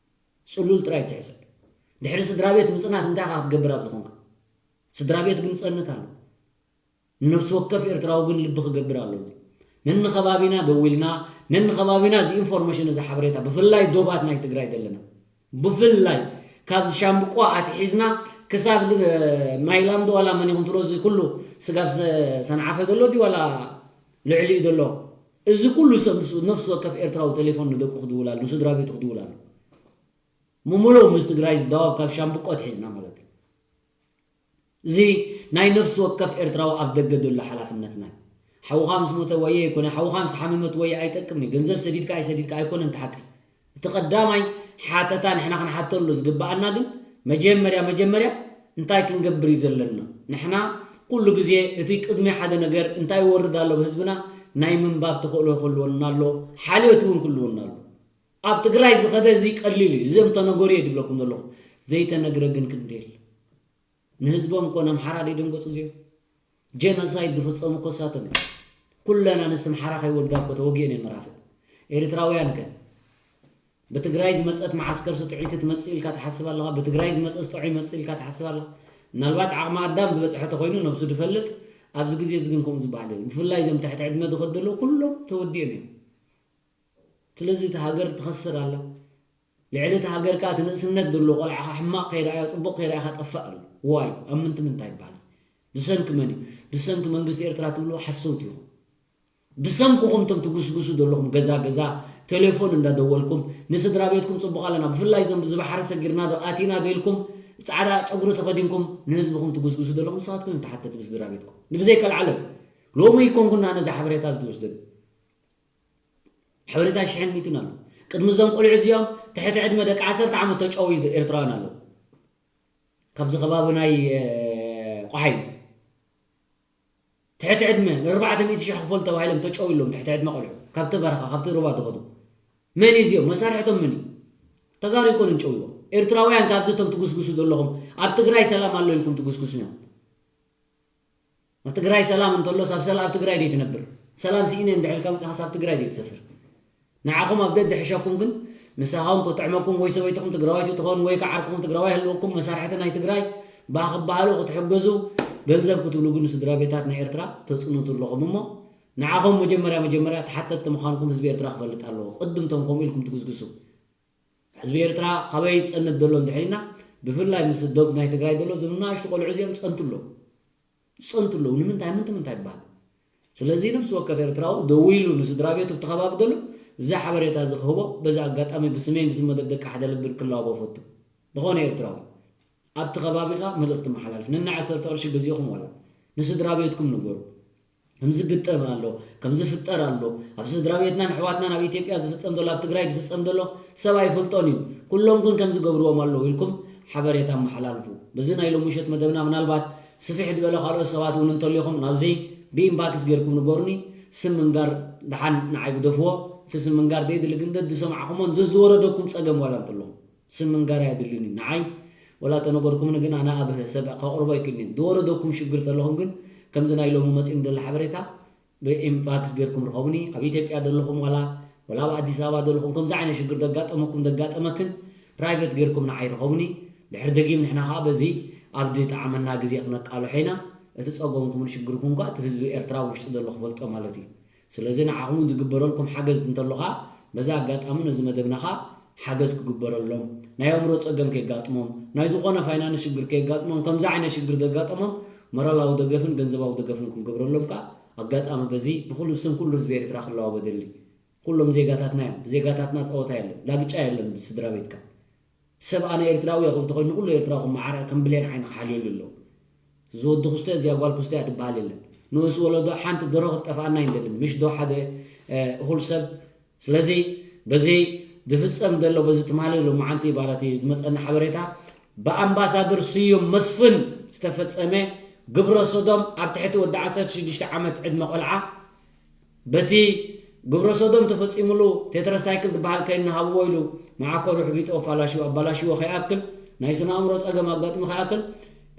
ጽሉል ጥራይ ትስዕስዕ። ድሕሪ ስድራ ቤት ምጽናት እንታይ ኢኻ ክትገብር ኣብ ዝኾንካ? ስድራ ቤት ግን ጸንት ኣሎ። ንነብሲ ወከፍ ኤርትራዊ ግን ልቢ ክገብር ኣለዎ። ነንኸባቢና ደዊልና ነንኸባቢና እዚ ኢንፎርሜሽን እዚ ሓበሬታ ብፍላይ ዶባት ናይ ትግራይ ዘለና ብፍላይ ካብ ሻምብቆ ኣትሒዝና ክሳብ ማይላንዶ ዋላ መን ኢኹም ትብሎ እዚ ኩሉ ስጋብ ሰንዓፈ ዘሎ ድዩ ዋላ ልዕሊኡ ዘሎ እዚ ኩሉ ሰብ ነፍሲ ወከፍ ኤርትራዊ ቴሌፎን ንደቁ ክድውል ኣሎ ንስድራ ቤቱ ክድውል ኣሎ ምሙሉ ምስ ትግራይ ዝዳወብ ካብ ሻምብቆ ኣትሒዝና ማለት እዩ። እዚ ናይ ነፍሲ ወከፍ ኤርትራዊ ኣብ ደገ ዘሎ ሓላፍነትና እዩ። ሓውኻ ምስ ሞተ ወየ ኣይኮነ፣ ሓውኻ ምስ ሓመመት ወየ ኣይጠቅምን እዩ። ገንዘብ ሰዲድካ ኣይሰዲድካ ኣይኮነን እቲ ሓቂ። እቲ ቀዳማይ ሓተታ ንሕና ክንሓተሉ ዝግበኣና ግን መጀመርያ መጀመርያ እንታይ ክንገብር እዩ ዘለና? ንሕና ኩሉ ግዜ እቲ ቅድሚ ሓደ ነገር እንታይ ይወርድ ኣሎ ብህዝብና ናይ ምንባብ ተኽእሎ ይህልወና ኣሎ፣ ሓልዮት እውን ክህልወና ኣሎ። ኣብ ትግራይ ዝኸደ እዚ ቀሊል እዩ፣ እዚኦም ተነገሩ እየ ድብለኩም ዘለኹ። ዘይተነግረ ግን ክንዲ የለ። ንህዝቦም እኮ ንኣምሓራ ደይደንገፁ እዚኦም። ጀኖሳይድ ዝፈፀሙ እኮ እሳቶም እዮም። ኩለን ኣንስቲ ኣምሓራ ከይወልዳ እኮ ተወጊአን እየን መራፍእ። ኤርትራውያን ከ ብትግራይ ዝመፀት መዓስከር ስጥዒት ትመፅእ ኢልካ ትሓስብ ኣለኻ? ብትግራይ ዝመፀ ስጥዒት ይመፅእ ኢልካ ትሓስብ ኣለኻ? ምናልባት ዓቕሚ ኣዳም ዝበፅሐ ተኾይኑ ነብሱ ዝፈልጥ፣ ኣብዚ ግዜ እዚ ግን ከምኡ ዝበሃል የለን። ብፍላይ እዞም ትሕቲ ዕድመ ዝኸዱ ዘለዉ ኩሎም ተወዲኦም እዮም። ስለዚ እቲ ሃገር ትኸስር ኣላ። ልዕሊ እቲ ሃገር ከኣ እቲ ንእስነት ዘሎ ቆልዓኻ ሕማቕ ከይረኣዮ ጽቡቕ ከይረኣኻ ጠፍእ ኣሎ። ዋይ ኣብ ምንቲ ምንታይ ይበሃል? ብሰንኪ መን እዩ? ብሰንኪ መንግስቲ ኤርትራ ትብሉ ሓሰውቲ ኢኹም። ብሰንክኹም እቶም ትጉስጉሱ ዘለኹም ገዛ ገዛ ቴሌፎን እንዳደወልኩም ንስድራ ቤትኩም ጽቡቕ ኣለና፣ ብፍላይ እዞም ብዚ ባሕሪ ሰጊርና ዶ ኣቲና ዶ ኢልኩም ጻዕዳ ጨጉሪ ተኸዲንኩም ንህዝብኹም ትጉስጉሱ ዘለኹም ንስኻትኩም እዮም ተሓተቲ ብስድራ ቤትኩም። ንብዘይ ቀልዓለም ሎሚ ይኮንኩና ነዚ ሓበሬታ ዝወስደሉ። ሓበሬታ ሽሕን ሚእትን ኣሎ። ቅድሚ እዞም ቆልዑ እዚኦም ትሕቲ ዕድመ ደቂ ዓሰርተ ዓመት ተጨውዩ ኤርትራውያን ኣለዉ። ካብዚ ከባቢ ናይ እ፣ ቆሓይ ትሕቲ ዕድመ ንኣርባዕተ ሚእቲ ሺሕ ክፈሉ ተባሂሎም ተጨውዩ ኣለዉ። ትሕቲ ዕድመ ቆልዑ ካብቲ በረኻ ካብቲ ሩባ ዝኸዱ መን እዩ እዚኦም? መሳርሕቶም መን እዩ? ተጋሩ ኣይኮኑን ጨውይዎም። ኤርትራውያን ካብዚ እቶም ትጉስጉሱ ዘለኹም ኣብ ትግራይ ሰላም ኣሎ ኢልኩም ትጉስጉሱ እዮም። ኣብ ትግራይ ሰላም እንተሎስ ኣብ ሰላ ኣብ ትግራይ ደይ ትነብር? ሰላም ስኢነ እንድሕር ኢልካ መፂኻ ኣብ ትግራይ ደይ ትሰፍር? ንዓኹም ኣብ ደድሕሸኩም ግን ምሳኻም ክጥዕመኩም ወይ ሰበይትኹም ትግራዋይቲ ትኾን ወይ ከዓ ዓርክኹም ትግራዋይ ህልወኩም መሳርሕቲ ናይ ትግራይ ባህ ክበሃሉ ክትሕገዙ ገንዘብ ክትብሉ ግን ስድራ ቤታት ናይ ኤርትራ ተፅንቱ ኣለኹም እሞ ንዓኹም መጀመርያ መጀመርያ ተሓተትቲ ምዃንኩም ህዝቢ ኤርትራ ክፈልጥ ኣለዎ። ቅድምቶም ከምኡ ኢልኩም ትጉስጉሱ። ህዝቢ ኤርትራ ካበይ ዝጸንት ዘሎ እንድሕር ኢልና ብፍላይ ምስ ዶብ ናይ ትግራይ ዘሎ እዞም ንኣሽቱ ቆልዑ እዚኦም ዝጸንቱ ኣለዉ ዝጸንቱ ኣለዉ ንምንታይ ምንቲ ምንታይ ይበሃል። ስለዚ ነፍሲ ወከፍ ኤርትራዊ ደዊሉ ንስድራ ቤቱ ኣብቲ ከባቢ ዘሎ እዚ ሓበሬታ እዚ ክህቦ በዚ ኣጋጣሚ ብስመይ ምስ መደብ ደቂ ሓደ ልብን ክለዋቦ ፈቱ ዝኾነ ኤርትራዊ ኣብቲ ከባቢኻ መልእኽቲ መሓላልፍ ነናይ ዓሰርተ ቅርሺ ገዚእኹም ዋላ ንስድራ ቤትኩም ንገሩ። ከምዚ ግጠም ኣሎ፣ ከምዚ ፍጠር ኣሎ፣ ኣብ ስድራ ቤትናን ኣሕዋትናን ኣብ ኢትዮጵያ ዝፍጸም ዘሎ ኣብ ትግራይ ዝፍጸም ዘሎ ሰብ ኣይፈልጦን እዩ፣ ኩሎም ግን ከምዚ ገብርዎም ኣለዉ ኢልኩም ሓበሬታ ኣመሓላልፉ። በዚ ናይ ሎሚ ምሸት መደብና ምናልባት ስፍሕ ዝበለ ካልኦት ሰባት እውን እንተልዩኹም ናብዚ ብኢንባክስ ጌርኩም ንገሩኒ። ስም ምንጋር ደሓን ንዓይ ግደፍዎ። እቲ ስም ምንጋር ደይድሊ ግን ደድሰማዕኹሞን ዘዝወረደኩም ጸገም ዋላ እንተለኹም ስም ምንጋር ኣየድልን እዩ ንዓይ። ወላ ተነገርኩምኒ ግን ኣነ ኣብ ሰብ ከቕርቦ ኣይክእልን እየ። ዝወረደኩም ሽግር ተለኹም ግን ከምዚ ናይ ሎሚ መፂኡኒ ዘሎ ሓበሬታ ብኢንባክስ ጌርኩም ርኸቡኒ። ኣብ ኢትዮጵያ ዘለኹም ዋላ ወላ ኣብ ኣዲስ ኣበባ ዘለኹም ከምዚ ዓይነት ሽግር ዘጋጠመኩም ዘጋጠመክን ፕራይቬት ጌርኩም ንዓይ ርኸቡኒ። ድሕሪ ደጊም ንሕና ከዓ በዚ ኣብ ዝጠዓመና ግዜ ክነቃልሖ ኢና። እቲ ፀገምኩምን ሽግርኩም ከዓ እቲ ህዝቢ ኤርትራ ውሽጢ ዘሎ ክፈልጦ ማለት እዩ። ስለዚ ንዓኹም እውን ዝግበረልኩም ሓገዝ እንተሎ ከዓ በዚ ኣጋጣሚ ነዚ መደብና ከዓ ሓገዝ ክግበረሎም ናይ ኣእምሮ ፀገም ከየጋጥሞም ናይ ዝኾነ ፋይናንስ ሽግር ከየጋጥሞም ከምዚ ዓይነት ሽግር ዘጋጠሞም ሞራላዊ ደገፍን ገንዘባዊ ደገፍን ክንገብረሎም ከዓ ኣጋጣሚ በዚ ብኩሉ ስም ኩሉ ህዝቢ ኤርትራ ክለዋወደሊ ኩሎም ዜጋታትና እዮም ብዜጋታትና ፀወታ የለን ላግጫ የለን ስድራ ቤትካ ሰብ ኣነ ኤርትራዊ እየ ክብል ተኾይኑ ንኩሉ ኤርትራዊ ከም መዓረ ከም ብሌን ዓይኒ ክሓልየሉ ኣለዎ። እዚ ወዲ ክስቶ እዚኣ ጓል ክስቶ እያ ዝበሃል የለን። ንኡስ ወለዶ ሓንቲ ደሮ ክትጠፍኣና ኣይንደልን ምሽ ዶ ሓደ እ፣ እኹል ሰብ። ስለዚ በዚ ዝፍጸም ዘሎ በዚ ትማሊ ሎማዓንቲ ማለት እዩ ዝመፀና ሓበሬታ ብኣምባሳደር ስዩም መስፍን ዝተፈጸመ ግብረ ሶዶም ኣብ ትሕቲ ወዲ ዓሰርተ ሽዱሽተ ዓመት ዕድመ ቆልዓ በቲ ግብረ ሶዶም ተፈጺሙሉ ቴትራሳይክል ዝበሃል ከይኒ ሃብዎ ኢሉ መዓኮሩ ሕቢጥዎ ፋላሽዎ ኣባላሽዎ ከይኣክል ናይ ስነ ኣእምሮ ጸገም ኣጋጥሙ ከይኣክል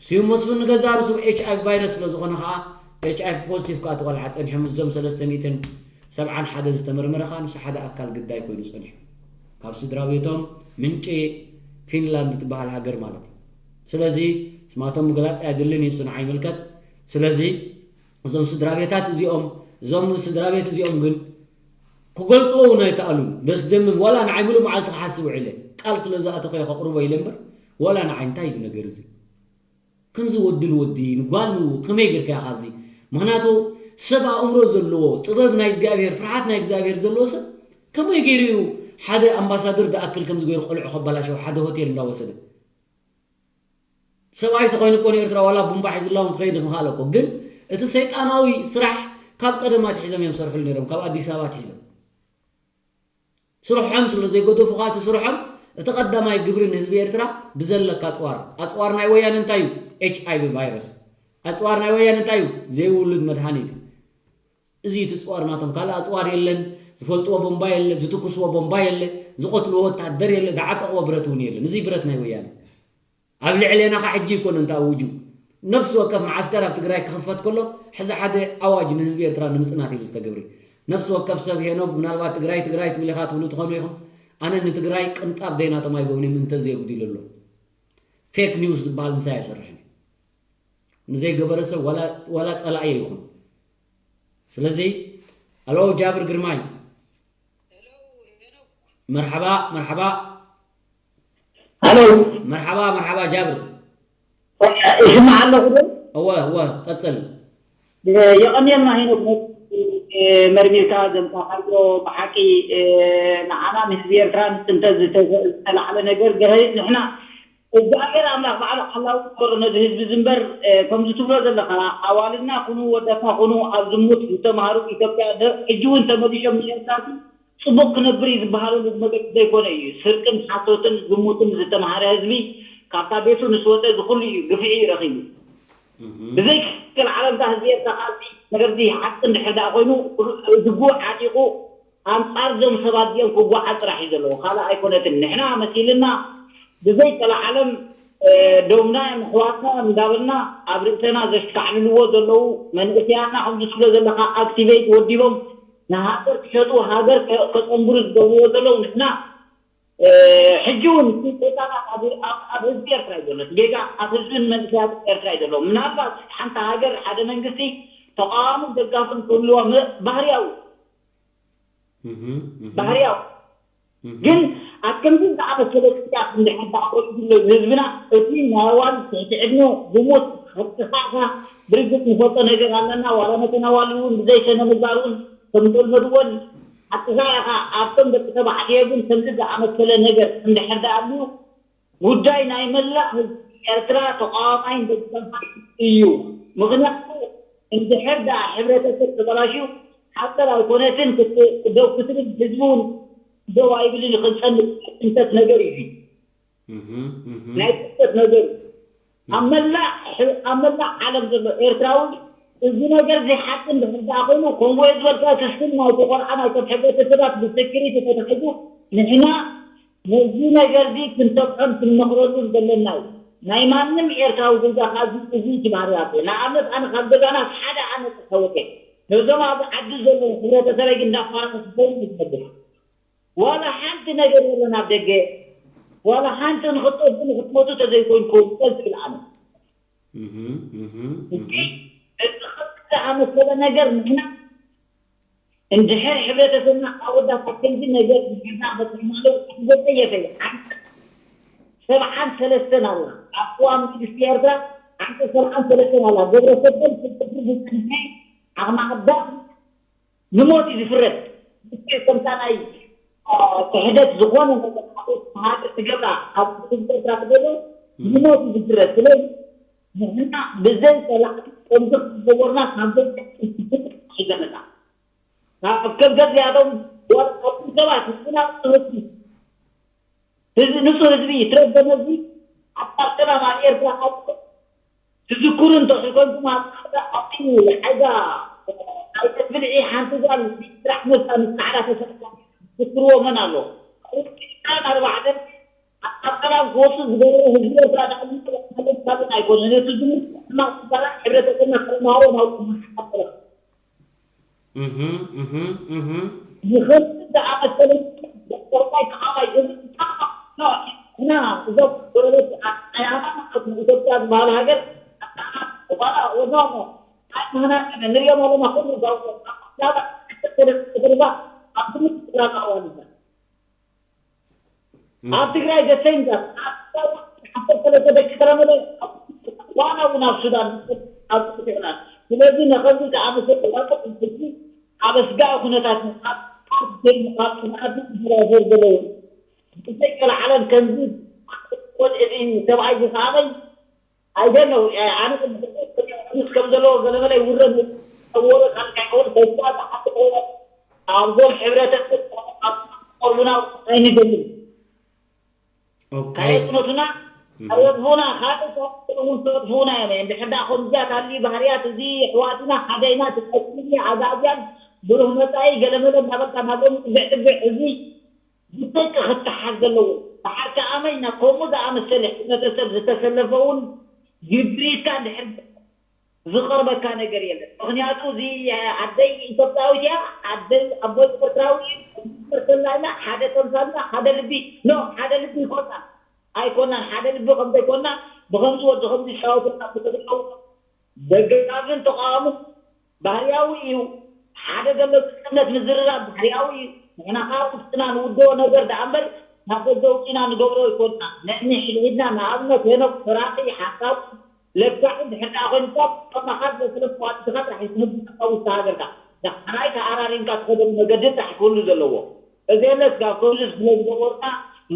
ስዩም መስፍን ንገዛእ ርእሱ ኤች ኣይ ቪ ቫይረስ ስለ ዝኾነ ከኣ ኤች ኣይ ቪ ፖዚቲቭ ከኣ እቲ ቆልዓ ጸኒሑ ምስዞም ሰለስተ ሚእትን ሰብዓን ሓደን ዝተመርመረ ከኣ ንሱ ሓደ ኣካል ግዳይ ኮይኑ ጸኒሑ ካብ ስድራ ቤቶም ምንጪ ፊንላንድ ትበሃል ሃገር ማለት እዩ። ስለዚ ስማቶም ምግላጽ ኣየድልን እዩ፣ ንዓይ ይምልከት። ስለዚ እዞም ስድራ ቤታት እዚኦም እዞም ስድራ ቤት እዚኦም ግን ክገልፅዎ እውን ኣይከኣሉን። ደስደምም ዋላ ንዓይ ሙሉእ መዓልቲ ክሓስብ ውዒለ ቃል ስለ ዝኣተኹ እየ ከቕርቦ ኢለ እምበር ዋላ ንዓይ እንታይ እዚ ነገር እዚ ከምዚ ወዲ ንወዲ ንጓል ንው ከመይ ጌርካ ኢኻ እዚ ምክንያቱ ሰብ ኣእምሮ ዘለዎ ጥበብ ናይ እግዚኣብሔር ፍርሓት ናይ እግዚኣብሔር ዘለዎ ሰብ ከመይ ገይሩ እዩ ሓደ ኣምባሳደር ዝኣክል ከምዚ ገይሩ ቆልዑ ከበላሸው ሓደ ሆቴል እንዳወሰደ ሰብኣይ ተኾይኑ እኮ ንኤርትራ ዋላ ቡምባ ሒዙላ እውን ክኸይድ ምኽኣለ እኮ ግን እቲ ሰይጣናዊ ስራሕ ካብ ቀደም ኣትሒዞም እዮም ሰርሕሉ ነይሮም ካብ ኣዲስ ኣበባ ኣትሒዞም ስርሖም ስለ ዘይገደፉ ከዓ እቲ ስርሖም እቲ ቀዳማይ ግብሪ ንህዝቢ ኤርትራ ብዘለካ ኣጽዋር፣ ኣጽዋር ናይ ወያነ እንታይ እዩ? ኤች ኣይ ቪ ቫይረስ። ኣጽዋር ናይ ወያነ እንታይ እዩ? ዘይውሉድ መድሃኒት። እዚ እቲ ኣጽዋር ናቶም። ካልእ ኣጽዋር የለን፣ ዝፈልጥዎ ቦምባ የለ፣ ዝትኩስዎ ቦምባ የለ፣ ዝቐትልዎ ወታደር የለ፣ ዝዓጠቕዎ ብረት እውን የለን። እዚ ብረት ናይ ወያነ። ኣብ ልዕሌና ኸዓ ሕጂ ኣይኮነን ተኣዊጁ። ነፍሲ ወከፍ መዓስከር ኣብ ትግራይ ክኽፈት ከሎ፣ ሕዚ ሓደ ኣዋጅ ንህዝቢ ኤርትራ ንምጽናት ኢሉ ዝተገብረ እዩ። ነፍሲ ወከፍ ሰብ ሄኖግ፣ ምናልባት ትግራይ፣ ትግራይ ትብል ኢኻ ትብሉ ትኾኑ ኢኹም። ኣነ ንትግራይ ቅንጣብ ዘይናቶም ኣይገብርን እዮም፣ እንተዘየጉዲሉ ኣሎ። ፌክ ኒውስ ዝበሃል ምሳይ ኣይሰርሕን እዩ። ንዘይገበረ ሰብ ዋላ፣ ዋላ ጸላእየ ይኹን። ስለዚ፣ ኣሎ ጃብር ግርማይ። መርሓባ፣ መርሓባ። ኣሎ። መርሓባ፣ መርሓባ ጃብር። ይስማዕ ኣለኹ ዶ? እወ፣ እወ፣ ቀጽል። የቐንየልና ሄኖክ፣ መርሚርካ ዘምጻኻዮ ብሓቂ፣ ንዓና ንህዝቢ ኤርትራ ንጽንተት ዝተላዕለ ነገር ገለ ንሕና እግዚኣብሔር ኣምላኽ ባዕሉ ሓላዊ ይግበሮ ነዚ ህዝቢ እዚ እምበር፣ እ፣ ከምዚ ትብሎ ዘለኻ ኣዋልድና ኩኑ ወዳትና ኩኑ ኣብ ዝሙት ዝተምሃሩ ኢትዮጵያ ደ-፣ ሕጂ እውን ተመሊሾም ንኤርትራ ጽቡቕ ክነብር እዩ ዝበሃለሉ መገዲ ዘይኮነ እዩ። ስርቅን ሓሶትን ዝሙትን ዝተምሃረ ህዝቢ ካብታ ቤቱ ምስ ወጸ እዚ ኩሉ እዩ ግፍዒ እዩ ረኺቡ። እህ። ብዘይክል ዓለምታ ህዝቢ ኤርትራ ኣብዚ ነገር እዚ ሓቂ እንድሕር ደኣ ኮይኑ ዝጉ ዓጢቑ ኣንጻር እዞም ሰባት እዚኦም ክጓዓዝ ጥራሕ እዩ ዘለዎ። ካልእ ኣይኮነትን። ንሕና መሲልና ብዘይ ጸላዓለም፣ እ፣ ደምና እዮም ኣሕዋትና እዮም እንዳበልና ኣብ ርእሰና ዘሽካዕልልዎ ዘለዉ መንእሰያትና ከምዚ ትብሎ ዘለኻ ኣክቲቬት ወዲቦም ንሃገር ክሸጡ ሃገር ከ-፣ ከጸንብሩ ዝገብርዎ ዘለዉ ንሕና፣ እ፣ ሕጂ እውን እቲ ሰይጣናት ኣብ፣ ኣብ፣ ኣብ ህዝቢ ኤርትራ እዩ ዘሎ። እቲ ጌጋ ኣብ ህዝብን መንእሰያት ኤርትራ እዩ ዘሎ። ምናልባት ሓንቲ ሃገር ሓደ መንግስቲ ተቃዋሚ ደጋፍን ክህልዋ ም-፣ ባህርያዊ እህ፣ እህ። ባህርያዊ። እህ። ግን ኣብ ከምዚ ዝኣመሰለ ቅያት እንድሕር ደኣ ኮይኑ ዘሎ ህዝብና፣ እቲ ናይ ኣዋልድ ትሕቲ ዕድመ ዝሙት፣ ሕቅኻኻ ብርግጽ ንፈልጦ ነገር ኣለና። ዋላ ነተን ኣዋልድ እውን ብዘይ ስነ ምግባር እውን ከም ዘልመድዎን ሓቅኻ ኢኻ። ኣብቶም ደቂ ተባዕትዮ ግን ከምዚ ዝኣመሰለ ነገር እንድሕር ደኣ ኣልዩ፣ ጉዳይ ናይ መላእ ህዝቢ ኤርትራ ተቃዋማይን ደጋፋይን እዩ። ምኽንያቱ እንድሕር ደኣ ሕብረተሰብ ተበላሽዩ ሓቀር ኣይኮነትን ክት-፣ ደው ክትብል ህዝቢ እውን ደው ኣይብልን እዩ። ክንጸንት ጽንተት ነገር እዩ። እህ፣ እህ። ናይ ጽንተት ነገር እዩ። ኣብ መላእ ሕ-፣ ኣብ መላእ ዓለም ዘሎ ኤርትራዊ እዚ ነገር እዚ ሓቂ እንድሕር ደኣ ኮይኑ ከምኡ ዝበልካ እቲ ስም ናይቲ ቆልዓ ናይቶም ሕብረተሰባት ብሰኪሪቲ ተታሒዙ ንሕና ነዚ ነገር እዚ ክንተብዖን ክንመኽረሉን ዘለና እዩ። ናይ ማንም ኤርትራዊ ዜጋ ኸኣ እዚ፣ እዚ እቲ ባህርያት እዩ። ንኣብነት ኣነ ካብ ገዛና ሓደ ዓመት ተሓወቀ። ነዞም ኣብ ዓዲ ዘለዉ ሕብረተሰበይ ግን እንዳፋረሰ ክኸውን እዩ ዝነግር። ዋላ ሓንቲ ነገር የለን ኣብ ደገ። ዋላ ሓንቲ ንኽትጠፍኡ ንኽትሞቱ ተዘይኮይንኩም ዝብል ኣነ። እህ፣ እህ፣ እዚ እህ። እዚ ከምዚ ዝኣመሰለ ነገር ንሕና እንድሕር ሕብረተሰብና ኣወዳት ኣብ ከምዚ ነገር ንሕና በፅሕናሉ ዘፀየፈ እዩ። ዓንቀፅ ሰብዓን ሰለስተን ኣላ። ኣብ ቅዋም መንግስቲ ኤርትራ ዓንቀፅ ሰብዓን ሰለስተን ኣላ። ግብረ ሰዶም ክፍርድ ዝፀንሐ ዓቕሚ ኣዳም ንሞት እዩ ዝፍረድ። ልክዕ ከምታ ናይ፣ አ፣ ክሕደት ዝኾነ ነገር ኣብ ሃገር ትገብራ፣ ኣብ ህዝቢ ኤርትራ ትገብሮ፣ ንሞት እዩ ዝፍረድ። ስለዚ ንሕና ብዘይ ሰላም ከምዚ ዝገበርና ካብ ዘይ ሒዘ መጻ። ካብ ከም ገዚኣቶም ወርቃዊ ሰባት ንሕና ንህዝቢ፣ ህዝቢ፣ ንጹህ ህዝቢ፣ ትረገመ ህዝቢ፣ ኣብ ሰላም ኣብ ኤርትራ ኣብ ትዝክሩ እንተኾይንኩም፣ ኣብ ጻዕዳ ኣትዩ፣ ሓይዳ፣ ኣይተ ብልዒ ሓንቲ ጓል ስራሕ መስኣ ምስ ጻዕዳ ተሰሪሓ ትዝክርዎ መን ኣሎ? ኣብ ኣርባዕተን ኣብ ሰላም ክወጹ ዝገበረ ህዝቢ ኤርትራ ደኣ ማለት ካልእ ኣይኮነን። እቲ ዝምልከት ድማ ትዛረብ ሕብረተሰብና ከይመሃሮ ናብኡ መሓሳብ እህ፣ እህ፣ እህ። ይኽእል ዝኣመሰለ ተቃዋማይ ተቃዋማይ እዚ እና እዞም ጎረቤት ኣያና ኢትዮጵያ ዝበሃሉ ሃገር ዋላ ወኖሞ ኣይምህናን ንሪኦም ኣለና። ኩሉ ዛውቶ ኣብ ድርባ ኣብ ትምህርቲ ትራና ዋልታ እህ። ኣብ ትግራይ ዘተይንዛ ዓሰርተ ሰለስተ ደቂ ተረመለ ዋና እውን ኣብ ሱዳን ኣብ ትሕና። ስለዚ ነኸዚ ዝኣመሰለ ዋልታ ሕጂ ኣብ ኣስጋኢ ኩነታት ኣብ ኣብ ኣብ ኣብ ዘለዉ ብዘይ ቀልዓለም ከምዚ ወድ እዚ ሰብኣይ ዝሰኣበይ ኣይደለው። ኣነ ምስ ከም ዘለዎ ገለመለ ይውረድ ወረ ካልካይ ከውን ተስፋ ዝሓጥቆ ኣብዞም ሕብረተሰብ ቆርቡና ኣይንደልን። ካየጥመቱና ኣየጥፉና፣ ካልእ እውን ከጥፉና እዮም። እንድሕር ደኣ ከምዚያት ኣልዩ ባህርያት እዚ ኣሕዋትና ሓደይና ትጠቅሚ ኣዛዝያን ብሩህ መጻኢ ገለመለ እናበልካ ናብኦም ጥብዕ ጥብዕ፣ እዚ ብጥብቂ ክተሓዝ ዘለዎ። ብሓቂ ኣመይ ናብ ከምኡ ዝኣመሰለ ሕብረተሰብ ዝተሰለፈ እውን ግብሪትካ እንድሕር ዝቐርበካ ነገር የለን። ምኽንያቱ እዚ ኣደይ ኢትዮጵያዊት እያ፣ ኣደይ ኣቦይ ኤርትራዊ እዩ፣ ተላና ሓደ ተምሳልና ሓደ ልቢ ኖ ሓደ ልቢ ይኮና ኣይኮናን ሓደ ልቢ ከም ዘይኮና ብከምዚ ወዲ ከምዚ ዝሻወተና ብትግርው ደጋፍን ተቃዋምን ባህርያዊ እዩ። ሓደ ዘሎ ዝጽነት ምዝርራብ ባህርያዊ እዩ። ንሕና ከዓ ውስጥና ንውድኦ ነገር ደኣ እምበር ናብ ደገ ውፂና ንገብሮ ይኮና። ንሕኒ ሕድሕድና ንኣብነት ሄኖክ ሰራቂ ሓሳብ ለካዕ ድሕር ደኣ ኮይንካ ከማኻ ዘስለፍ ዋትካ ጥራሕ ይትምድካ ውስጥ ሃገርካ ዳሕራይ ተኣራሪምካ ትኸደሉ መገዲ ጥራሕ ክህሉ ዘለዎ። እዚ የለስ ካብ ከምዚ ስለ ዝገበርና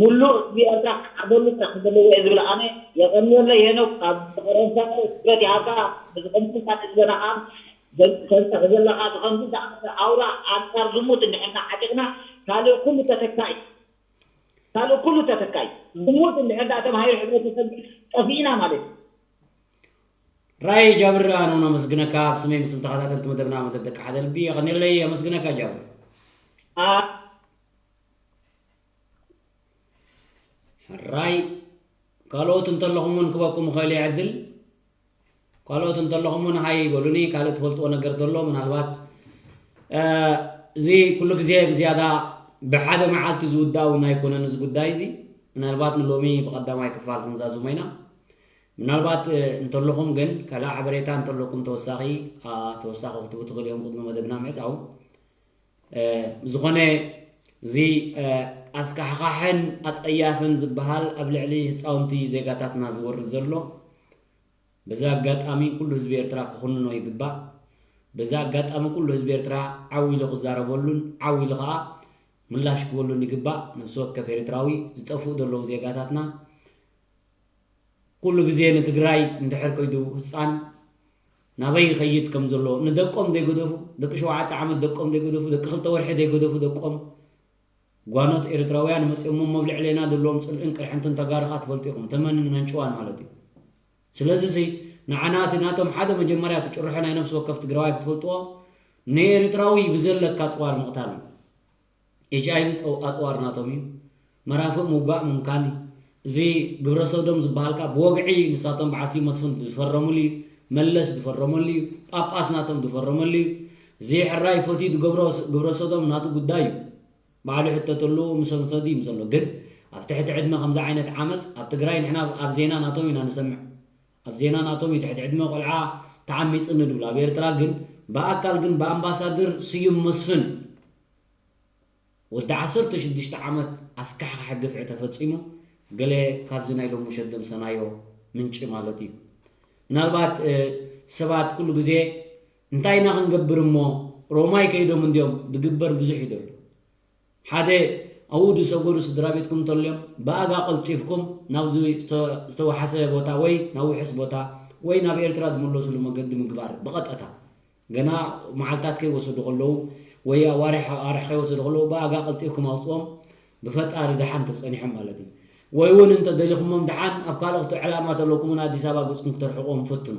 ሙሉእ ህዝቢ ኤርትራ ክሓደሉ ጥራሕ ዘለዎ እየ ዝብል ኣነ። የቐንየለይ ሄኖክ ካብ ፈረንሳ ትኩረት ይሃብካ። እዚ ከምዚ ሳት ዝበና ከዓ ተንፀሕ ዘለኻ ብከምዚ ዝኣመሰለ ኣውራ ኣንጻር ዝሙት እንድሕር ዓጢቕና ካልእ ኩሉ ተተካኢ ካልእ ኩሉ ተተካኢ ዝሙት እንድሕር ተማሂሩ ሕብረተሰብ ጠፊእና ማለት እዩ። ራይ ጃብር ኣነ እውን ኣመስግነካ ኣብ ስመይ ምስም ተኸታተልቲ መደብና መደብ ደቂ ሓደ ልቢ የቐንየለይ ኣመስግነካ ጃብር። ሕራይ ካልኦት እንተለኹም እውን ክበኩም ይኽእል እየ ዕድል። ካልኦት እንተለኹም እውን ሃይ በሉኒ። ካልእ ትፈልጥዎ ነገር ዘሎ ምናልባት እዚ ኩሉ ግዜ ብዝያዳ ብሓደ መዓልቲ ዝውዳእ እውን ኣይኮነን እዚ ጉዳይ እዚ። ምናልባት ንሎሚ ብቐዳማይ ክፋል ክንዛዝሞ ኢና። ምናልባት እንተለኹም ግን ካልእ ሓበሬታ እንተለኩም ተወሳኺ ተወሳኺ ክትቡ ትኽእል እዮም ቅድሚ መደብና ምዕፃው። ብዝኾነ እዚ ኣስካሕኻሕን ኣፀያፍን ዝበሃል ኣብ ልዕሊ ህፃውንቲ ዜጋታትና ዝወርድ ዘሎ በዚ ኣጋጣሚ ኩሉ ህዝቢ ኤርትራ ክኹንኖ ይግባእ። በዚ ኣጋጣሚ ኩሉ ህዝቢ ኤርትራ ዓው ኢሉ ክዛረበሉን ዓው ኢሉ ከዓ ምላሽ ክበሉን ይግባእ። ነፍሲ ወከፍ ኤርትራዊ ዝጠፍኡ ዘለዉ ዜጋታትና ኩሉ ግዜ ንትግራይ እንድሕር ከይዱ ህፃን ናበይ ይኸይድ ከም ዘሎ ንደቆም ዘይገደፉ ደቂ ሸውዓተ ዓመት ደቆም ዘይገደፉ ደቂ ክልተ ወርሒ ዘይገደፉ ደቆም ጓኖት ኤርትራውያን መፅኦሞ መብልዕ ሌና ዘለዎም ፅልእን ቅርሕንትን ተጋርኻ ትፈልጡ ኢኹም ተመንን መንጭዋን ማለት እዩ። ስለዚ ንዓና እቲ ናቶም ሓደ መጀመርያ እቲ ጭርሖ ናይ ነፍሲ ወከፍ ትግራዋይ ክትፈልጥዎ ንኤርትራዊ ብዘለካ ፅዋር ምቕታል እዩ። ኤች ኣይቪ ኣፅዋር ናቶም እዩ። መራፍእ ምውጋእ ምምካን እዩ። እዚ ግብረ ሰዶም ዝበሃል ከዓ ብወግዒ ንሳቶም በዓል ስዩም መስፍን ዝፈረሙሉ እዩ። መለስ ዝፈረመሉ እዩ። ጳጳስ ናቶም ዝፈረመሉ እዩ። እዚ ሕራይ ፈትዩ ዝገብሮ ግብረ ሰዶም ናቱ ጉዳይ እዩ። ባዕሉ ይሕተተሉ ምስ ኣንፈት እዩ ዘሎ። ግን ኣብ ትሕቲ ዕድመ ከምዚ ዓይነት ዓመፅ ኣብ ትግራይ ንሕና ኣብ ዜና ናቶም ኢና ንሰምዕ። ኣብ ዜና ናቶም እዩ ትሕቲ ዕድመ ቆልዓ ተዓሚፅኒ ዝብሉ። ኣብ ኤርትራ ግን ብኣካል ግን ብኣምባሳደር ስዩም መስፍን ወዲ ዓሰርተ ሽዱሽተ ዓመት ኣስካሕካሒ ግፍዒ ተፈፂሙ። ገለ ካብዚ ናይ ሎሚ ምሸት ደምሰናዮ ምንጪ ማለት እዩ። ምናልባት ሰባት ኩሉ ግዜ እንታይ ኢና ክንገብር እሞ ሮማይ ከይዶም እንድዮም ዝግበር ብዙሕ እዩ ዘሎ። ሓደ ኣብኡ ዝሰገሩ ስድራ ቤትኩም እንተልዮም ብኣጋ ቀልጢፍኩም ናብ ዝተወሓሰ ቦታ ወይ ናብ ውሕስ ቦታ ወይ ናብ ኤርትራ ዝምለስሉ መገዲ ምግባር ብቐጥታ ገና መዓልታት ከይወሰዱ ከለዉ ወይ ኣዋርሕ ኣዋርሕ ከይወሰዱ ከለዉ ብኣጋ ቀልጢፍኩም ኣውፅኦም ብፈጣሪ ደሓን ተፀኒሖም ማለት እዩ። ወይ እውን እንተደሊኹሞም ደሓን ኣብ ካልኦት ዕላማ ተለኩም እውን ኣዲስ ኣበባ ገፅኩም ክተርሕቆም ፈትኑ።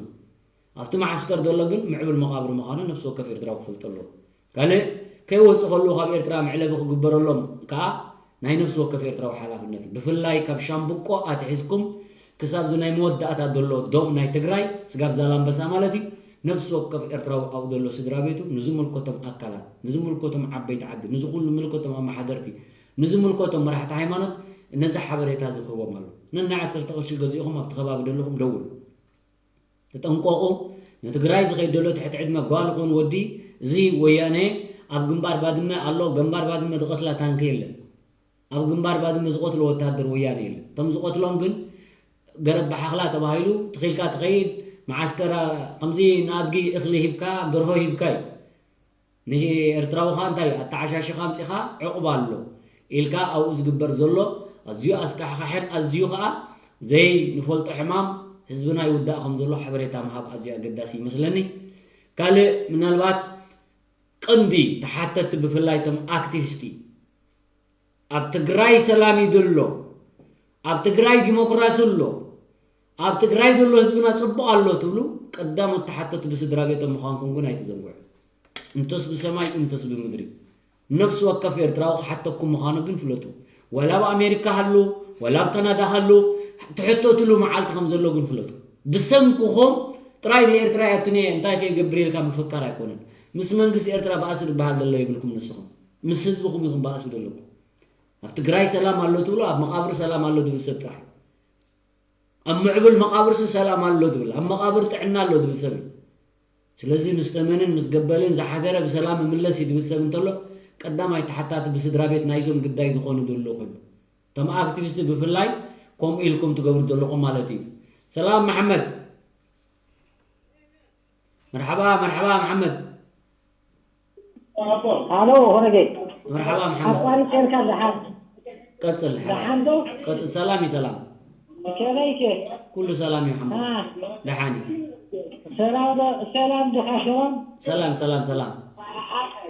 ኣብቲ መዓስከር ዘሎ ግን ምዕብል መቓብር ምዃኑ ነፍሲ ወከፍ ኤርትራዊ ክፈልጦ ኣለዎ። ካልእ ከይወፁ ከለዉ ካብ ኤርትራ መዕለቢ ክግበረሎም ከዓ ናይ ነፍሲ ወከፍ ኤርትራዊ ሓላፍነት እዩ። ብፍላይ ካብ ሻምብቆ ኣትሒዝኩም ክሳብ እዚ ናይ መወዳእታ ዘሎ ዶብ ናይ ትግራይ ስጋብ ዛላምበሳ ማለት እዩ። ነፍሲ ወከፍ ኤርትራዊ ኣብኡ ዘሎ ስድራ ቤቱ ንዝምልከቶም ኣካላት ንዝምልከቶም ዓበይቲ ዓዲ ንዝኹሉ ምልከቶም ኣመሓደርቲ ንዝምልከቶም መራሕቲ ሃይማኖት ነዚ ሓበሬታ እዚ ክህቦም ኣሎ። ነናይ ዓሰርተ ቅርሺ ገዚእኹም ኣብቲ ከባቢ ዘለኹም ደውሉ። ተጠንቀቑ። ንትግራይ ዝኸይድ ዘሎ ትሕቲ ዕድመ ጓል ኹን ወዲ እዚ ወያነ ኣብ ግንባር ባድመ ኣሎ። ግንባር ባድመ ዝቐትላ ታንኪ የለን። ኣብ ግንባር ባድመ ዝቐትሎ ወታደር ወያነ የለን። እቶም ዝቐትሎም ግን ገረብ ባሓኽላ ተባሂሉ ትኺልካ ትኸይድ መዓስከር ከምዚ ንኣድጊ እኽሊ ሂብካ ደርሆ ሂብካ እዩ። ንኤርትራዊ ኸኣ እንታይ እዩ ኣተዓሻሽኻ ኣምጺኻ ዕቑባ ኣሎ ኢልካ ኣብኡ ዝግበር ዘሎ ኣዝዩ ኣስካሕኻሕን ኣዝዩ ኸኣ ዘይንፈልጦ ሕማም ህዝብና ይውዳእ ከም ዘሎ ሓበሬታ ምሃብ ኣዝዩ ኣገዳሲ ይመስለኒ። ካልእ ምናልባት ቀንዲ ተሓተቲ ብፍላይ እቶም ኣክቲቪስቲ ኣብ ትግራይ ሰላም እዩ ዘሎ ኣብ ትግራይ ዲሞክራሲ ኣሎ፣ ኣብ ትግራይ ዘሎ ህዝብና ጽቡቕ ኣሎ ትብሉ፣ ቀዳሞት ተሓተቲ ብስድራ ቤቶም ምዃንኩም ግን ኣይትዘንግዑ። እንተስ ብሰማይ እንተስ ብምድሪ። ነፍሲ ወከፍ ኤርትራዊ ክሓተኩም ምዃኑ ግን ፍለጡ። ወላ ኣብ ኣሜሪካ ሃሉ፣ ወላ ኣብ ካናዳ ሃሉ፣ ትሕተትሉ መዓልቲ ከም ዘሎ ግን ፍለጡ። ብሰንክኹም ጥራይ ንኤርትራ እያ ትንየ እንታይ ከይገብር ኢልካ ምፍካር ኣይኮነን። ምስ መንግስቲ ኤርትራ ባእሲ ዝበሃል ዘሎ የብልኩም ንስኹም። ምስ ህዝብኹም ኢኹም ባእሲ ዘለኩም። ኣብ ትግራይ ሰላም ኣሎ ትብሉ፣ ኣብ መቓብር ሰላም ኣሎ ዝብል ሰብ ጥራሕ። ኣብ ምዕቡል መቓብርሲ ሰላም ኣሎ ዝብል፣ ኣብ መቓብር ጥዕና ኣሎ ዝብል ሰብ እዩ። ስለዚ ምስ ተመንን ምስ ገበልን ዝሓደረ ብሰላም ይምለስ እዩ ዝብል ሰብ እንተሎ፣ ቀዳማይ ተሓታቲ ብስድራ ቤት ናይዞም ግዳይ ዝኾኑ ዘለዉ ኮይኑ። እቶም ኣክቲቪስት ብፍላይ ከምኡ ኢልኩም ትገብሩ ዘለኹም ማለት እዩ። ሰላም መሓመድ። መርሓባ፣ መርሓባ መሓመድ። ሃሎ ሆነጌ። መርሓባ መሓመድ። ኣቋሪፀልካ ደሓን ቀጽል ሓራ። ደሓን ዶ? ቀጽል። ሰላም እዩ ሰላም። ከመይከ? ኩሉ ሰላም እዩ መሓመድ። አ፣ ደሓን እዩ። ሰላም ዶ? ሰላም ድኻ ሽሮም? ሰላም ሰላም ሰላም።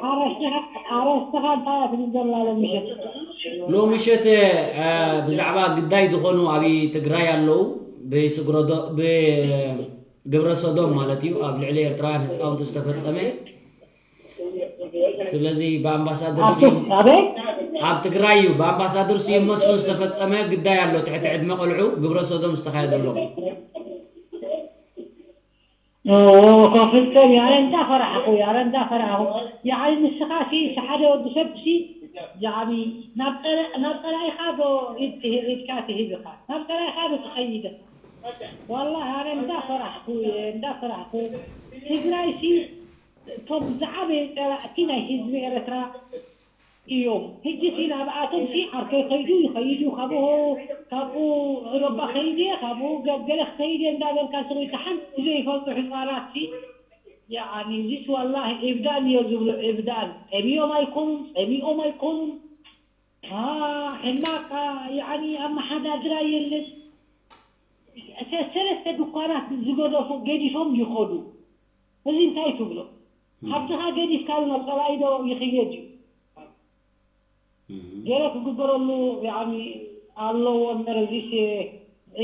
ኣረስትኻ ኣረስትኻ እንታይ እያ ትብል ዘላ ሎሚ ምሸት? ሎሚ ምሸት አ፣ ብዛዕባ ግዳይ ዝኾኑ ኣብ ትግራይ ኣለዉ። ብስግረዶ ብግብረ ሰዶም ማለት እዩ ኣብ ልዕሊ ኤርትራውያን ህፃውንቲ ዝተፈጸመ። ስለዚ ብኣምባሳደር ኣብ ስዩም ኣበይ? ኣብ ትግራይ እዩ ብኣምባሳደር ስዩም መስፍን ዝተፈጸመ ግዳይ ኣሎ። ትሕቲ ዕድመ ቆልዑ ግብረ ሰዶም ዝተኻየደሎም። ከፍልጠ ኣረ እንዳፈራሕኹ ኣረ እንዳፈራሕኹ ያዓይ ንስኻ ሲ ሓደ ወዲ ሰብ ሲ ያዓኒ ናብ ፀላ- ናብ ፀላኢኻ ዶ ኢድ ትህ- ኢድካ ትህብ ኢኻ ናብ ፀላኢኻ ዶ ትኸይድ ኢኻ ዋላ ኣነ እንዳፈራሕኩ እየ እንዳፈራሕኩ ትግራይ ሲ እቶም ዝዓበየ ፀላእቲ ናይ ህዝቢ ኤረትራ እዮም። ሕጂ ሲ ናብኣቶም ሲ ዓርከይ ከይዱ ይኸይድ እዩ ካብኡ ካብኡ ሮባ ከይድ እየ ካብኡ ገገለ ክኸይድ እየ እንዳበልካ ስቕ ኢልካ ሓንቲ ዘይፈልጡ ሕፃናት ሲ ያዓኒ እዚስ ዋላሂ ዕብዳን እዮ ዝብሉ ዕብዳን ጠሚዮም ኣይኮኑን ፀሚኦም ኣይኮኑን ሕማቅ ያዓኒ ኣመሓዳድራ የለን ሰለስተ ድኳናት ዝገደፉ ገዲፎም ይኸዱ እዚ እንታይ ትብሎ ሓፍትኻ ገዲፍካሉ ናብ ጸላኢ ዶ ይኽየድ እዩ ገለ ክግበረሉ ያኒ ኣለዎ እምበር እዚስ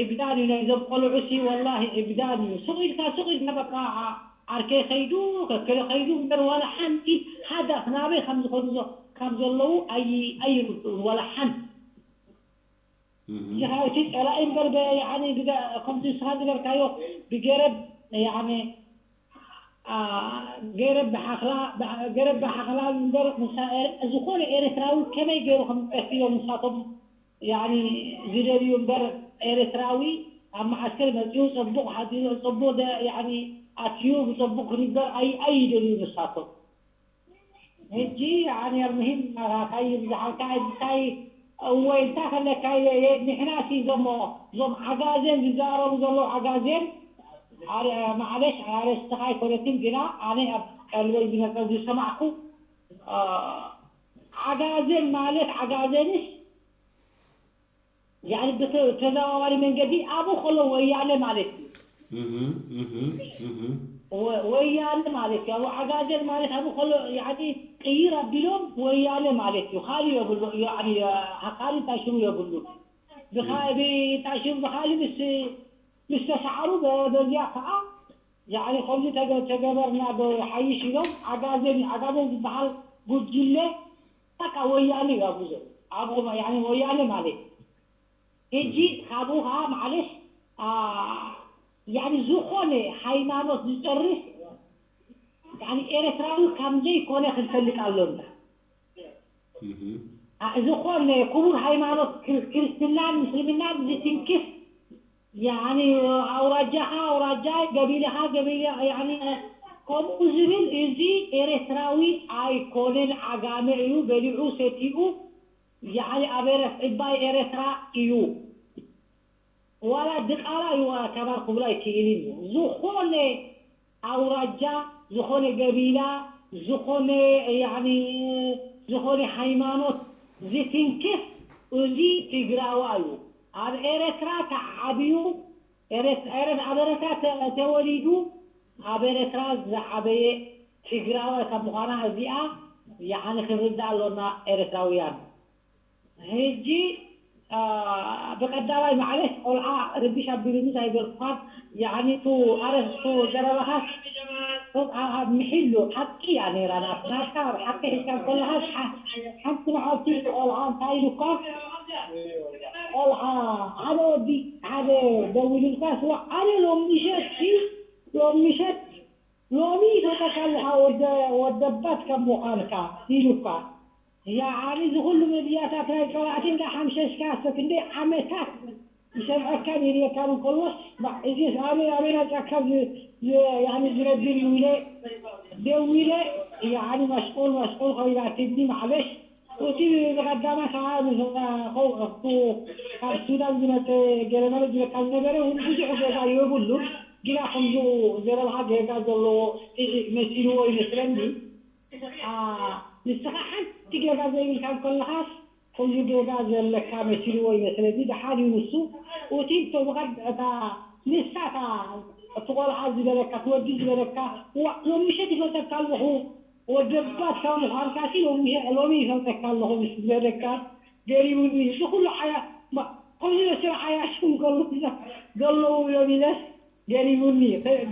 ዕብዳን እዩ ናይዞም ቆልዑ ሲ ወላሂ ዕብዳን እዩ ሱቕ ኢልካ ሱቕ ኢልካ በቃ ዓርከይ ኸይዱ ከከለ ኸይዱ እምበር ዋላ ሓንቲ ሃዳፍ ናበይ ከም ዝኸዱ ካብ ዘለዉ ኣይርድኡን ዋላ ሓንቲ ጅሃውቲ ጸላኢ እምበር ብ- ያኒ ብገ- ከምቲ ንስኻ ዝበልካዮ ብገረብ ያኒ አ፣ ገረብ ብሓኽላ ብሓ- ገረብ ብሓኽላ እምበር ንሳ ኤረ- ዝኾነ ኤርትራዊ ከመይ ገይሩ ከም ዝጠፍዮም ንሳቶም ያኒ ዝደልዩ እምበር ኤርትራዊ ኣብ መዓስከር መጺኡ ጽቡቕ ሓዲሩ ጽቡቕ ደ- ያኒ ኣትዩ ብጽቡቕ ክንበር ኣይ- ኣይደልዩ ንሳቶም ሕጂ ኣነ ምህም ካይ ብዝሓልካ እንታይ እወ እንታይ ከለካ ንሕና ሲ ዞሞ ዞም ዓጋዜን ዝዛረቡ ዘለዉ ዓጋዜን ማዕለሽ ኣረስትኻ ኣይኮነትን ግና ኣነ ኣብ ቀልበይ ዝመፀ ዝሰማዕኩ ዓጋዜን ማለት ዓጋዜንስ ያኒ ብተዘዋዋሪ መንገዲ ኣብኡ ከሎ ወያነ ማለት እዩ። ወያነ ማለት እዩ። ኣብኡ ዓጋዜን ማለት ኣብኡ ከሎ ያኒ ቅይር ኣቢሎም ወያነ ማለት እዩ። ካሊ የብሉ ያኒ ካሊ እንታይ ሽሙ የብሉ። ብካ- ብ- እንታይ ሽሙ ብካሊ ምስ ምስ ተሳዕሩ በ- በዚያ ከዓ ያኒ ከምዚ ተገ- ተገበርና ዶ ሓይሽ ኢሎም ዓጋዜን ዓጋዜን ዝበሃል ጉጅለ በቃ ወያነ እዩ ኣብኡ ዘሎ። ኣብኡ ያኒ ወያነ ማለት እዩ። ሕጂ ካብኡ ከዓ ማዕለሽ አ፣ ያኒ ዝኾነ ሃይማኖት ዝፀርፍ ያኒ ኤርትራዊ ከም ዘይኮነ ክንፈልጥ ኣሎና። አ፣ ዝኾነ ክቡር ሃይማኖት ክር- ክርስትናን ምስልምናን ዝትንክፍ ያኒ ኣውራጃኻ ኣውራጃ ገቢልኻ ገቢል ያኒ ከምኡ ዝብል እዚ ኤርትራዊ ኣይኮነን። ዓጋመ እዩ በሊዑ ሰቲኡ ያኒ ኣብ ኤረ- ዕባይ ኤረትራ እዩ። ዋላ ድቃላ እዩ ዋላ ተባር ክብሎ ኣይክእልን እዩ። ዝኾነ ኣውራጃ፣ ዝኾነ ገቢላ፣ ዝኾነ ያኒ ዝኾነ ሃይማኖት ዝትንክፍ እዚ ትግራዋይ እዩ። ኣብ ኤረትራ ተዓብዩ ኤረ- ኤረ- ኣብ ኤረትራ ተ- ተወሊዱ ኣብ ኤረትራ ዝዓበየ ትግራዋይ ካብ ምዃና እዚኣ ያኒ ክንርዳእ ኣሎና ኤረትራውያን። ሕጂ ብቀዳማይ ማዕለሽ ቆልዓ ርብሽ ኣቢሉኒ ኣይበልኩኻን። ያዕኒ ቱ ኣረስቱ ዘረባኻስ ቱ ምሒሉ ሓቂ እያ ነይራ። ናት ናትካ ኣብ ሓቂ ሒዝካ ከለኻስ ሓ- ሓንቲ መዓልቲ ቆልዓ እንታይ ኢሉካ? ቆልዓ ሓደ ወዲ ሓደ ደዊሉልካ ስዋ ኣነ ሎሚ ምሸት ሲ ሎሚ ምሸት ሎሚ ይፈተካ ኣለኻ ወደ ወደባት ከም ምዃንካ ኢሉካ። ያዓኒ እዚ ኩሉ ሚድያታት ናይ ጸላእቲ እንዳሓምሸሽካ እስከ ክንደይ ዓመታት ይሰምዐካን ይርእየካን እንከሎስ፣ ባ- እዚስ ኣበይ ኣበይ ናይ ጫካ ዝ- ዝ- ያኒ ዝነብር እዩ ኢለ ደዊለ ያኒ መስቁል መስቁል ኮይናትኒ ማዕለሽ። እቲ ብቐዳማይ ከዓ ምስ- ከው- ካብ ሱዳን ዝመፀ ገለመለ ዝብለካ ዝነበረ እውን ብዙሕ ገዛ የብሉን። ግና ከምዚ ዘረባኻ ጌጋ ዘለዎ መሲልዎ ይመስለኒ። ንስኻ ሓንቲ ጌጋ ዘይብልካ እንከለኻስ ኩሉ ጌጋ ዘለካ መሲልዎ ይመስለኒ። ደሓን እዩ ንሱ። እቲ እታ ንሳ እታ እቲ ቆልዓ ዝበለካ እቲ ወዲ ዝበለካ ዋእ ሎሚ ምሸት ይፈልጠካ ኣለኹ ወደባት ካብ ምዃንካ ሲ ሎሚ ይፈልጠካ ኣለኹ ምስ ዝበለካ ገሪሙኒ። እዚ ኩሉ ዓያ ከምዚ ዝመስል ዓያሹ እንከሎ ዘለዉ እዮም ኢለስ ገሪሙኒ።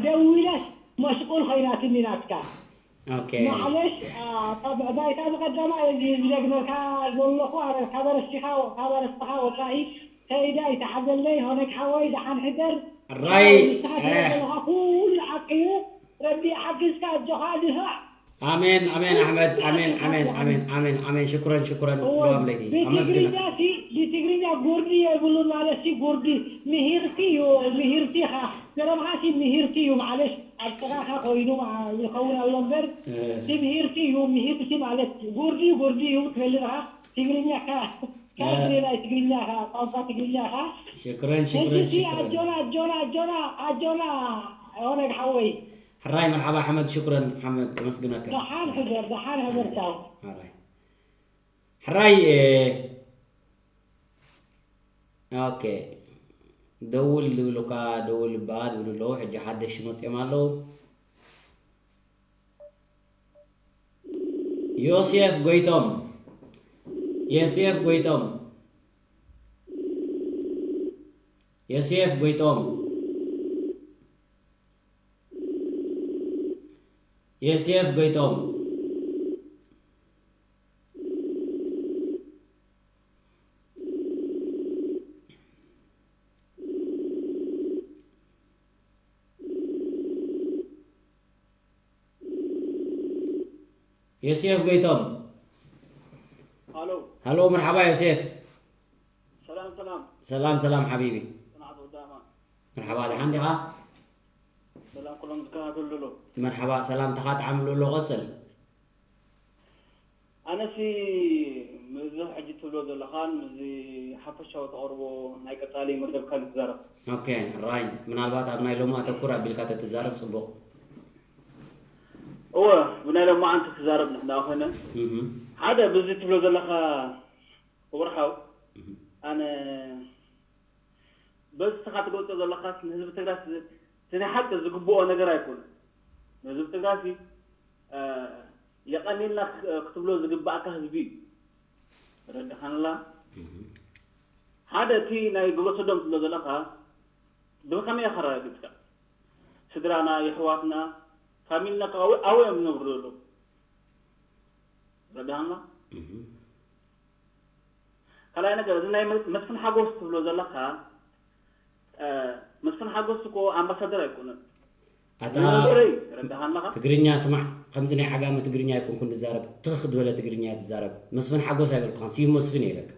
ደዊለስ መስቁል ኮይናትኒ ናትካ። ኦኬ። ማዕለሽ፣ አ፣ ካብ ባይታ ብቐዳማይ እዚ ዝደግመልካ ዘለኹ ኣረ፣ ካብ ኣረስቲኻ ካብ ኣረስትኻ ወጻኢ ከይዳ ይተሓዘለይ። ሆነግ ሓወይ ደሓን ሕደር። ራይ፣ ንስኻ ትብል እ። ዘለኻ ኩሉ ሓቂ እዩ። ረቢ ይሓግዝካ፣ ኣጆኻ ድፋዕ። ኣሜን፣ ኣሜን፣ ኣሕመድ፣ ኣሜን፣ ኣሜን፣ ኣሜን፣ ኣሜን፣ ኣሜን። ሽኩረን፣ ሽኩረን። እወ፣ ብዋም ለይቲ። ኣመስግነካ። ብትግርኛ ሲ፣ ብትግርኛ ጉርዲ የብሉን ማለት ሲ፣ ጉርዲ፣ ምሂርቲ እዩ፣ ምሂርቲ ኢኻ። ዘረባኻ ሲ፣ ምሂርቲ እዩ፣ ማዕለሽ፣ ኣብ ጥቓኻ ኮይኑ፣ ማ-፣ ይኸውን ኣሎ እምበር፣ እ። ሲ፣ ምሂርቲ እዩ፣ ምሂርቲ ማለት፣ ጉርዲ፣ ጉርዲ እዩ፣ ትፈልጥ ኢኻ። ትግርኛ ካ-፣ እ። ካድሬ ናይ ትግርኛ ኢኻ፣ ቋንቋ ትግርኛ ኢኻ። ሽኩረን፣ ሕጂ ሽኩረን፣ ሲ፣ ሽኩረን። ኣጆና፣ ኣጆና፣ ኣጆና፣ ኣጆና፣ ኦነግ ሓወይ። ሕራይ መርሓባ ሓመድ ሽኩረን ሓመድ ከመስግነካ። ደሓን ሕደር ደሓን ሕደር ቻው። ሕራይ ሕራይ እ፣ ኦኬ ደውል ዝብሉካ ደውል እባ ዝብሉ ኣለዉ። ሕጂ ሓደሽ መፅኦም ኣለዉ። ዮሴፍ ጎይቶም ዮሴፍ ጎይቶም ዮሴፍ ጎይቶም ዮሴፍ ጎይቶም። ዮሴፍ ጎይቶም። ሃሎ። ሃሎ፣ መርሓባ ዮሴፍ። ሰላም፣ ሰላም። ሰላም፣ ሰላም ሓቢቢ። ጽናዕት ወዲ ኣማን። መርሓባ፣ ደሓን ዲኻ? ሰላም ኩሎም ዝከታተሉ ዘለዉ። መርሓባ፣ ሰላምታኻ ጣዕሚ ኣሎ፣ ቀጽል። ኣነሲ ምስዚ ሕጂ ትብሎ ዘለኻን ምስዚ ሓፈሻዊ ተቕርቦ ናይ ቀጻሊ መደብካን ክዛረብ። ኦኬ፣ ራይ። ምናልባት ኣብ ናይ ሎሚ ኣተኩር ኣቢልካ ተትዛረብ ጽቡቕ። እወ፣ ብናይ ሎማዓንቲ ክዛረብ ንሕና ኾነ። እህ። ሓደ ብዚ ትብሎ ዘለኻ ክቡር ሓው፣ እህ። ኣነ በዚ ንስኻ ትገልጾ ዘለኻስ ንህዝቢ ትግራይ ስ-፣ እቲ ናይ ሓቂ ዝግብኦ ነገር ኣይኮነን። ንህዝቢ ትግራይ ሲ፣ እ፣ የቐንየልና ክ-፣ ክትብሎ ዝግባእካ ህዝቢ እዩ። ተረድኻንላ? እህ። ሓደ እቲ ናይ ግብረ ሰዶም ትብሎ ዘለኻ ብኸመይ ኢኻ ኣረጋጊጽካ? ስድራና፣ የሕዋትና፣ ፋሚልና ከ ኣበይ፣ ኣበይ እዮም ዝነብሩ ዘለዉ? ተረድኻንላ? እህ። ካልኣይ ነገር፣ እዚ ናይ መ-፣ መስፍን ሓጎስ ትብሎ ዘለኻ፣ እ፣ መስፍን ሓጎስ እኮ ኣምባሳደር ኣይኮነን። ኣታ ንነገረይ፣ ተረዳኻ ኣለኻ? ትግርኛ ስማዕ፣ ከምዚ ናይ ዓጋመ ትግርኛ ኣይኮንኩን ዝዛረብ፣ ትኽ ዝበለ ትግርኛ እየ ዝዛረብ። መስፍን ሓጎስ ኣይበልኩኻን፣ ስዩም መስፍን እየ ኢለካ።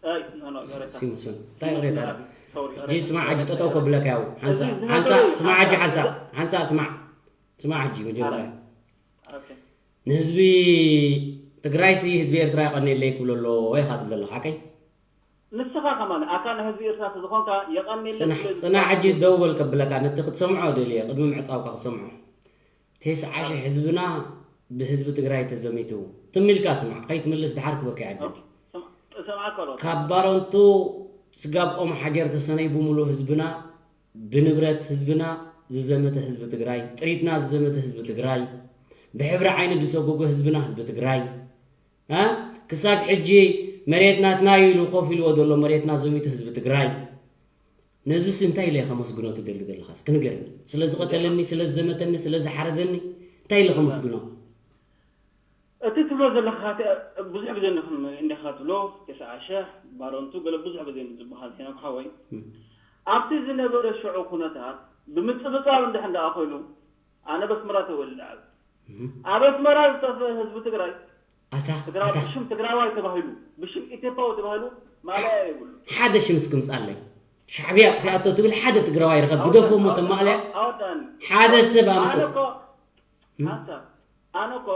ኣይ፣ ኖ፣ ኖ፣ ይቕሬታ። ስዩም መስፍን። እንታይ ይቕሬታ ኢለ? ሶሪ፣ ሕጂ ይቕሬታ። ስማዕ፣ ሕጂ ጠጠው ከብለካ ያው፣ ሓንሳእ፣ እዚ ሓንሳእ፣ ንነገረይ፣ ስማዕ፣ ሕጂ ሓንሳእ፣ ሓንሳእ፣ ሓንሳእ ስማዕ። ስማዕ፣ ሕጂ መጀመርያ። ኦኬ። ንህዝቢ ትግራይሲ ህዝቢ ኤርትራ የቐንየለይ ክብሎ ኣሎ ኢኻ ትብል ዘለኻ፣ ሓቀይ? ንስኻ ከማን ኣካል ህዝቢ ኤርትራ ተዝኾንካ የቐንየለይ ጽናሕ፣ ትብል ጽናሕ፣ ሕጂ ደው በል ከብለካ፣ ነቲ ክትሰምዖ ደልየ፣ ቅድሚ ምዕጻውካ ክትሰምዖ። ተስዓ ሺሕ ህዝብና ብህዝቢ ትግራይ ተዘሚቱ። ትም ኢልካ ስማዕ፣ ከይትምልስ ድሓር ክበካ ይዓድል። ኦኬ፣ ሰም-፣ እሰምዓካ ኣለኹ። ካብ ባረንቱ ስጋብ ኦም ሓጀር ተሰነይ ብምሉእ ህዝብና፣ ብንብረት ህዝብና ዝዘመተ ህዝቢ ትግራይ፣ ጥሪትና ዝዘመተ ህዝቢ ትግራይ፣ ብሕብሪ ዓይኒ ዝሰጎጎ ህዝብና ህዝቢ ትግራይ፣ እ? ክሳብ ሕጂ መሬት ናትና ኢሉ ኮፍ ኢልዎ ዘሎ መሬትና ዘሚቱ ህዝቢ ትግራይ፣ ነዚስ እንታይ ኢለ ከመስግኖ ትደሊ ዘለኻስ? ክንገርኒ። ስለ ዝቐተለኒ፣ ስለ ዝዘመተኒ፣ ስለ ዝሓረደኒ እንታይ ኢለ ከመስግኖ? እቲ ትብሎ ዘለኻ እቲ ብዙሕ ግዜ እንዲኹም እንዲኻ ትብሎ፣ ተስዓ ሸሕ ባረንቱ ገለ ብዙሕ ግዜ እዩ ዝበሃል ሄኖም ሓወይ። እም። ኣብቲ ዝነበረ ሽዑ ኩነታት ብምጽብጻብ እንድሕር ደኣ ኮይኑ፣ ኣነ በስመራ ተወሊደ ዓብየ። እም። ኣብ ኣስመራ ዝጠፍአ ህዝቢ ትግራይ፣ ኣታ ትግራይ ኣታ ብሽም ትግራዋይ ተባሂሉ፣ ብሽም ኢትዮጵያዊ ተባሂሉ ማእለያ የብሉ። ሓደ ሽም እስኪ ምጻለይ። ሻዕብያ ኣጥፊኣቶ ትብል ሓደ ትግራዋይ ርኸብ ግደፎ እሞ ተማእለያ። ኣወዳኒ። ሓደ ሰብ ኣምጽእ። ኣነ እኮ እም። ሓንሳብ ኣነ እኮ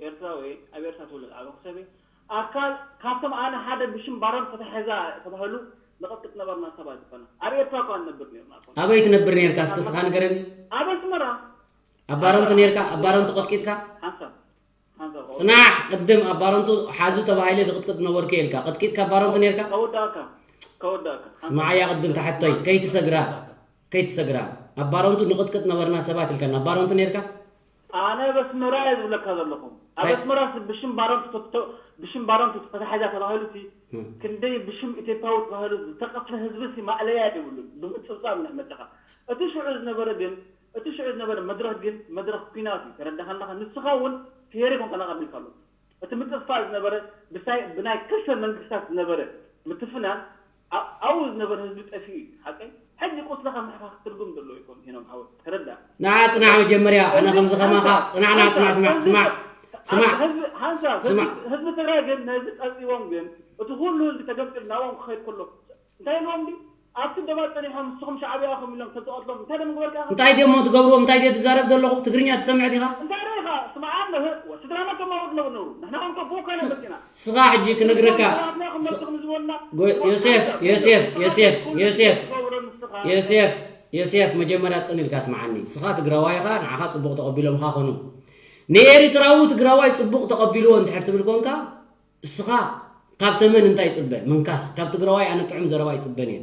ኤርትራዊ፣ ኣብ ኤርትራ ተወለደ ዓበኹ ሰብ እየ። ኣካል ካብቶም ኣነ ሓደ ብሽም ባሮን ተታሒዛ ተባሂሉ ንቐጥቅጥ ነበርና ሰባት ዝኾነ። ኣብ ኤርትራ እኳ ንነብር ነርና እኮ። ኣበይ ትነብር ነርካ እስከ ስኻ ንገረኒ? ኣብ ኣስመራ። ኣብ ባሮንቱ ነርካ? ኣብ ባሮንቱ ቀጥቂጥካ? ሓንሳብ ሓንሳብ ጽናሕ ቅድም ኣብ ባሮንቱ ሓዙ ተባሂለ ድቕጥቅጥ ነበርኩ ኢልካ። ቀጥቂጥካ ኣብ ባሮንቱ ነርካ? ከወዳእካ ከወዳእካ። ስማዓያ ቅድም ተሓቶይ ከይትሰግራ። ከይትሰግራ። ኣብ ባሮንቱ ንቕጥቅጥ ነበርና ሰባት ኢልካ። ኣብ ባሮንቱ ነርካ? ኣነ በስመራ እየ ዝብለካ ዘለኹ። ኣብ ኣይ- ኣስመራ ሲ ብሽም ባሮንቱ ተቶ- ብሽም ባሮንቱ ተታሒዛ ተባሂሉ ሲ እም። ክንደይ ብሽም ኢትዮጵያዊ ተባሂሉ ዝተቐትለ ህዝቢ ሲ ማእለያ የብሉን። ብምጽብጻብ ንሕመደኻ። እቲ ሽዑ ዝነበረ ግን እቲ ሽዑ ዝነበረ መድረኽ ግን መድረኽ ኲናት እዩ። ተረዳኻ ኣለኻ? ንስኻ እውን ፌር ይኮንካ ናቐቢልካ ኣሎ። እቲ ምጥፍፋእ ዝነበረ ብሳይ ብናይ ክልተ መንግስታት ዝነበረ ምትፍናን ኣብ ኣብኡ ዝነበረ ህዝቢ ጠፊኡ እዩ። ሓቀይ? ሕጂ ቁስልኻ ምሕካኽ ትርጉም ዘለዎ ይኮን ሄኖም ሓወይ። ተረዳእ። ንዓ ጽናሕ መጀመርያ ኣነ ከምዚ ከማኻ ጽናሕ ንዓ ስማዕ ስማዕ ስማዕ ስማዕ ስማዕ ህዝቢ ሓንሳብ ህዝቢ ስማዕ ህዝቢ ትግራይ ግን ነዚ ጸብጺቦም ግን እቲ ኩሉ ህዝቢ ተገምጢሉ ናብኦም ክኸይድ ከሎ እንታይ ኢልዎም ድዩ? ኣብቲ ደባት ጸኒሖም ንስኹም ሻዕብያ ኢኹም ኢሎም ተዝቐትሎም እንታይ ደምግበርካ ኢኻ? እንታይ ድሞ ትገብርዎም እንታይ ድየ ትዛረብ ዘለኹ ትግርኛ ትሰምዕ ዲኻ? እንታይ ርኢኻ? ስምዓ ኣለህ ወ ስድራና ከማወት ነብር ነብሩ ንሕና እውን ከብኡ ካይና መጺና። ስኻ ሕጂ ክነግረካ ስድራትና ከም ስ- መርትኹም ዝበሉና ጎ- ዮሴፍ ዮሴፍ ዮሴፍ ዮሴፍ ዮሴፍ ዮሴፍ መጀመርያ ጽን ኢልካ ስምዓኒ። ስኻ ትግራዋይ ኢኻ ንዓኻ ጽቡቕ ተቐቢሎምኻ ኮኑ። ንኤሪትራዊ ትግራዋይ ጽቡቕ ተቐቢልዎ እንድሕር ትብል ኮንካ እስኻ ካብ ተመን እንታይ ይጽበ? ምንካስ ካብ ትግራዋይ ኣነ ጥዑም ዘረባ ኣይጽበን እየ።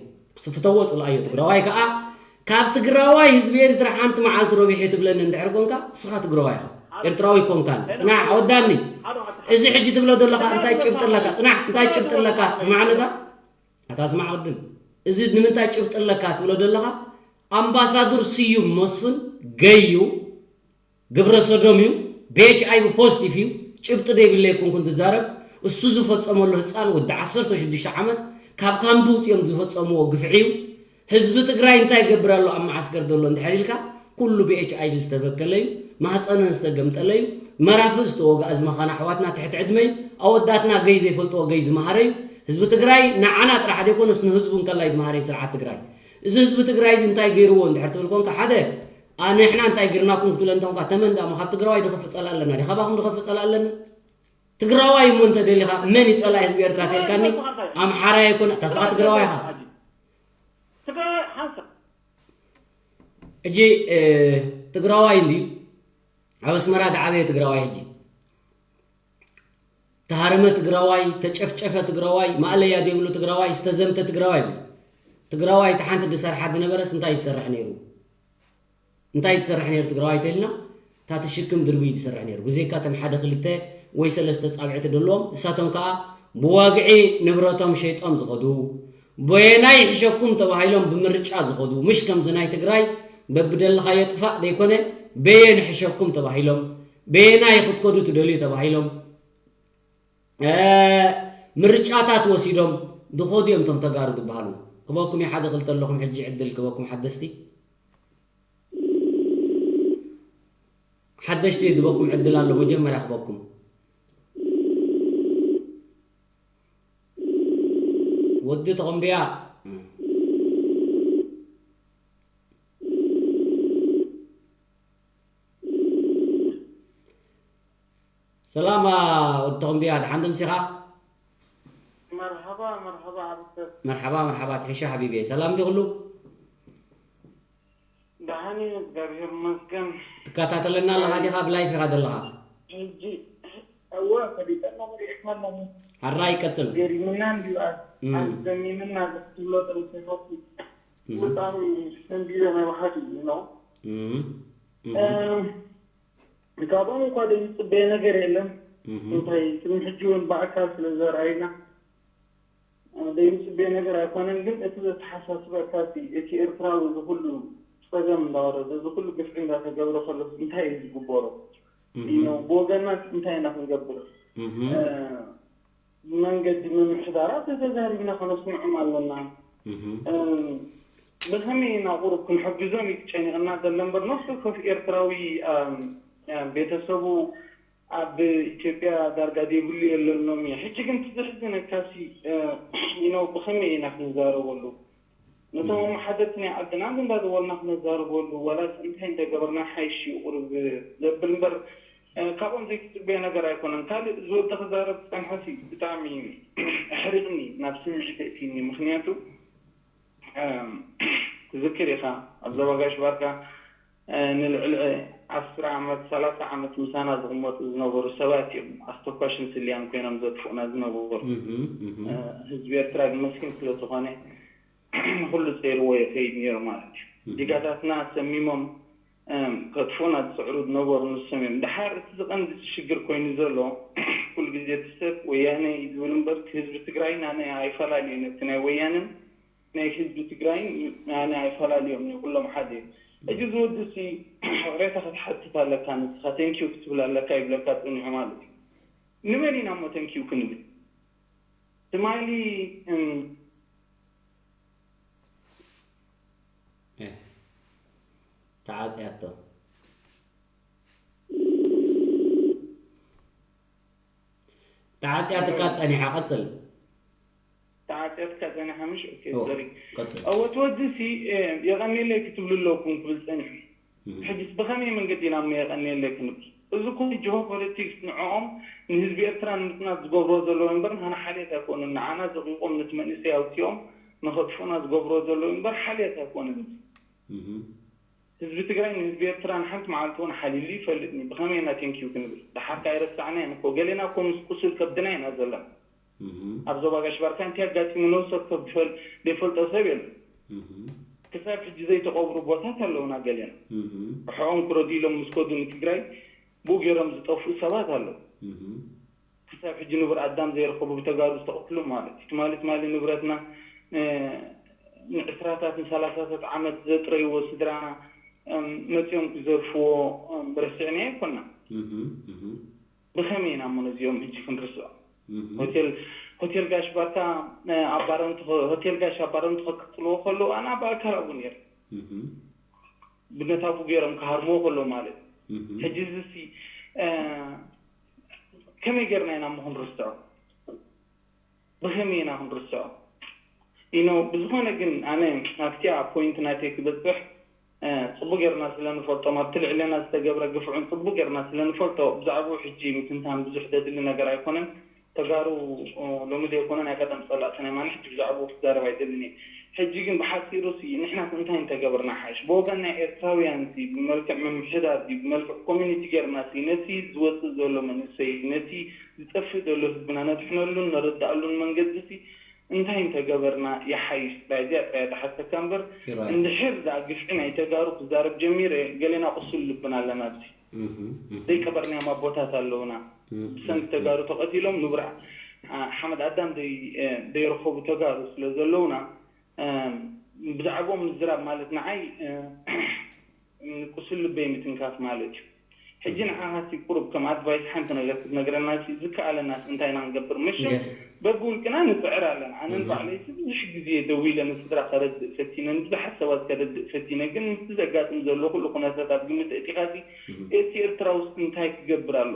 ፍተዎ ጽልኣዮ። ትግራዋይ ከኣ ካብ ትግራዋይ ህዝቢ ኤርትራ ሓንቲ መዓልቲ ረቢሑ ትብለኒ እንድሕር ኮንካ እስኻ ትግራዋይ ኢኻ። ኤርትራዊ ኣይኮንካን። ጽናሕ ኣወዳኒ። እዚ ሕጂ ትብሎ ዘለኻ እንታይ ጭብጢ ኣለካ? ጽናሕ እንታይ ጭብጢ ኣለካ? ስማዕነታ ኣታ ስማዕ ቅድም እዚ ንምንታይ ጭብጢ ኣለካ ትብሎ ዘለኻ ኣምባሳዶር ስዩም መስፍን ገዩ ግብረ ሰዶም እዩ፣ ብኤች ኣይቪ ፖዚቲቭ እዩ፣ ጭብጢ ዘይብለይ ኣይኮንኩን ዝዛረብ። እሱ ዝፈጸመሉ ህጻን ወዲ ዓሰርተ ሽዱሽተ ዓመት ካብ ካምቢ ውጽኦም ዝፈጸምዎ ግፍዒ እዩ። ህዝቢ ትግራይ እንታይ ይገብር ኣሎ ኣብ መዓስከር ዘሎ እንድሕር ኢልካ ኩሉ ብኤች ኣይቪ ዝተበከለ እዩ፣ ማህጸነን ዝተገምጠለ እዩ፣ መራፍእ ዝተወግኣ ዝመኻና ኣሕዋትና ትሕቲ ዕድመ እዩ፣ ኣወዳትና ገይ ዘይፈልጥዎ ገይ ዝመሃረ እዩ። ህዝቢ ትግራይ ንዓና ጥራሕ ዘይኮነስ ንህዝቡ እንከላይ ዝመሃረ እዩ ስርዓት ትግራይ። እዚ ህዝቢ ትግራይ እዚ እንታይ ገይርዎ እንድሕር ትብል ኮንካ ሓደ ኣነ ንሕና እንታይ ጌርናኩም ክትብለኒ እንተኾንካ ተመን ደኣ እሞ ካብ ትግራዋይ ድኸፍእ ጸላኢ ኣለና ድዩ? ካባኹም ድኸፍእ ጸላኢ ኣለና? ትግራዋይ እሞ እንተ ደሊኻ መን እዩ ጸላኢ ህዝቢ ኤርትራ ተልካኒ ኣምሓራይ ኣይኮነ ታስኻ ትግራዋይ ኢኻ። ትግራዋይ ሓንሳብ ሕጂ ትግራዋይ እንድዩ ኣብ ኣስመራ ዝዓበየ ትግራዋይ ሕጂ ተሃረመ ትግራዋይ ተጨፍጨፈ ትግራዋይ ማእለያ ዘይብሉ ትግራዋይ ዝተዘምተ ትግራዋይ ትግራዋይ እቲ ሓንቲ ዝሰርሓ ዝነበረስ እንታይ ዝሰርሕ ነይሩ? እንታይ ትሰርሕ ነይሩ ትግራዋይ ተልና እታ ትሽክም ድርብይ ትሰርሕ ነይሩ ብዘይካ እቶም ሓደ ክልተ ወይ ሰለስተ ፃብዕቲ ደለዎም እሳቶም ከዓ ብዋግዒ ንብረቶም ሸይጦም ዝኸዱ በየናይ ይሕሸኩም ተባሂሎም ብምርጫ ዝኸዱ ምሽ ከምዚ ናይ ትግራይ በብደለኻዮ ጥፋእ ዘይኮነ በየን ይሕሸኩም ተባሂሎም በየናይ ክትከዱ ትደልዩ ተባሂሎም ምርጫታት ወሲዶም ዝኸዱ እዮም እቶም ተጋሩ ዝበሃሉ ክበኩም ሓደ ክልተ ኣለኹም ሕጂ ዕድል ክበኩም ሓደስቲ ሓደሽቲ ዝበኩም ዕድል ኣሎ መጀመርያ ክበኩም ወዲ ተቐምብያ ሰላም ወዲ ተቐምብያ ደሓን ተምሲኻ መርሓባ መርሓባ ዓብሰብ መርሓባ መርሓባ ትሕሻ ሓቢቢ ሰላም ዲ ኩሉ ደሓን እዩ እግዚኣብሔር ይመስገን። ትከታተለና ኣለኻ ዲኻ ብላይፍ ኢኻ ዘለኻ? ሕጂ እወ ፈሊጠና ንሪእካ ኣለና። ሓራይ ቀጽል። ገሪምና እንድዩ ኣስደሚምና ክትብሎ ጠንሲኻሲ ብጣዕሚ ሰንቢደ ናይ ብሓቂ እዩ ነው። ካብኦም እኳ ዘይፅበየ ነገር የለን። እንታይ ቅድሚ ሕጂ እውን ብኣካል ስለ ዘርኣዩና ዘይምፅበዮ ነገር ኣይኮነን። ግን እቲ ዘተሓሳስበካ እቲ ኤርትራዊ እዚ ኩሉ ፀገም እንዳወረደ፣ እዚ ኩሉ ግፍዒ እንዳተገብረ ከሎ እንታይ እዩ ዝግበሮ? ብወገንና እንታይ ኢና ክንገብር? ብመንገዲ ምምሕዳራት ተዛሪብና ከነስምዖም ኣለና። ብኸመይ ኢና ቁሩብ ክንሕግዞም እዩ ተጨኒቕና ዘሎ እምበር፣ ነፍሲ ወከፍ ኤርትራዊ ቤተሰቡ ኣብ ኢትዮጵያ ዳርጋ ዘይብሉ የለኖም እዩ። ሕጂ ግን እቲ ዘሕዝነካሲ ብኸመይ ኢና ክንዛረበሉ? ነቶም ኣመሓደርቲ ናይ ዓድና እንዳደወልና ክነዛርበሉ፣ ዋላስ እንታይ እንተገበርና ሓይሽ እዩ ቁሩብ ዘብል እምበር፣ ካብኦም ዘይትፅበዮ ነገር ኣይኮነን። ካልእ እዚ ወዲ ክዛረብ ዝፀንሐሲ ብጣዕሚ ኣሕሪቕኒ፣ ናብ ስምዒት ኣእትይኒ። ምክንያቱ ትዝክር ኢኻ፣ ኣብ ዞባ ጋሽ ባርካ ንልዕሊ ዓስር ዓመት፣ ሰላሳ ዓመት ምሳና ዝቕመጡ ዝነበሩ ሰባት እዮም ኣስተኳሽን ስልያን ኮይኖም ዘጥፍኡና ዝነበሩ። ህዝቢ ኤርትራ ግን መስኪን ስለ ዝኾነ ንኹሉ ጸይርዎ ይኸይድ ነይሩ ማለት እዩ። ዲጋታትና ሰሚሞም ከጥፍኡና ዝጽዕሩ ዝነበሩ ንሶም እዮም። ድሓር እቲ ዝቐንዲ ሽግር ኮይኑ ዘሎ፣ ኩሉ ግዜ እቲ ሰብ ወያነ እዩ ዝብል እምበር፣ ህዝቢ ትግራይ ናነ ኣይፈላለዩን። እቲ ናይ ወያነን ናይ ህዝቢ ትግራይን ናነ ኣይፈላለዮም እዩ፣ ኩሎም ሓደ እዮም። ሕጂ ዝወዲ ሲ ቅሬታ ክትሓትት ኣለካ፣ ንስኻ ቴንኪዩ ክትብል ኣለካ ይብለካ ጽኒሑ ማለት እዩ። ንመን ኢና እሞ ቴንኪዩ ክንብል? ትማሊ እም፣ ተዓፅያቶ ተዓፅያትካ ፀኒሓ። ቀፅል። ተዓፅያትካ ፀኒሓ ምሽ? ኦኬ፣ ኦ፣ ሶሪ። ቀፅል። እወ፣ እቲ ወዲ ሲ የቐኒለይ ክትብሉ ኣለኩም ክብል ፀኒሑ። ሕጂስ ብኸመይ መንገዲ ኢና እሞ የቐኒለይ ክንብል? እዚ ኩሉ ጂኦፖለቲክስ ንዕኦም ንህዝቢ ኤርትራ ንምጽናት ዝገብርዎ ዘለዉ እምበር ንዓና ሓልዮት ኣይኮኑን። ንዓና ዘቒቖም ነቲ መንእሰይ ኣውጺኦም ንኸጥፍኡና ዝገብርዎ ዘለዉ እምበር ሓልዮት ኣይኮነን። ህዝቢ ትግራይ ንህዝቢ ኤርትራ ንሓንቲ መዓልቲ እውን ሓሊሉ ይፈልጥኒ። ብኸመይ ኢና ቴንኪዩ ክንብል? ደሓር ከ ኣይረሳዕናዮን እኮ። ገሌና እኮ ምስ ቁሱል ከብድና ኢና ዘለና። ኣብ ዞባ ጋሽ ባርካ እንታይ ኣጋጢሙ ነብሲ ወከፍ ዝፈል-፣ ዘይፈልጦ ሰብ የለን። ክሳብ ሕጂ ዘይተቐብሩ ቦታት ኣለውና ገሌና። ርሕቖም ክረዱ ኢሎም ምስ ከዱ ንትግራይ ብኡ ገይሮም ዝጠፍኡ ሰባት ኣለዉ። ክሳብ ሕጂ ንቡር ኣዳም ዘይረኸቡ ብተጋሩ ዝተቐትሉ ማለት እዩ። ትማሊ ትማሊ ንብረትና ንዕስራታት ንሰላሳታት ዓመት ዘጥረይዎ ስድራና መፂኦም ክዘርፍዎ ረሲዕናዮ ኣይኮናን። ብኸመይ ኢና እሞ ነዚኦም ሕጂ ክንርስዖም? ሆቴል ሆቴል ጋሽ ባርካ ኣባረንቲ ሆቴል ጋሽ ኣባረንቲ ከቃፅልዎ ከለዉ ኣነ ብኣካል ኣብኡ ነይረ። ብነታቡ ገይሮም ክሃርምዎ ከለዉ ማለት እዩ። ሕጂ እዚ ሲ ከመይ ገይርና ኢና እሞ ክንርስዖ? ብኸመይ ኢና ክንርስዖ? ኢኖ ብዝኾነ ግን ኣነ ኣብቲኣ ፖይንት ናተይ ክበፅሕ ፅቡቅ ጌርና ስለ ንፈልጦም ኣብቲ ልዕለና ዝተገብረ ግፍዑን ፅቡቅ ጌርና ስለ ንፈልጦ ብዛዕባኡ ሕጂ ምትንታን ብዙሕ ዘድሊ ነገር ኣይኮነን። ተጋሩ ሎሚ ዘይኮነ ናይ ቀደም ፀላእትና እዮም። ኣነ ሕጂ ብዛዕባኡ ክዛረብ ኣይደልን እየ። ሕጂ ግን ብሓፂሩ ሲ ንሕናስ እንታይ እንተገበርና ሓይሽ? ብወገን ናይ ኤርትራውያን ሲ ብመልክዕ ምምሕዳር ድዩ ብመልክዕ ኮሚኒቲ ጌርና ሲ ነቲ ዝወፅእ ዘሎ መንእሰይ ነቲ ዝጠፍእ ዘሎ ህዝብና ነድሕነሉን ነረድኣሉን መንገዲ ሲ እንታይ እንተገበርና ይሓይሽ ጥራይ እዚኣ ጥራይ እያ ትሓተካ እምበር እንድሕር እዛ ግፍዒ ናይ ተጋሩ ክዛረብ ጀሚረ ገሌና ቁሱል ልብና ኣለና ኣብዚ ዘይቀበርናዮም ኣቦታት ኣለውና ብሰንኪ ተጋሩ ተቐቲሎም ንቡር ሓመድ ኣዳም ዘይረኸቡ ተጋሩ ስለ ዘለውና ብዛዕባኦም ምዝራብ ማለት ንዓይ ንቁስል ልበይ ምትንካፍ ማለት እዩ። ሕጂ ንዓኻ ሲ ቁሩብ ከም ኣድቫይስ ሓንቲ ነገር ክትነግረና ሲ ዝከኣለና ሲ እንታይ ኢና ክንገብር? መሸም በብውልቅና ንፅዕር ኣለና። ኣነን ባዕለይ ሲ ብዙሕ ግዜ ደዊለ ንስድራ ከረድእ ፈቲነ፣ ንብዙሓት ሰባት ከረድእ ፈቲነ፣ ግን ምስቲ ዘጋጥም ዘሎ ኩሉ ኩነታት ኣብ ግምት ኣእቲኻ ሲ እቲ ኤርትራዊ ሲ እንታይ ክገብር ኣሎ?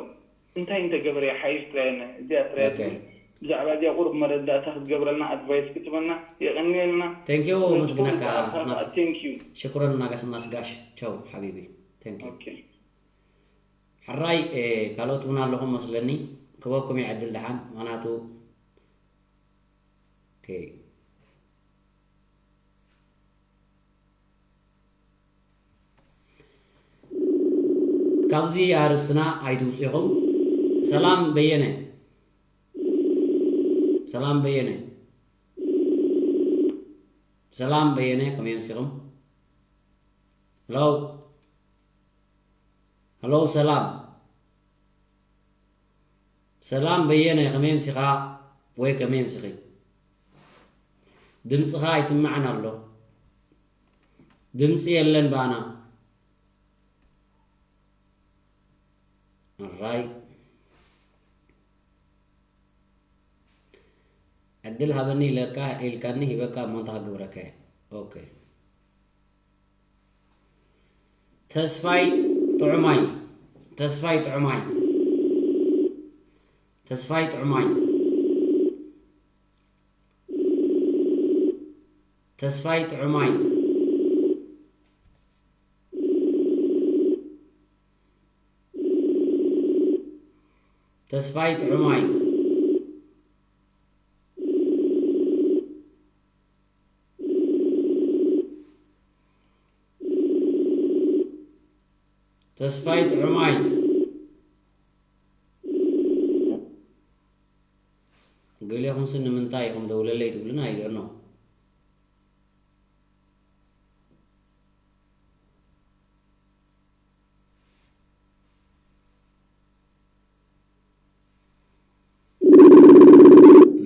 እንታይ እንተገበረ ይሓይሽ ጥራይ እዚኣ ጥራይ ትብል ብዛዕባ እዚኣ ቁሩብ መረዳእታ ክትገብረልና ኣድቫይስ ክትበና የቐንየልና። ቴንኪዩ መስግነካ። ቴንኪዩ። ሽኩረን ናጋስ ማስጋሽ ቸው ሓቢቢ። ቴንኪዩ። ሕራይ ካልኦት እውን ኣለኹም መስለኒ። ክበኩም ይዕድል ደሓን ምክንያቱ ኦኬ። ካብዚ ኣርእስትና ኣይትውፁ ኢኹም። ሰላም በየነ፣ ሰላም በየነ፣ ሰላም በየነ፣ ከመይ ኣምሲኹም? ሄሎ፣ ሄሎ፣ ሰላም፣ ሰላም በየነ፣ ከመይ ኣምሲኻ ወይ ከመይ ኣምሲኺ? ድምፅኻ ኣይስማዕን ኣሎ። ድምፂ የለን ባና። ኣራይ። ዕድል ሃበኒ ኢለካ፣ ኢልካኒ ሂበካ እሞ እንታይ ክገብረካ እየ? ኦኬ። ተስፋይ ጥዑማይ፣ ተስፋይ ጥዑማይ፣ ተስፋይ ጥዑማይ፣ ተስፋይ ጥዑማይ፣ ተስፋይ ጥዑማይ፣ ተስፋይ ጥዑማይ። ገሊኹምስ ንምንታይ ኢኹም ደውለለይ ትብሉና? I don't know።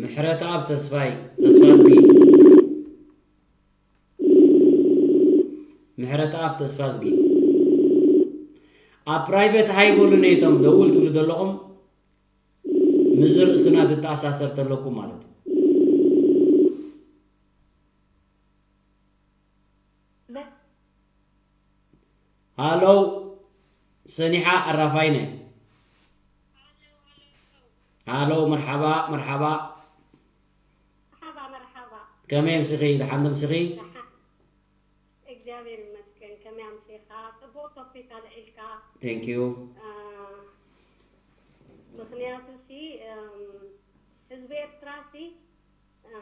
ምሕረተኣብ ተስፋይ፣ ተስፋዝጊ። ምሕረተኣብ ተስፋዝጊ። ኣብ ፕራይቬት ሃይ በሉኒ እቶም ደውል ትብሉ ዘለኹም፣ ምስዚ ርእስና ትተኣሳሰር ተለኩም ማለት እዩ። ሃሎ፣ ሰኒሓ ኣራፋይነ። ሃሎ፣ መርሓባ፣ መርሓባ። መርሓባ፣ መርሓባ። ከመይ ኣምሲኺ? ደሓን ዶ ኣምሲኺ? ደሓን። እግዚኣብሔር ይመስገን። ከመይ ኣምሲኻ? ጽቡቕ ቶፒክ ኣልዒልካ። Thank you። እ፣ ምኽንያቱ ሲ፣ እም፣ ህዝቢ ኤርትራ ሲ፣ እ፣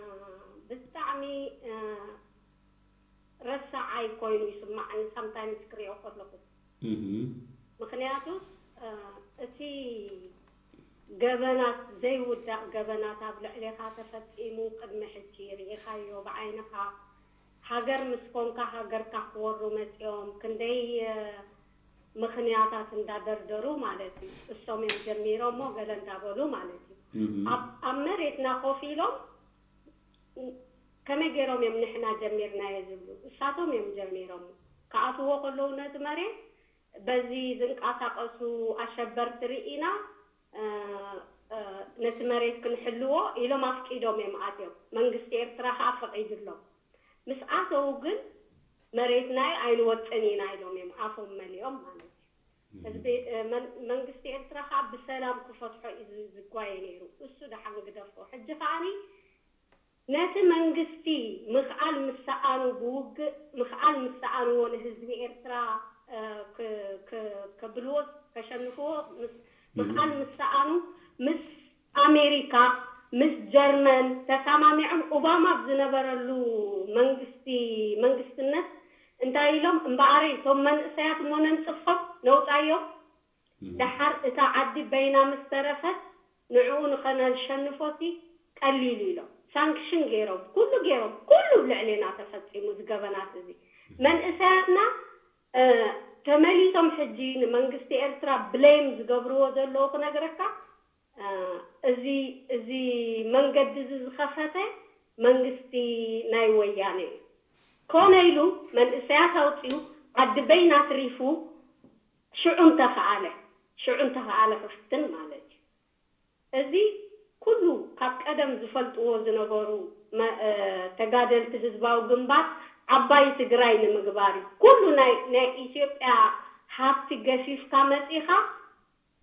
ብጣዕሚ፣ እ፣ ረሳዓይ ኮይኑ ይስማዓኒ፣ ሳምታይምስ ክሪኦ ከለኹ። እህ። ምኽንያቱስ፣ እ፣ እቲ ገበናት፣ ዘይውዳእ ገበናት ኣብ ልዕሌኻ ተፈጺሙ፣ ቅድሚ ሕጂ ርኢኻዮ ብዓይንኻ። ሃገር ምስ ኮንካ፣ ሃገርካ ክወሩ መጺኦም፣ ክንደይ፣ እ፣ ምኽንያታት እንዳደርደሩ ማለት እዩ። እሶም እዮም ጀሚሮሞ፣ ገለ እንዳበሉ ማለት እዩ። እህ። ኣብ፣ ኣብ መሬትና ኮፍ ኢሎም፣ ከመይ ገይሮም እዮም ንሕና ጀሚርናዮ ዝብሉ? እሳቶም እዮም ጀሚሮሞ። ክኣትዎ ከለዉ ነቲ መሬት፣ በዚ ዝንቀሳቐሱ ኣሸበርቲ ርኢና፣ እ፣ እ፣ ነቲ መሬት ክንሕልዎ ኢሎም ኣፍቂዶም እዮም ኣትዮም። መንግስቲ ኤርትራ ከኣ ፈቒድሎም። ምስ ኣተዉ ግን፣ መሬትናይ ኣይንወጽእን ኢና ኢሎም እዮም ኣፎም መሊኦም ማለት እዩ። እህ። ህዝቢ፣ እ፣ መን-፣ መንግስቲ ኤርትራ ከኣ ብሰላም ክፈትሖ እዩ ዝ-፣ ዝጓየ ነይሩ። እሱ ደሓን ግደፎ። ሕጂ ከኣኒ ነቲ መንግስቲ ምኽኣል ምስ ሰኣኑ፣ ብውግእ ምኽኣል ምስ ሰኣንዎ፣ ንህዝቢ ኤርትራ፣ እ፣ ክ-፣ ክ-፣ ከብልዎ፣ ከሸንፍዎ ምስ-፣ እህ። ምኽኣል ምስ ሰኣኑ፣ ምስ ኣሜሪካ፣ ምስ ጀርመን ተሰማሚዖም፣ ኦባማ ኣብ ዝነበረሉ መንግስቲ፣ መንግስትነት እንታይ ኢሎም? እምበኣረይ፣ እቶም መንእሰያት እሞ ነንጽፎም፣ ነውጻዮም። እህ። ደሓር እታ ዓዲ በይና ምስ ተረፈት፣ ንዕኡ ንኸነሸንፎሲ ቀሊል ኢሎም። ሳንክሽን ገይሮም፣ ኩሉ ገይሮም፣ ኩሉ ኣብ ልዕሌና ተፈጺሙ፣ እዚ ገበናት እዚ። እህ። መንእሰያትና፣ እ፣ ተመሊሶም ሕጂ ንመንግስቲ ኤርትራ ብሌም ዝገብርዎ ዘለዉ ክነግረካ፣ እ፣ እዚ፣ እዚ መንገዲ እዚ ዝኸፈተ መንግስቲ ናይ ወያነ እዩ። ኮነ ኢሉ መንእሰያት ኣውጺኡ፣ ዓዲ በይና ኣትሪፉ፣ ሽዑ እንተኸኣለ፣ ሽዑ እንተኸኣለ ክፍትን ማለት እዩ። እዚ ኩሉ ካብ ቀደም ዝፈልጥዎ ዝነበሩ መ-፣ እ፣ ተጋደልቲ ህዝባዊ ግንባር ዓባይ ትግራይ ንምግባር እዩ። ኩሉ ናይ፣ ናይ ኢትዮጵያ ሃብቲ ገፊፍካ መጺኻ፣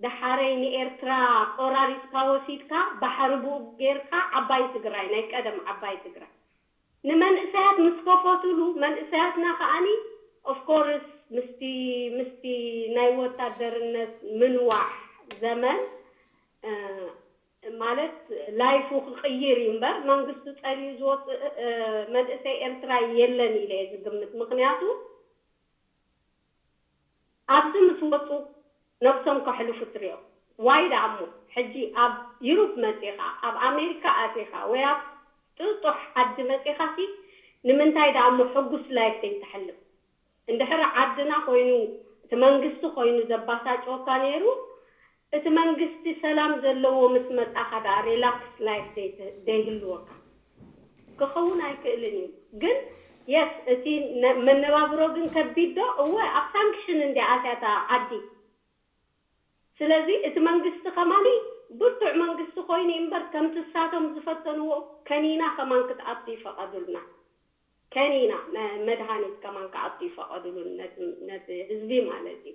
ደሓረይ ንኤርትራ ቆራሪጽካ ወሲድካ፣ ባሕሪ ብኡ ጌርካ፣ ዓባይ ትግራይ፣ ናይ ቀደም ዓባይ ትግራይ። ንመንእሰያት ምስ ከፈቱሉ፣ መንእሰያትና ከኣኒ፣ of course፣ ምስቲ፣ ምስቲ ናይ ወታደርነት ምንዋሕ ዘመን፣ እ፣ ማለት፣ ላይፉ ክቕይር እዩ እምበር፣ መንግስቱ ጸሊኡ ዝወጽእ፣ እ፣ መንእሰይ ኤርትራ የለን ኢለ እየ ዝግምት። ምኽንያቱ፣ ኣብዚ ምስ ወጹ ነብሶም ከሕልፉ ትሪኦ። ዋይ ደኣ እሞ፣ ሕጂ ኣብ ዩሮፕ መጺኻ፣ ኣብ ኣሜሪካ ኣቲኻ፣ ወይ ኣብ ጥጡሕ ዓዲ መጺኻሲ፣ ንምንታይ ደኣ እሞ ሕጉስ ላይፍ ዘይተሕልፍ? እንድሕር ዓድና ኮይኑ፣ እቲ መንግስቲ ኮይኑ ዘባሳጭወካ ነይሩ፣ እቲ መንግስቲ ሰላም ዘለዎ ምስ መጻኻ ደኣ ሪላክስ ላይፍ ዘይተ-፣ ዘይህልወካ። ክኸውን ኣይክእልን እዩ። ግን የስ እቲ መነባብሮ ግን ከቢድ ዶ? እወ፣ ኣብ ሳንክሽን እንዲያ ኣትያ እታ ዓዲ። ስለዚ እቲ መንግስቲ ከማኒ ብርቱዕ መንግስቲ ኮይኑ እምበር ከምቲ እሳቶም ዝፈተንዎ ከኒና ከማን ክትኣቱ ይፈቐዱልና። ከኒና መድሃኒት ከማን ክኣቱ ይፈቐዱሉን ነቲ ህዝቢ ማለት እዩ።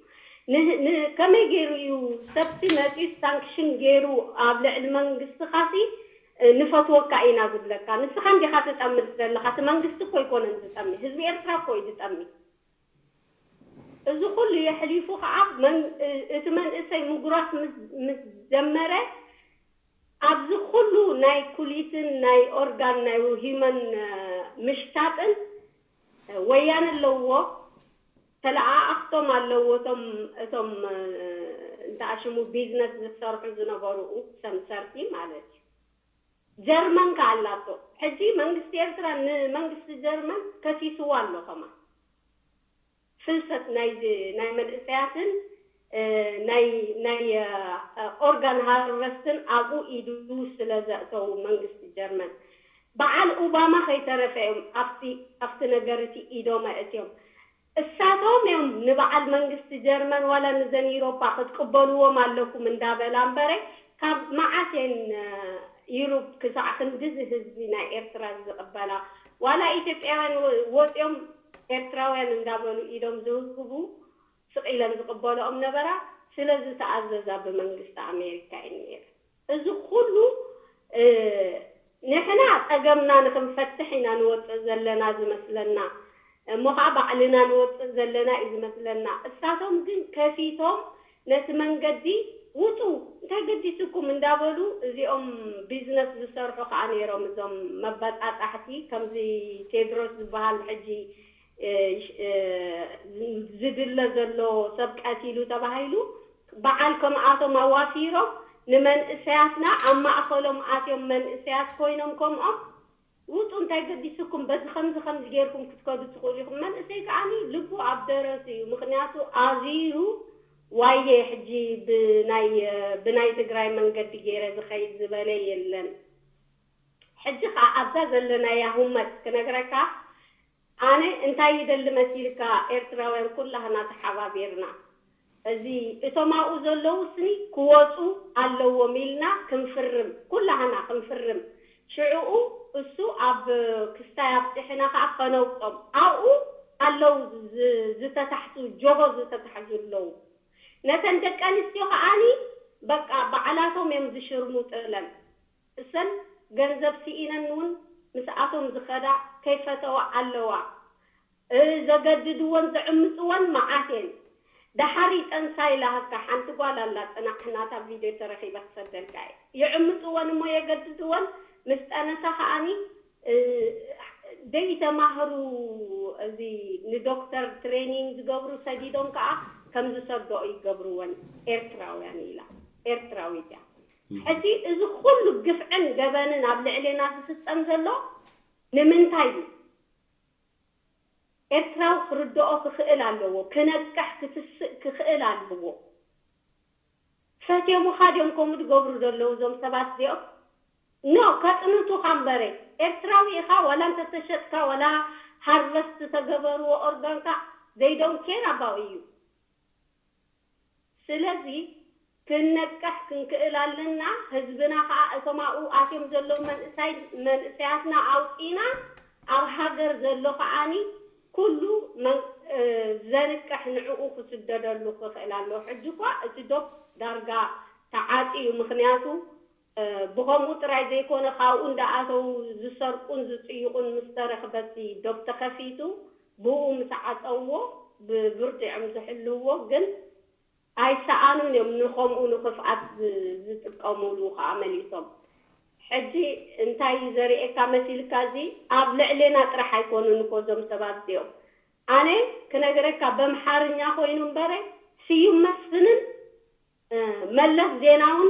ከመይ ገይሩ እዩ ሰብቲ መፂ ሳንክሽን ገይሩ ኣብ ልዕሊ መንግስቲ ካሲ ንፈትወካ ኢና ዝብለካ? ንስኻ እንዲኻ ትጠምት ዘለኻ። እቲ መንግስቲ እኮ ኣይኮነን ዝጠሚ፣ ህዝቢ ኤርትራ እኮ እዩ ዝጠሚ። እዚ ኩሉ የሕሊፉ ከዓ እቲ መንእሰይ ምጉራፍ ምስ ጀመረ ኣብዚ ኩሉ ናይ ኩሊትን ናይ ኦርጋን ናይ ሂመን ምሽታጥን ወያነ ኣለዎ። ተለኣኣኽቶም ኣለዎ። እቶም እቶም እንተኣሽሙ ቢዝነስ ዝሰርሑ ዝነበሩ ሰምሰርቲ ማለት እዩ። ጀርመን ከኣላቶ ሕጂ መንግስቲ ኤርትራ ንመንግስቲ ጀርመን ከሲስዋ ኣሎ ከማ ፍልሰት ናይ ናይ መንእሰያትን ናይ ናይ ኦርጋን ሃርቨስትን ኣብኡ ኢዱ ስለ ዘእተው መንግስቲ ጀርመን በዓል ኦባማ ከይተረፈ እዮም ኣብቲ ኣብቲ ነገር እቲ ኢዶም ኣእትዮም። እሳቶም እዮም ንበዓል መንግስቲ ጀርመን ዋላ ንዘን ኢሮፓ ክትቅበልዎም ኣለኩም እንዳበላ እምበረ ካብ መዓት እየን ዩሩፕ ክሳዕ ክንድዚ ህዝቢ ናይ ኤርትራ ዝቕበላ ዋላ ኢትዮጵያውያን ወፅኦም ኤርትራውያን እንዳበሉ ኢዶም ዝህቡ ስቕ ኢለን ዝቕበልኦም ነበራ። ስለ ዝተኣዘዛ ብመንግስቲ ኣሜሪካ እዩ ነይሩ። እዚ ኩሉ ንሕና ፀገምና ንክንፈትሕ ኢና ንወፅእ ዘለና ዝመስለና እሞ ከዓ ባዕልና ንወፅእ ዘለና እዩ ዝመስለና። እሳቶም ግን ከፊቶም ነቲ መንገዲ ውፁ እንታይ ገዲስኩም እንዳበሉ እዚኦም ቢዝነስ ዝሰርሑ ከዓ ነይሮም እዞም መበጣጣሕቲ ከምዚ ቴድሮስ ዝበሃል ሕጂ ዝድለ ዘሎ ሰብ ቀቲሉ ተባሂሉ በዓል ከምኣቶም ኣዋፊሮም ንመንእሰያትና ኣብ ማእኸሎም ኣትዮም መንእሰያት ኮይኖም ከምኦም ውፁ እንታይ ገዲስኩም በዚ ከምዚ ከምዚ ጌርኩም ክትከዱ ትኽእሉ ኢኹም። መንእሰይ ከዓኒ ልቡ ኣብ ደረት እዩ። ምኽንያቱ ኣዚዩ ዋየ ሕጂ ብናይ ብናይ ትግራይ መንገዲ ገይረ ዝኸይድ ዝበለ የለን። ሕጂ ከዓ ኣብዛ ዘለናያ ሁመት ክነግረካ ኣነ እንታይ ይደሊ መሲልካ ኤርትራውያን ኩላህና ተሓባቢርና እዚ እቶም ኣብኡ ዘለዉ ስኒ ክወፁ ኣለዎም ኢልና ክንፍርም ኩላህና ክንፍርም ሽዕኡ እሱ ኣብ ክስታይ ኣብፅሕና ከዓ ከነውፆም ኣብኡ ኣለዉ ዝተታሕዙ ጆሆ ዝተታሕዙ ኣለዉ ነተን ደቂ ኣንስትዮ ከዓኒ በቃ ባዕላቶም እዮም ዝሽርሙጥለን እሰን ገንዘብ ስኢነን እውን ምስኣቶም ዝኸዳ ከይፈተዋ ኣለዋ። ዘገድድወን ዝዕምፅወን መዓት እየን። ደሓር ይጠንሳ ኢላሃካ ሓንቲ ጓል ኣላ ፅናሕ ናታ ቪድዮ ተረኺበ ክሰደልካ እየ። ይዕምፅወን እሞ የገድድወን ምስ ጠነሳ ከዓኒ ደይተማህሩ እዚ ንዶክተር ትሬኒንግ ዝገብሩ ሰዲዶም ከዓ ከም ዝሰድኦ ይገብርወን ኤርትራውያን ኢላ ኤርትራዊት እያ። ሕጂ እዚ ኩሉ ግፍዕን ገበንን ኣብ ልዕሌና ዝፍፀም ዘሎ ንምንታይ እዩ? ኤርትራዊ ክርድኦ ክኽእል ኣለዎ። ክነቅሕ ክትስእ ክኽእል ኣለዎ። ፈትዮምኻ ድዮም ከምኡ ዝገብሩ ዘለዉ እዞም ሰባት እዚኦም? ኖ ከጥንቱኻ እምበረ ኤርትራዊ ኢኻ ዋላ እንተተሸጥካ ዋላ ሃርቨስት ተገበርዎ ኦርጋንካ they don't care about you። ስለዚ ክንነቅሕ ክንክእል ኣለና። ህዝብና ከዓ እቶም ኣብኡ ኣትዮም ዘለዉ መንእሳይ መንእሰያትና ኣውፂና ኣብ ሃገር ዘሎ ከዓኒ ኩሉ ዘንቅሕ ንዕኡ ክስደደሉ ክኽእል ኣለዎ። ሕጂ እኳ እቲ ዶብ ዳርጋ ተዓፅዩ ምኽንያቱ ብኸምኡ ጥራይ ዘይኮነ ካብኡ እንዳኣተው ዝሰርቁን ዝፅይቑን ምስ ተረኽበቲ ዶብ ተኸፊቱ ብኡ ምስ ዓፀውዎ ብብርቱዕ እዮም ዝሕልውዎ ግን ኣይሰኣኑን እዮም ንኸምኡ ንኽፍኣት ዝጥቀሙሉ ከዓ መሊሶም ሕጂ እንታይ እዩ ዘርእየካ መሲልካ እዚ ኣብ ልዕሌና ጥራሕ ኣይኮኑን እኮ እዞም ሰባት እዚኦም ኣነ ክነግረካ በምሓርኛ ኮይኑ እምበረ ስዩም መስፍንን መለስ ዜናውን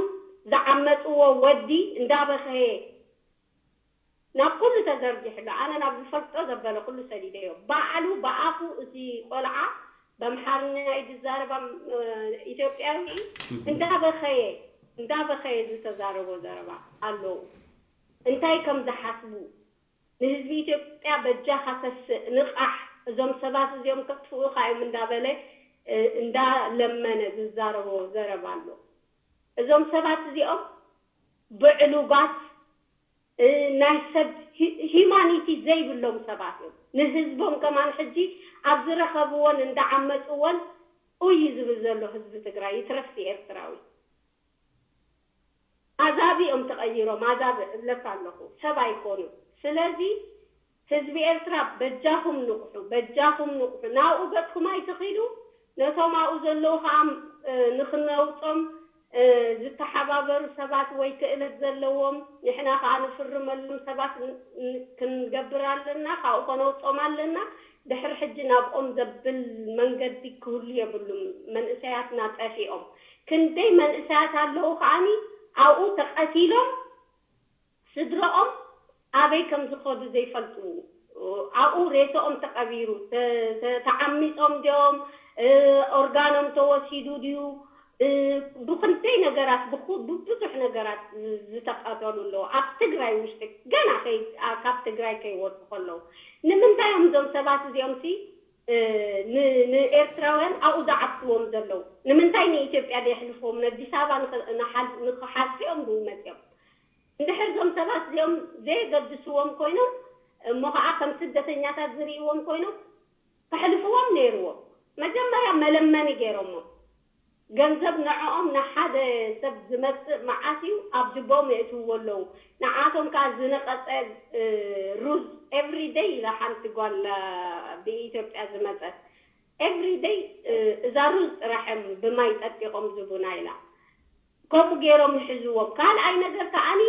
ዝዓመፅዎ ወዲ እንዳበኸየ ናብ ኩሉ ተዘርጊሕሉ ኣነ ናብ ዝፈልጦ ዘበለ ኩሉ ሰዲደዮ ባዕሉ ብኣፉ እቲ ቆልዓ በምሓርኛ እዩ ዝዛረባ ኢትዮጵያዊ እንዳበኸየ እንዳበኸየ ዝተዛረቦ ዘረባ ኣለዉ እንታይ ከም ዝሓስቡ ንህዝቢ ኢትዮጵያ በጃኻ ተስእ፣ ንቓሕ፣ እዞም ሰባት እዚኦም ከጥፍኡኻ እዮም እንዳበለ፣ እ፣ እንዳለመነ ዝዛረቦ ዘረባ ኣሎ። እዞም ሰባት እዚኦም ብዕሉጋት፣ እ፣ ናይ ሰብ ሂ-፣ ሂማኒቲ ዘይብሎም ሰባት እዮም። ንህዝቦም ከማን ሕጂ ኣብ ዝረኸብዎን እንዳዓመፅዎን ኡይ ዝብል ዘሎ ህዝቢ ትግራይ ይትረፍሲ ኤርትራዊ። ኣዛቢ እዮም ተቐይሮም፣ ኣዛቢ እብለካ ኣለኹ፣ ሰብ ኣይኮኑ። ስለዚ ህዝቢ ኤርትራ በጃኹም ንቕሑ፣ በጃኹም ንቕሑ። ናብኡ ገጽኩም ኣይትኺዱ፣ ነቶም ኣብኡ ዘለዉ ኸዓ፣ እ፣ ንኽነውጾም፣ እ፣ ዝተሓባበሩ ሰባት ወይ ክእለት ዘለዎም፣ ንሕና ኸዓ ንፍርመሎም ሰባት ን-፣ ን-፣ ክንገብር ኣለና፣ ካብኡ ከነውጾም ኣለና። ድሕሪ ሕጂ ናብኦም ዘብል መንገዲ ክህሉ የብሉም። መንእሰያትና ጠፊኦም። ክንደይ መንእሰያት ኣለዉ ከዓኒ ኣብኡ ተቐቲሎም፣ ስድረኦም ኣበይ ከም ዝኸዱ ዘይፈልጡ፣ ኣብኡ ሬሳኦም ተቐቢሩ፣ ተ-፣ ተ-፣ ተዓሚጾም ድዮም፣ እ፣ ኦርጋኖም ተወሲዱ ድዩ፣ እ፣ ብኽንደይ ነገራት፣ ብኹ-፣ ብብዙሕ ነገራት ዝ-፣ ዝተቐተሉ ኣለዉ። ኣብ ትግራይ ውሽጢ ገና ከይ-፣ ኣ-፣ ካብ ትግራይ ከይወጹ ከለዉ። ንምንታይ እዮም እዞም ሰባት እዚኦም ሲ፣ እ፣ ን-፣ ንኤርትራውያን ኣብኡ ዝዓብስዎም ዘለዉ? ንምንታይ ንኢትዮጵያ ደየሕልፍዎም? ነኣዲስ ኣበባ ንኸ-፣ ንሓል-፣ ንኽሓልፉ እዮም ድዩ መጺኦም? እንድሕር እዞም ሰባት እዚኦም ዘየገድስዎም ኮይኖም፣ እሞ ኸዓ ከም ስደተኛታት ዝርእይዎም ኮይኖም፣ ከሕልፍዎም ነይርዎም። መጀመርያ መለመኒ ገይሮሞ። ገንዘብ ንዕኦም ንሓደ ሰብ ዝመጽእ መዓት እዩ ኣብ ጅቦም የእትውዎ ኣለዉ። ንዓቶም ከኣ ዝነቐጸ፣ እ፣ ሩዝ ኤቭሪ ደይ ኢላ ሓንቲ ጓል፣ እ፣ ብኢትዮጵያ ዝመጸት። ኤቭሪ ደይ፣ እ፣ እዛ ሩዝ ጥራሕ እዮም ብማይ ጠጢቖም ዝቡና ኢላ። ከምኡ ገይሮም ይሕዝዎም። ካልኣይ ነገር ከዓኒ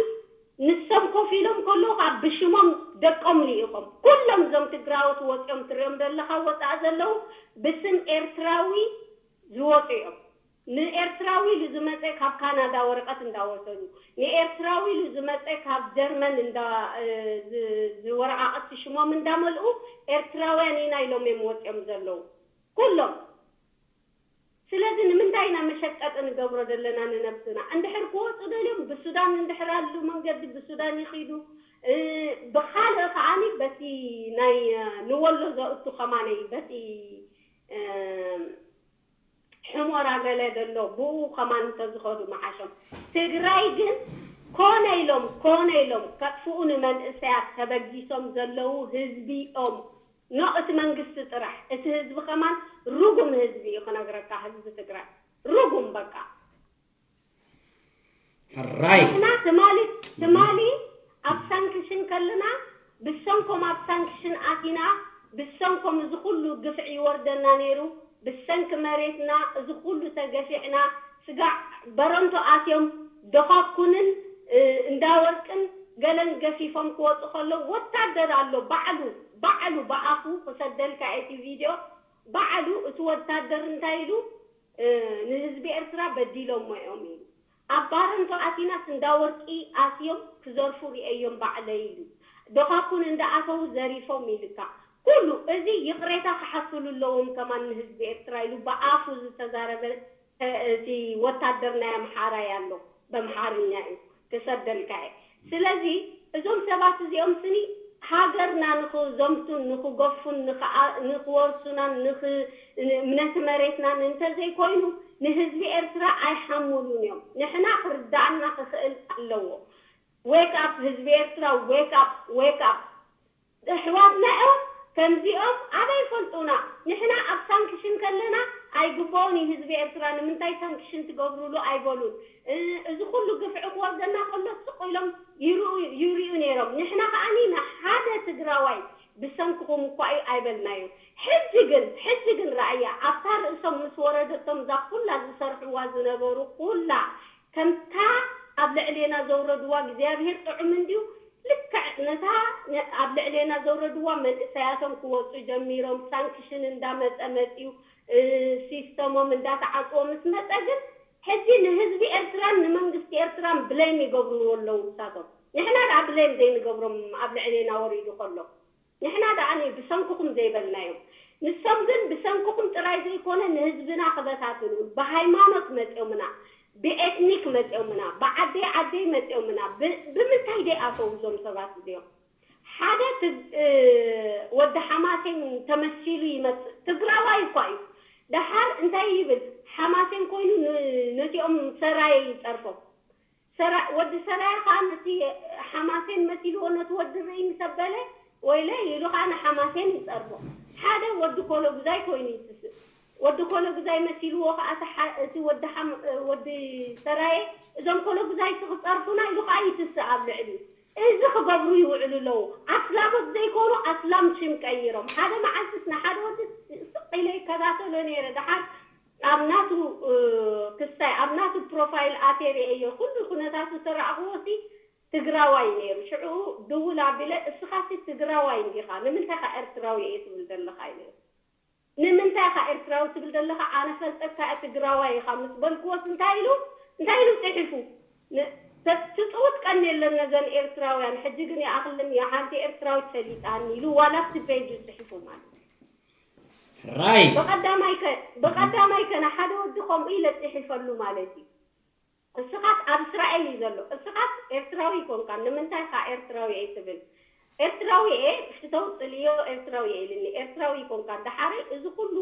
ንሶም ኮፍ ኢሎም ከለዉ ከኣ ብሽሞም ደቆም ልኢኾም። ኩሎም እዞም ትግራዎት ወፂኦም ትሪኦም ዘለኻ ወፃኢ ዘለዉ ብስም ኤርትራዊ ዝወፁ እዮም። ንኤርትራዊ ኢሉ ዝመፀ ካብ ካናዳ ወረቐት እንዳወሰዱ፣ ንኤርትራዊ ኢሉ ዝመፀ ካብ ጀርመን እንዳ፣ እ፣ ዝ-፣ ዝወረቓቐቲ ሽሞም እንዳመልኡ ኤርትራውያን ኢና ኢሎም እዮም ወፂኦም ዘለዉ። ኩሎም። ስለዚ ንምንታይ ኢና መሸቀጢ ንገብሮ ዘለና ንነብስና? እንድሕር ክወፁ ደልዮም ብሱዳን እንድሕር ኣሉ መንገዲ ብሱዳን ይኺዱ። እ፣ ብኻልእ ከዓኒ በቲ ናይ፣ እ፣ ንወሎ ዘእቱ ከማነይ በቲ፣ እ፣ ሕሞራ ገለ ዘሎ ብኡ ከማን እንተዝኸዱ መሓሾም። ትግራይ ግን ኮነ ኢሎም፣ ኮነ ኢሎም ከጥፍኡ ንመንእሰያት ተበጊሶም ዘለዉ ህዝቢ እዮም። ኖ እቲ መንግስቲ ጥራሕ፣ እቲ ህዝቢ ከማን ርጉም ህዝቢ እዩ ክነግረካ፣ ህዝቢ ትግራይ ርጉም በቃ። ሕራይ። ንሕና ትማሊ፣ ትማሊ ኣብ ሳንክሽን ከለና ብሰንኮም ኣብ ሳንክሽን ኣቲና፣ ብሰንኮም እዚ ኩሉ ግፍዒ ይወርደና ነይሩ፣ ብሰንኪ መሬትና እዚ ኩሉ ተገፊዕና፣ ስጋዕ በረንቶ ኣትዮም ደኻኩንን፣ እ፣ እንዳወርቅን ገለን ገፊፎም ክወፁ ከለዉ ወታደር ኣሎ ባዕሉ፣ ባዕሉ ብኣፉ ክሰደልካ እቲ ቪድዮ፣ ባዕሉ እቲ ወታደር እንታይ ኢሉ፣ እ፣ ንህዝቢ ኤርትራ በዲሎሞ እዮም ኢሉ። ኣብ ባረንቶ ኣቲናስ እንዳ ወርቂ ኣትዮም ክዘርፉ ሪኤዮም ባዕለይ ኢሉ። ደኻኩን እንዳኣተዉ ዘሪፎም ኢልካ። ኩሉ እዚ ይቕሬታ ክሓትሉ ኣለዎም ከማን ንህዝቢ ኤርትራ ኢሉ ብኣፉ ዝተዛረበ፣ እ፣ እቲ ወታደር ናይ ኣምሓራይ ኣሎ በምሓርኛ እዩ ክሰደልካ እየ። ስለዚ እዞም ሰባት እዚኦም ስኒ ሃገርና ንኽዘምቱን ንኽገፉን ንኽኣ-፣ ንኽወርሱናን ንኽ-፣ ን-፣ ነቲ መሬትናን እንተዘይኮይኑ ንህዝቢ ኤርትራ ኣይሓሙሉን እዮም። ንሕና ክርዳእና ክኽእል ኣለዎ። ዌክ ኣፕ ህዝቢ ኤርትራ፣ ዌክ ኣፕ፣ ዌክ ኣፕ። ኣሕዋትና እዮም ከምዚኦም ኣበይ ይፈልጡና? ንሕና ኣብ ሳንክሽን ከለና ኣይግበኦን እዩ ህዝቢ ኤርትራ፣ ንምንታይ ሳንክሽን ትገብሩሉ ኣይበሉን። እ-፣ እዚ ኩሉ ግፍዒ ክወርደና ከሎ ስቕ ኢሎም ይርእዩ፣ ይርእዩ ነይሮም። ንሕና ከዓኒ ንሓደ ትግራዋይ ብሰንክኹም እኳ እዩ ኣይበልናዮን። ሕጂ ግን፣ ሕጂ ግን ረኣያ፣ ኣብታ ርእሶም ምስ ወረደቶም እዛ ኩላ ዝሰርሕዋ ዝነበሩ ኩላ ከምታ ኣብ ልዕሌና ዘውረድዋ እግዚኣብሄር ጥዑም እንድዩ። ልክዕ ነታ ነ-፣ ኣብ ልዕሌና ዘውረድዋ መንእሰያቶም ክወፁ ጀሚሮም፣ ሳንክሽን እንዳመፀ መፅዩ፣ እ፣ ሲስተሞም እንዳተዓፅዎ ምስ መፀ ግን ሕጂ ንህዝቢ ኤርትራን ንመንግስቲ ኤርትራን ብሌም ይገብርዎ ኣለዉ ንሳቶም። ንሕና ደኣ ብሌም ዘይንገብሮም ኣብ ልዕሌና ወሪዱ ከሎ። ንሕና ደኣ ኒ-፣ ብሰንክኹም ዘይበልናዮም። ንሶም ግን ብሰንክኹም ጥራይ ዘይኮነ ንህዝብና ክበታትኑ፣ ብሃይማኖት መጽዮምና፣ ብኤትኒክ መጽዮምና፣ ብዓደይ ዓደይ መጽዮምና፣ ብ-፣ ብምንታይ ደይ ኣተው እዞም ሰባት እዚኦም? ሓደ ወዲ ሓማሴን ተመሲሉ ይመፅእ። ትግራዋይ እኳ እዩ። ደሓር እንታይ ይብል? ሓማሴን ኮይኑ ነቲኦም ሰራየ ይፀርፎም። ወዲ ሰራየ ከዓ ነቲ ሓማሴን መሲልዎ ነቲ ወዲ ርእይ ምስ ኣበለ፣ ወይለ ኢሉ ከዓ ንሓማሴን ይፀርፎ። ሓደ ወዲ ኮሎጉዛይ ኮይኑ ይትስእ። ወዲ ኮሎጉዛይ መሲልዎ ከዓ እቲ ወዲ ሰራየ፣ እዞም ኮሎጉዛይ ክፀርፉና ኢሉ ከዓ ይትስእ ኣብ ልዕሊ እዚ ክገብሩ ይውዕሉ ኣለዉ። ኣስላሞት ዘይኮኑ ኣስላም ሽም ቀይሮም። ሓደ መዓልትስ ንሓደ ወዲ ስቕ ኢለ ይከታተሎ ነይረ። ደሓር ኣብ ናቱ ክስታይ ኣብ ናቱ ፕሮፋይል ኣትየ ርእየዮ። ኩሉ ኩነታቱ ተረኣኽዎ ሲ ትግራዋይ ነይሩ። ሽዑ ድውል ኣቢለ እስኻሲ ትግራዋይ እንዲኻ ንምንታይ ኻ ኤርትራዊ እየ ትብል ዘለኻ ኢለዮ። ንምንታይ ኢኻ ኤርትራዊ ትብል ዘለኻ? ኣነ ፈልጠካ እየ ትግራዋይ ኢኻ ምስ በልክዎስ እንታይ ኢሉ እንታይ ኢሉ ጽሒፉ? ትጽውት ቀን የለን ነዘን ኤርትራውያን። ሕጂ ግን ይኣኽልን እያ ሓንቲ ኤርትራዊት ፈሊጣኒ ኢሉ ዋላ ኣብቲ ፔጁ ጽሒፉ ማለት እዩ። ራይ ብቐዳማይ ከ ብቐዳማይ ከ ንሓደ ወዲ ከምኡ ኢለ ጽሒፈሉ ማለት እዩ። እስኻስ ኣብ እስራኤል እዩ ዘሎ። እስኻስ ኤርትራዊ ኣይኮንካን። ንምንታይ ኢኻ ኤርትራዊ እየ ትብል? ኤርትራዊ እየ፣ ሕተውፅልዮ ኤርትራዊ እየ ኢልኒ። ኤርትራዊ ኣይኮንካን። ደሓር እዚ ኩሉ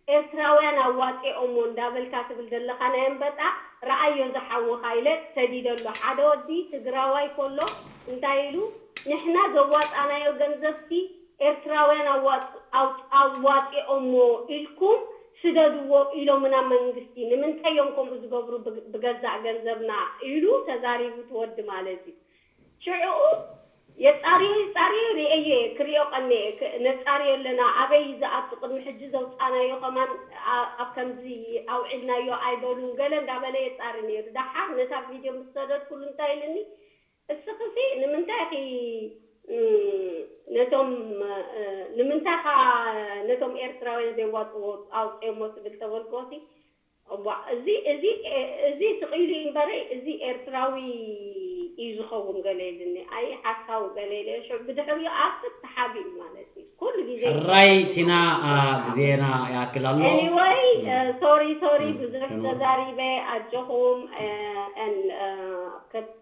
ኤርትራውያን ኣዋፂኦሞ እንዳበልካ ትብል ዘለኻ ናይ ኣንበጣ ረኣዮ ዝሓውኻ ኢለ ሰዲደሉ። ሓደ ወዲ ትግራዋይ ከሎ እንታይ ኢሉ ንሕና ዘዋፃናዮ ገንዘብሲ ኤርትራውያን ኣዋፂኦሞ ኢልኩም ስደድዎ ኢሎምና መንግስቲ። ንምንታይ እዮም ከምኡ ዝገብሩ? ብገዛእ ገንዘብና ኢሉ ተዛሪቡ እቲ ወዲ ማለት እዩ። ሽዕኡ የፃርዮ ይፃርዮ ርእየ ክሪኦ ቀኒየ። ነፃርዮ ኣለና ኣበይ ዝኣቱ ቅድሚ ሕጂ ዘውፃናዮ ከማን ኣብ ከምዚ ኣውዒልናዮ ኣይበሉን ገለ እንዳበለ የፃሪ ነይሩ። ደሓር ነታ ቪድዮ ምስ ሰደድኩሉ እንታይ ኢልኒ? እስኽሲ ንምንታይ ኢኺ ነቶም ንምንታይ ኻ ነቶም ኤርትራውያን ዘየዋፅዎ ኣውፅኦሞ ትብል ተበልክዎሲ እዋ እዚ እዚ እዚ ስቕ ኢሉ እዩ እምበረይ እዚ ኤርትራዊ እዩ ዝኸውን ገለ ኢልኒ። ኣይ ሓሳዊ ገለ ኢለ ሽዑ ብድሕሪኡ ኣርትት ተሓቢኡ ማለት እዩ። ኩሉ ግዜ ሕራይ ሲና ግዜና ይኣክል ኣሎ። Anyway sorry sorry ብዙሕ ተዛሪበ ኣጆኹም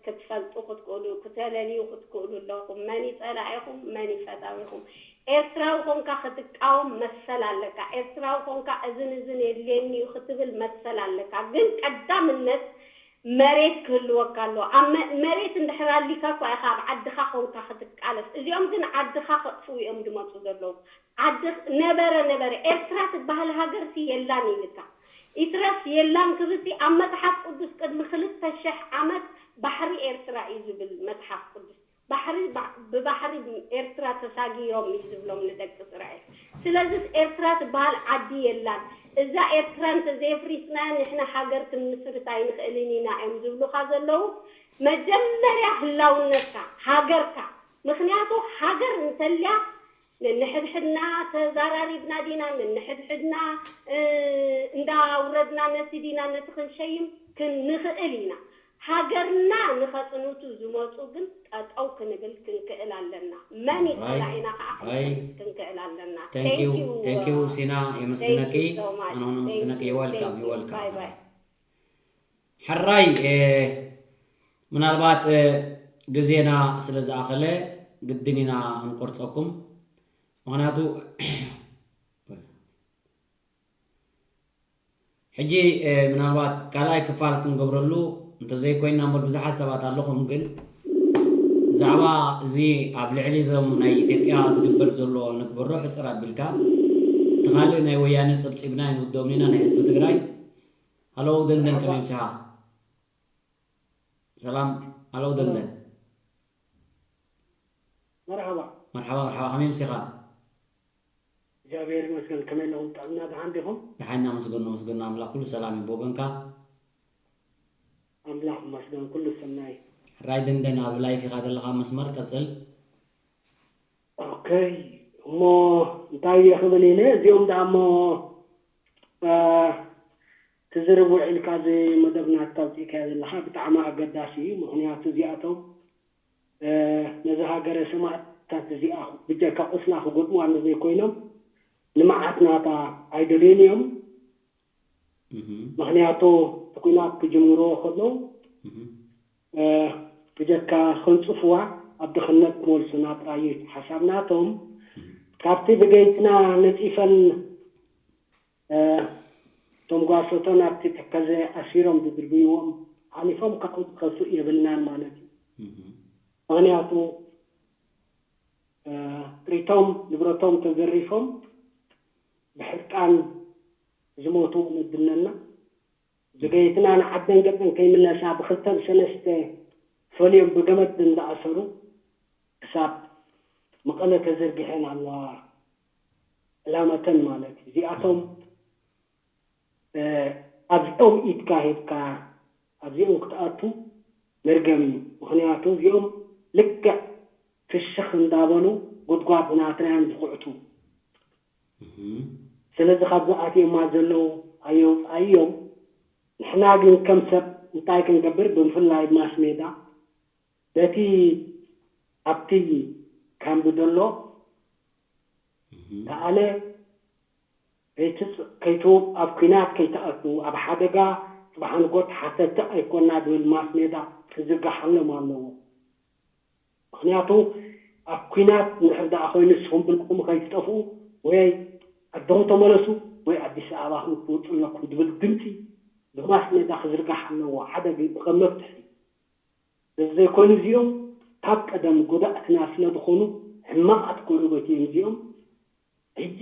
ክትፈልጡ ክትክእሉ ክተለልዩ ክትክእሉ ኣለኹም። መን ይፀላኢኹም መን ይፈታዊኹም። ኤርትራዊ ኮንካ ክትቃወም መሰል ኣለካ። ኤርትራዊ ኮንካ እዝን እዝን የድልየኒ እዩ ክትብል መሰል ኣለካ። ግን ቀዳምነት መሬት ክህልወካ ኣለዎ። ኣብ መሬት እንድሕር ኣሊካ እኳ ኢኻ ኣብ ዓድኻ ኮንካ ክትቃለስ። እዚኦም ግን ዓድኻ ከጥፍኡ እዮም ዝመፁ ዘለዉ። ዓዲ ነበረ ነበረ ኤርትራ ትበሃል ሃገርሲ የላን ኢልካ። ኢትረስ የላን ክብልሲ ኣብ መፅሓፍ ቅዱስ ቅድሚ ክልተ ሸሕ ዓመት ባሕሪ ኤርትራ እዩ ዝብል መፅሓፍ ቅዱስ። ባሕሪ ብባሕሪ ኤርትራ ተሳጊሮም እዩ ዝብሎም ንደቂ እስራኤል። ስለዚስ ኤርትራ ትበሃል ዓዲ የላን። እዛ ኤርትራ እንተዘየፍሪስናያ ንሕና ሃገር ክንምስርት ኣይንኽእልን ኢና እዮም ዝብሉኻ ዘለዉ። መጀመርያ ህላውነትካ ሃገርካ ምኽንያቱ ሃገር እንተልያ ነንሕድሕድና ተዛራሪብና ዲና ነንሕድሕድና እንዳውረድና ነቲ ዲና ነቲ ክንሸይም ክንኽእል ኢና። ሃገርና ንኸፅንቱ ዝመፁ ግን ጠጠው ክንብል ክንክእል ኣለና። መን ይፀላኢና ከዓ ክንፈልጥ ክንክእል ኣለና። Thank you, thank you ሲና የመስግነኪ። ኣነ እውን ኣመስግነኪ። You're welcome, you're welcome. ሕራይ ምናልባት ግዜና ስለ ዝኣኸለ ግድን ኢና ክንቆርፀኩም። ምኽንያቱ ሕጂ ምናልባት ካልኣይ ክፋል ክንገብረሉ እንተዘይኮይንና እምበር ብዙሓት ሰባት ኣለኹም። ግን ብዛዕባ እዚ ኣብ ልዕሊ እዞም ናይ ኢትዮጵያ ዝግበር ዘሎ ንግበሮ ሕፅር ኣቢልካ እቲ ካልእ ናይ ወያነ ፀብፂብና ኣይንውደኦምን ኢና ናይ ህዝቢ ትግራይ። ሃሎ ደንደን ከመይ ምሳኻ? ሰላም ሃሎ ደንደን። መርሓባ መርሓባ መርሓባ ከመይ ምሲኻ? እግዚኣብሔር ይመስገን ከመይ ኣለኹም ጥዕና ደሓን ዲኹም? ደሓን እናመስገን ነመስገን ኣምላኽ ኩሉ ሰላም እዩ ብወገንካ? ኣምላኽ ይመስገን ኩሉ ሰናይ። ሕራይ ደንደን ኣብ ላይፍ ኢኻ ዘለኻ መስመር ቀጽል። ኦከይ እሞ እንታይ እየ ክብል ኢለ እዚኦም ደኣ እሞ ትዝርብ ውዒልካ እዚ መደብ ናትካ ኣውፂእካዮ ዘለኻ ብጣዕሚ ኣገዳሲ እዩ። ምኽንያቱ እዚኣቶም ነዛ ሃገረ ሰማእታት እዚኣ ብጀካ ቁስላ ክገጥሙዋ እንተዘይኮይኖም ልምዓት ናታ ኣይደልዩን እዮም። ምኽንያቱ እቲ ኲናት ክጅምርዎ ከለዉ ብጀካ ከንፅፉዋ ኣብ ድኽነት ክመልሱና ጥራይ እዩ ሓሳብ ናቶም። ካብቲ ብገይትና ነጺፈን፣ እ፣ እቶም ጓሶቶ ናብቲ ተከዘ ኣሲሮም ዝድርብይዎም ሓሊፎም ካብኡ ዝኸሱ የብልናን ማለት እዩ። ምኽንያቱ፣ እ፣ ጥሪቶም ንብረቶም ተዘሪፎም ብሕርቃን ዝሞቱ ወለድነና፣ ዝገይትና ንዓደን ገጸን ከይምለሳ ብክልተ ብሰለስተ ፈልዮም ብገመድ እንዳኣሰሩ ክሳብ መቐለ ተዘርጊሐን ኣለዋ። ዕላመተን ማለት እዩ። እዚኣቶም፣ እ፣ ኣብዚኦም ኢድካ ሂብካ ኣብዚኦም ክትኣቱ መርገም እዩ። ምኽንያቱ እዚኦም ልክዕ ፍሽኽ እንዳበሉ ጉድጓድ ናትና እዮም ዝኹዕቱ። እህ። ስለዚ ካብዚ ኣትዮማ ዘለዉ ኣየውፃእዮም። ንሕና ግን ከም ሰብ እንታይ ክንገብር፣ ብፍላይ ማስ ሜዳ በቲ ኣብቲ ካምቢ ዘሎ እህ። ተኣለ ከይትፅ-፣ ከይትው-፣ ኣብ ኲናት ከይትኣቱ፣ ኣብ ሓደጋ ፅባሕ ንጎት ሓተቲ ኣይኮና ዝብል ማስ ሜዳ ክዝርጋሓሎም ኣለዎ። ምኽንያቱ ኣብ ኲናት እንድሕር ደኣ ኮይኑ ንስኹም ብልኩም ከይትጠፍኡ ወይ ዓድኹም ተመለሱ ወይ ኣዲስ ኣበባኹም ትወፁ ኣለኩም ዝብል ድምፂ ብማስ ሜዳ ክዝርጋሕ ኣለዎ። ሓደ ግ-፣ ከም መፍትሒ። እዚ ዘይኮይኑ እዚኦም ካብ ቀደም ጎዳእትና ስለ ዝኾኑ ሕማቓት ጎረቤት እዮም እዚኦም። ሕጂ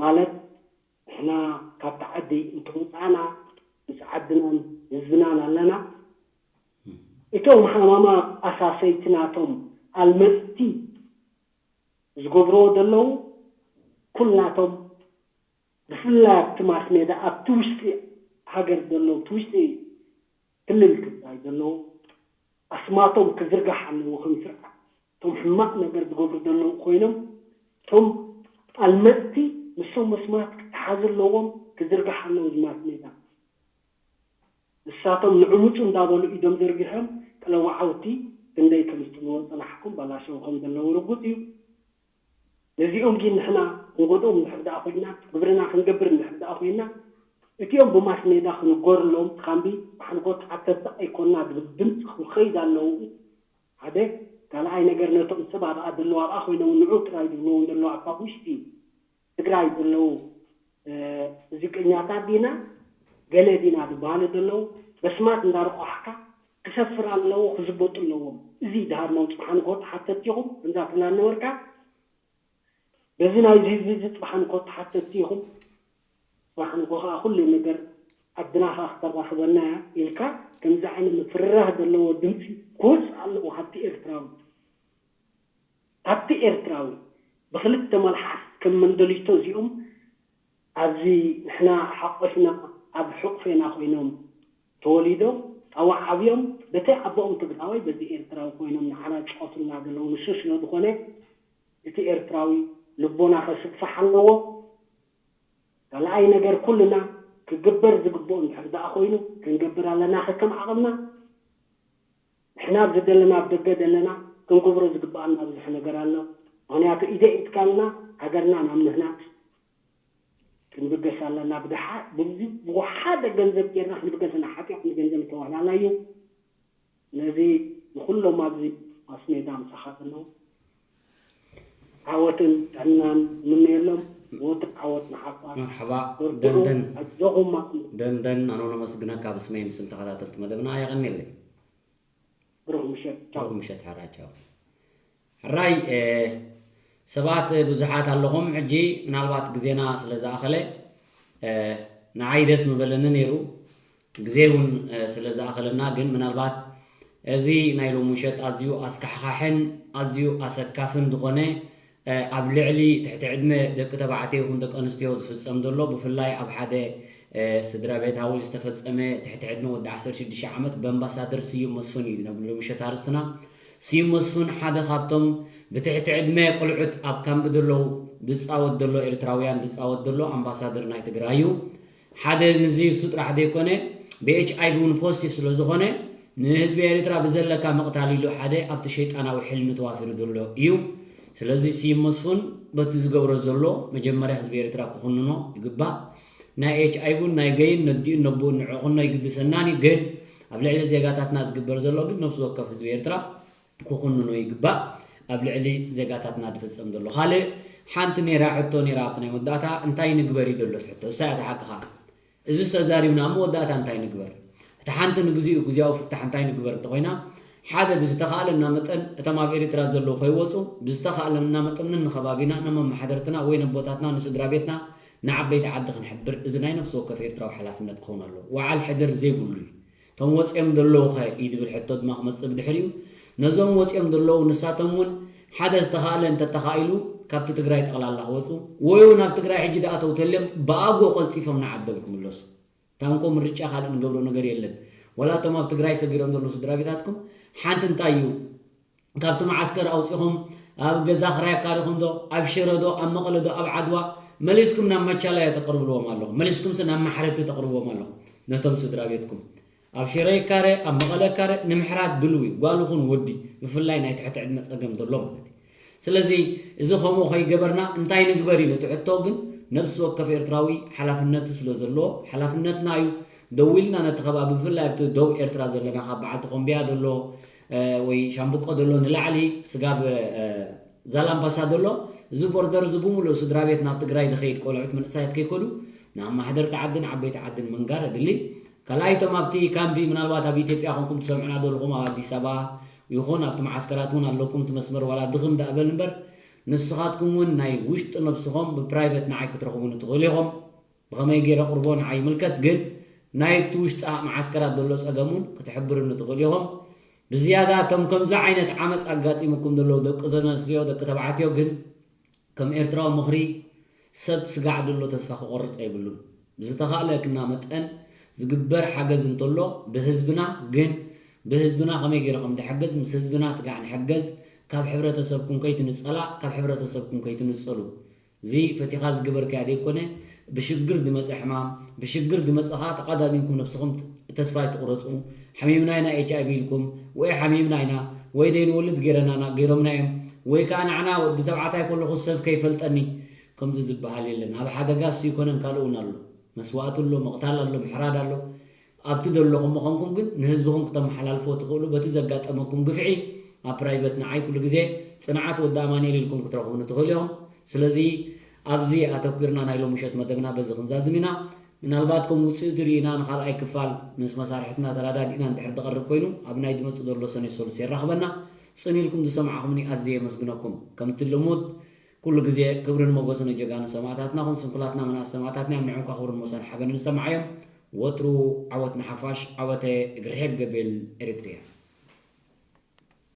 ማለት ንሕና ካብቲ ዓዲ እንተወፃእና ምስ ዓድናን ህዝብናን ኣለና። እቶም ሃማማ ኣሳሰይቲ ናቶም ኣልመፅቲ ዝገብርዎ ዘለዉ ኩላቶም ብፍላይ ኣብቲ ማስ ሜዳ ኣብቲ ውሽጢ ሃገር ዘለዉ፣ እቲ ውሽጢ ክልል ትግራይ ዘለዉ ኣስማቶም ክዝርጋሕ ኣለዎ። ከም ስርዓት እቶም ሕማቕ ነገር ዝገብሩ ዘለዉ ኮይኖም እቶም ኣልመፅቲ ንሶም መስማት ክተሓዙ ኣለዎም፣ ክዝርጋሕ ኣለዎ እዚ ማስ ሜዳ። ንሳቶም ንዕሙፁ እንዳበሉ ኢዶም ዘርጊሖም ቀለዋዓውቲ ክንደይ ከም ዝጥልዎ ፀናሕኩም በላሸው ከም ዘለዉ ርጉፅ እዩ። ነዚኦም ግን ንሕና ክንጎድኦም እንድሕር ደኣ ኮይና፣ ግብርና ክንገብር እንድሕር ደኣ ኮይና፣ እቲኦም ብማስ ሜዳ ክንጎርሎም፣ ካምቢ ብሓንጎት ሓተቲ ኣይኮና ዝብል ድምፂ ክኸይድ ኣለዉ። ሓደ ካልኣይ ነገር ነቶም ሰብ ኣብኣ ዘለዉ ኣብኣ ኮይኖም ንዑ ጥራይ ዝብልዎም ዘለዉ ኣብታ ውሽጢ ትግራይ ዘለዉ፣ እ፣ ሙዚቀኛታት ዲና ገለ ዲና ዝበሃሉ ዘለዉ በስማት እንዳረቋሕካ ክሰፍር ኣለዎ፣ ክዝበጡ ኣለዎም። እዚ ድሃር መውፅእ ሓንጎት ሓተቲ ኢኹም፣ ከምዛ ትብላ ነበርካ። በዚ ናይዚ ህዝቢ እዚ ጽባሕ ንግሆ ተሓተትቲ ኢኹም። ጽባሕ ንግሆ ከኣ ኩሉ ነገር ዓድና ከኣ ክተራኽበና እያ ኢልካ ከምዚ ዓይነት ምፍርራህ ዘለዎ ድምጺ ክወጽእ ኣለዎ ካብቲ ኤርትራዊ። ካብቲ ኤርትራዊ ብኽልተ መልሓስ ከም መንደሊቶ እዚኦም ኣብዚ ንሕና ሓቆፍና ኣብ ሕቑፌና ኮይኖም ተወሊዶም ኣብኡ ዓብዮም በቲ ኣቦኦም ትግራዋይ በዚ ኤርትራዊ ኮይኖም ንዓና ዝጻወቱልና ዘለዉ ንሱ ስለ ዝኾነ እቲ ኤርትራዊ ልቦና ከስፋሕ ኣለዎ። ካልኣይ ነገር ኩልና ክግበር ዝግብኦ እንድሕር ደኣ ኮይኑ ክንገብር ኣለና ከከም ዓቕምና። ንሕና ኣብዚ ዘለና ኣብ ደገ ዘለና ክንገብሮ ዝግብኣና ብዙሕ ነገር ኣሎ። ምኽንያቱ ኢደ ኢድካልና ሃገርና ናብ ምህናጽ ክንብገስ ኣለና። ብድሓ-፣ ብዚ-፣ ብወሓደ ገንዘብ ጌርና ክንብገስ ኢና። ሓጢኣት ንገንዘብ ዝተባህላና እዩ። ነዚ ንኹሎም ኣብዚ ማስ ሜዳ ምሳኻ ዘለዉ ዓወትን ጥዕናን ንምነየሎም። ወትሩ ዓወት ንሓፋር። መርሓባ። በርትዑ፣ ደንደን። ኣጆኹም ማለት እዩ። ደንደን፣ ኣነ እውን ኣመስግነካ ብስመይ ብስም ተኸታተልቲ መደብና። የቐንየለይ። ብሩኽ ምሸት። ቻው። ብሩኽ ምሸት ሓራ። ቻው። ሕራይ፣ እ፣ ሰባት ብዙሓት ኣለኹም። ሕጂ ምናልባት ግዜና ስለ ዝኣኸለ፣ እ፣ ንዓይ ደስ ምበለኒ ነይሩ። ግዜ እውን፣ እ፣ ስለ ዝኣኸለና፣ ግን ምናልባት እዚ ናይ ሎሚ ምሸት ኣዝዩ ኣስካሕካሕን ኣዝዩ ኣሰካፍን ዝኾነ፣ እ፣ ኣብ ልዕሊ ትሕቲ ዕድመ ደቂ ተባዕትዮ ይኹን ደቂ ኣንስትዮ ዝፍጸም ዘሎ፣ ብፍላይ ኣብ ሓደ፣ እ፣ ስድራ ቤታዊ ዝተፈጸመ ትሕቲ ዕድመ ወዲ ዓሰርተ ሽዱሽተ ዓመት ብኣምባሳደር ስዩም መስፍን እዩ። ናብ ሎሚ ምሸት ኣርእስትና ስዩም መስፍን ሓደ ካብቶም ብትሕቲ ዕድመ ቆልዑት ኣብ ካምፕ ዘለዉ ዝጻወት ዘሎ ኤርትራውያን ዝጻወት ዘሎ ኣምባሳደር ናይ ትግራይ እዩ። ሓደ ንዚ እሱ ጥራሕ ዘይኮነ ብ ኤች ኣይ ቪ እውን ፖዚቲቭ ስለ ዝኾነ ንህዝቢ ኤርትራ ብዘለካ ምቕታል ኢሉ ሓደ ኣብቲ ሸይጣናዊ ሕልሚ ተዋፊሩ ዘሎ እዩ። ስለዚ ስዩም መስፍን በቲ ዝገብሮ ዘሎ መጀመርያ ህዝቢ ኤርትራ ክኹንኖ ይግባእ። ናይ ኤች ኣይ ቪ እውን ናይ ገይን ነዲኡን ነቦኡን ንዕቕኖ ይግድሰናን እዩ። ግን ኣብ ልዕሊ ዜጋታትና ዝግበር ዘሎ ግን ነፍሲ ወከፍ ህዝቢ ኤርትራ ክኹንኖ ይግባእ። ኣብ ልዕሊ ዜጋታትና ዝፍጸም ዘሎ ካልእ ሓንቲ ነይራ ሕቶ ነይራ ኣብቲ ናይ መወዳእታ እንታይ ንግበር እዩ ዘሎ ሕቶ እሳ እያ ተሓቅኻ። እዚ ዝተዛሪብና ኣብ መወዳእታ እንታይ ንግበር? እቲ ሓንቲ ንግዚኡ ግዜያዊ ፍታሕ እንታይ ንግበር እንተኾይና ሓደ ብዝተኻእለና መጠን እቶም ኣብ ኤርትራ ዘለዉ ከይወፁ ብዝተኻእለና መጠን ንከባቢና ንመመሓደርትና ወይ ነቦታትና ንስድራ ቤትና ንዓበይቲ ዓዲ ክንሕብር እዚ ናይ ነፍሲ ወከፍ ኤርትራዊ ሓላፍነት ክኸውን ኣለዎ። ወዓል ሕደር ዘይብሉ እዩ። እቶም ወፂኦም ዘለዉ ኸ እዩ ዝብል ሕቶ ድማ ክመፅእ ብድሕሪኡ ነዞም ወፂኦም ዘለዉ ንሳቶም እውን ሓደ ዝተኻእለ እንተተኻኢሉ ካብቲ ትግራይ ጠቕላላ ክወፁ ወይ እውን ኣብ ትግራይ ሕጂ ደኣ ተውተልዮም ብኣጎ ቀልጢፎም ንዓዶም ክምለሱ። እታ እንኮ ምርጫ ካልእ ንገብሮ ነገር የለን። ወላ እቶም ኣብ ትግራይ ሰጊሮም ዘለዉ ስድራ ቤታትኩም ሓንቲ እንታይ እዩ ካብቲ መዓስከር ኣውፂኹም ኣብ ገዛ ክራይ ኣካሪኹም ዶ ኣብ ሽረ ዶ ኣብ መቐለ ዶ ኣብ ዓድዋ መሊስኩም ናብ መቻላያ ተቕርብልዎም ኣለኹም። መሊስኩምስ ናብ ማሕረቲ ተቕርብዎም ኣለኹም ነቶም ስድራ ቤትኩም። ኣብ ሽረ ይካረ ኣብ መቐለ ይካረ ንምሕራት ድልው እዩ ጓል ይኹን ወዲ። ብፍላይ ናይ ትሕቲ ዕድመ ፀገም ዘሎ ማለት እዩ። ስለዚ እዚ ከምኡ ከይገበርና እንታይ ንግበር እዩ ነቲ ሕቶ ግን ነብሲ ወከፍ ኤርትራዊ ሓላፍነቱ ስለ ዘለዎ ሓላፍነትና እዩ። ደው ኢልና ነቲ ከባቢ ብፍላይ ኣብቲ ደቡብ ኤርትራ ዘለና ካብ በዓል ተኾምቢያ ዘሎ ወይ ሻምብቆ ዘሎ ንላዕሊ ስጋብ ዛላምባሳ ዘሎ እዚ ቦርደር እዚ ብምሉእ ስድራ ቤት ናብ ትግራይ ዝኸይድ ቆልዑት መንእሳያት ከይከዱ ናብ ማሕደርቲ ዓድን ዓበይቲ ዓድን ምንጋር ኣድሊ። ካልኣይ እቶም ኣብቲ ካምፒ ምናልባት ኣብ ኢትዮጵያ ኮንኩም ትሰምዑና ዘለኹም ኣብ ኣዲስ ኣበባ ይኹን ኣብቲ መዓስከራት እውን ኣለኩም እቲ መስመር ዋላ ድኽም ዳእበል እምበር ንስኻትኩም እውን ናይ ውሽጢ ነብስኹም ብፕራይቨት ንዓይ ክትረኽቡኒ ትኽእሉ ኢኹም። ብኸመይ ገይረ ኣቕርቦ ንዓይ ይምልከት ግን ናይቲ ውሽጢ መዓስከራት ዘሎ ፀገም እውን ክትሕብሩኒ ትኽእሉ ኢኹም። ብዝያዳ እቶም ከምዚ ዓይነት ዓመፅ ኣጋጢሙኩም ዘለዉ ደቂ ተነስትዮ ደቂ ተባዕትዮ ግን ከም ኤርትራዊ ምኽሪ ሰብ ስጋዕ ድሎ ተስፋ ክቆርፅ የብሉን። ብዝተኻእለክና መጠን ዝግበር ሓገዝ እንተሎ ብህዝብና ግን ብህዝብና ከመይ ገይረ ከም ድሕግዝ ምስ ህዝብና ስጋዕ ንሕገዝ። ካብ ሕብረተሰብኩም ከይትንፀላ ካብ ሕብረተሰብኩም ከይትንፀሉ። እዚ ፈቲኻ ዝገበርካያ ዘይኮነ ብሽግር ዝመፀ ሕማም ብሽግር ዝመፀኻ ተቐዳዲምኩም ነብስኹም ተስፋ ኣይትቑረፁ። ሓሚምና ኢና ኤች ኣይ ቪ ኢልኩም ወይ ሓሚምና ኢና ወይ ደይንወልድ ገይረናና ገይሮምና እዮም ወይ ከዓ ንዓና ወዲ ተባዕታይ ከለኹ ሰብ ከይፈልጠኒ ከምዚ ዝበሃል የለን። ኣብ ሓደጋ እሱ ይኮነን ካልእ እውን ኣሎ። መስዋእቲ ኣሎ፣ ምቕታል ኣሎ፣ ምሕራድ ኣሎ። ኣብቲ ዘለኹም ምዃንኩም ግን ንህዝብኹም ክተመሓላልፍዎ ትኽእሉ በቲ ዘጋጠመኩም ግፍዒ ኣብ ፕራይቨት ንዓይ ኩሉ ግዜ ፅንዓት ወዲ ኣማኒኤል ኢልኩም ክትረኽቡኒ ትኽእሉ ኢኹም። ስለዚ ኣብዚ ኣተኲርና ናይ ሎሚ ምሸት መደብና በዚ ክንዛዝም ኢና። ምናልባት ከም ውፅኢቱ ርኢና ንኻልኣይ ክፋል ምስ መሳርሕትና ተረዳዲእና እንድሕር ዝቐርብ ኮይኑ ኣብ ናይ ዝመፅእ ዘሎ ሰኔ ሰሉስ የራኽበና። ፅን ኢልኩም ዝሰማዕኹምኒ ኣዝየ የመስግነኩም። ከምቲ ልሙድ ኩሉ ግዜ ክብርን ሞገስን ንጀጋኑ ሰማእታትና ኹን ስንኩላትና መናእስ ሰማእታትና እዮም ንዕንኳ ክብርን ሞሳን ሓበንን ዝሰማዓዮም። ወትሩ ዓወት ንሓፋሽ ዓወተ እግሪ ርሒብ ገቤል ኤሪትሪያ።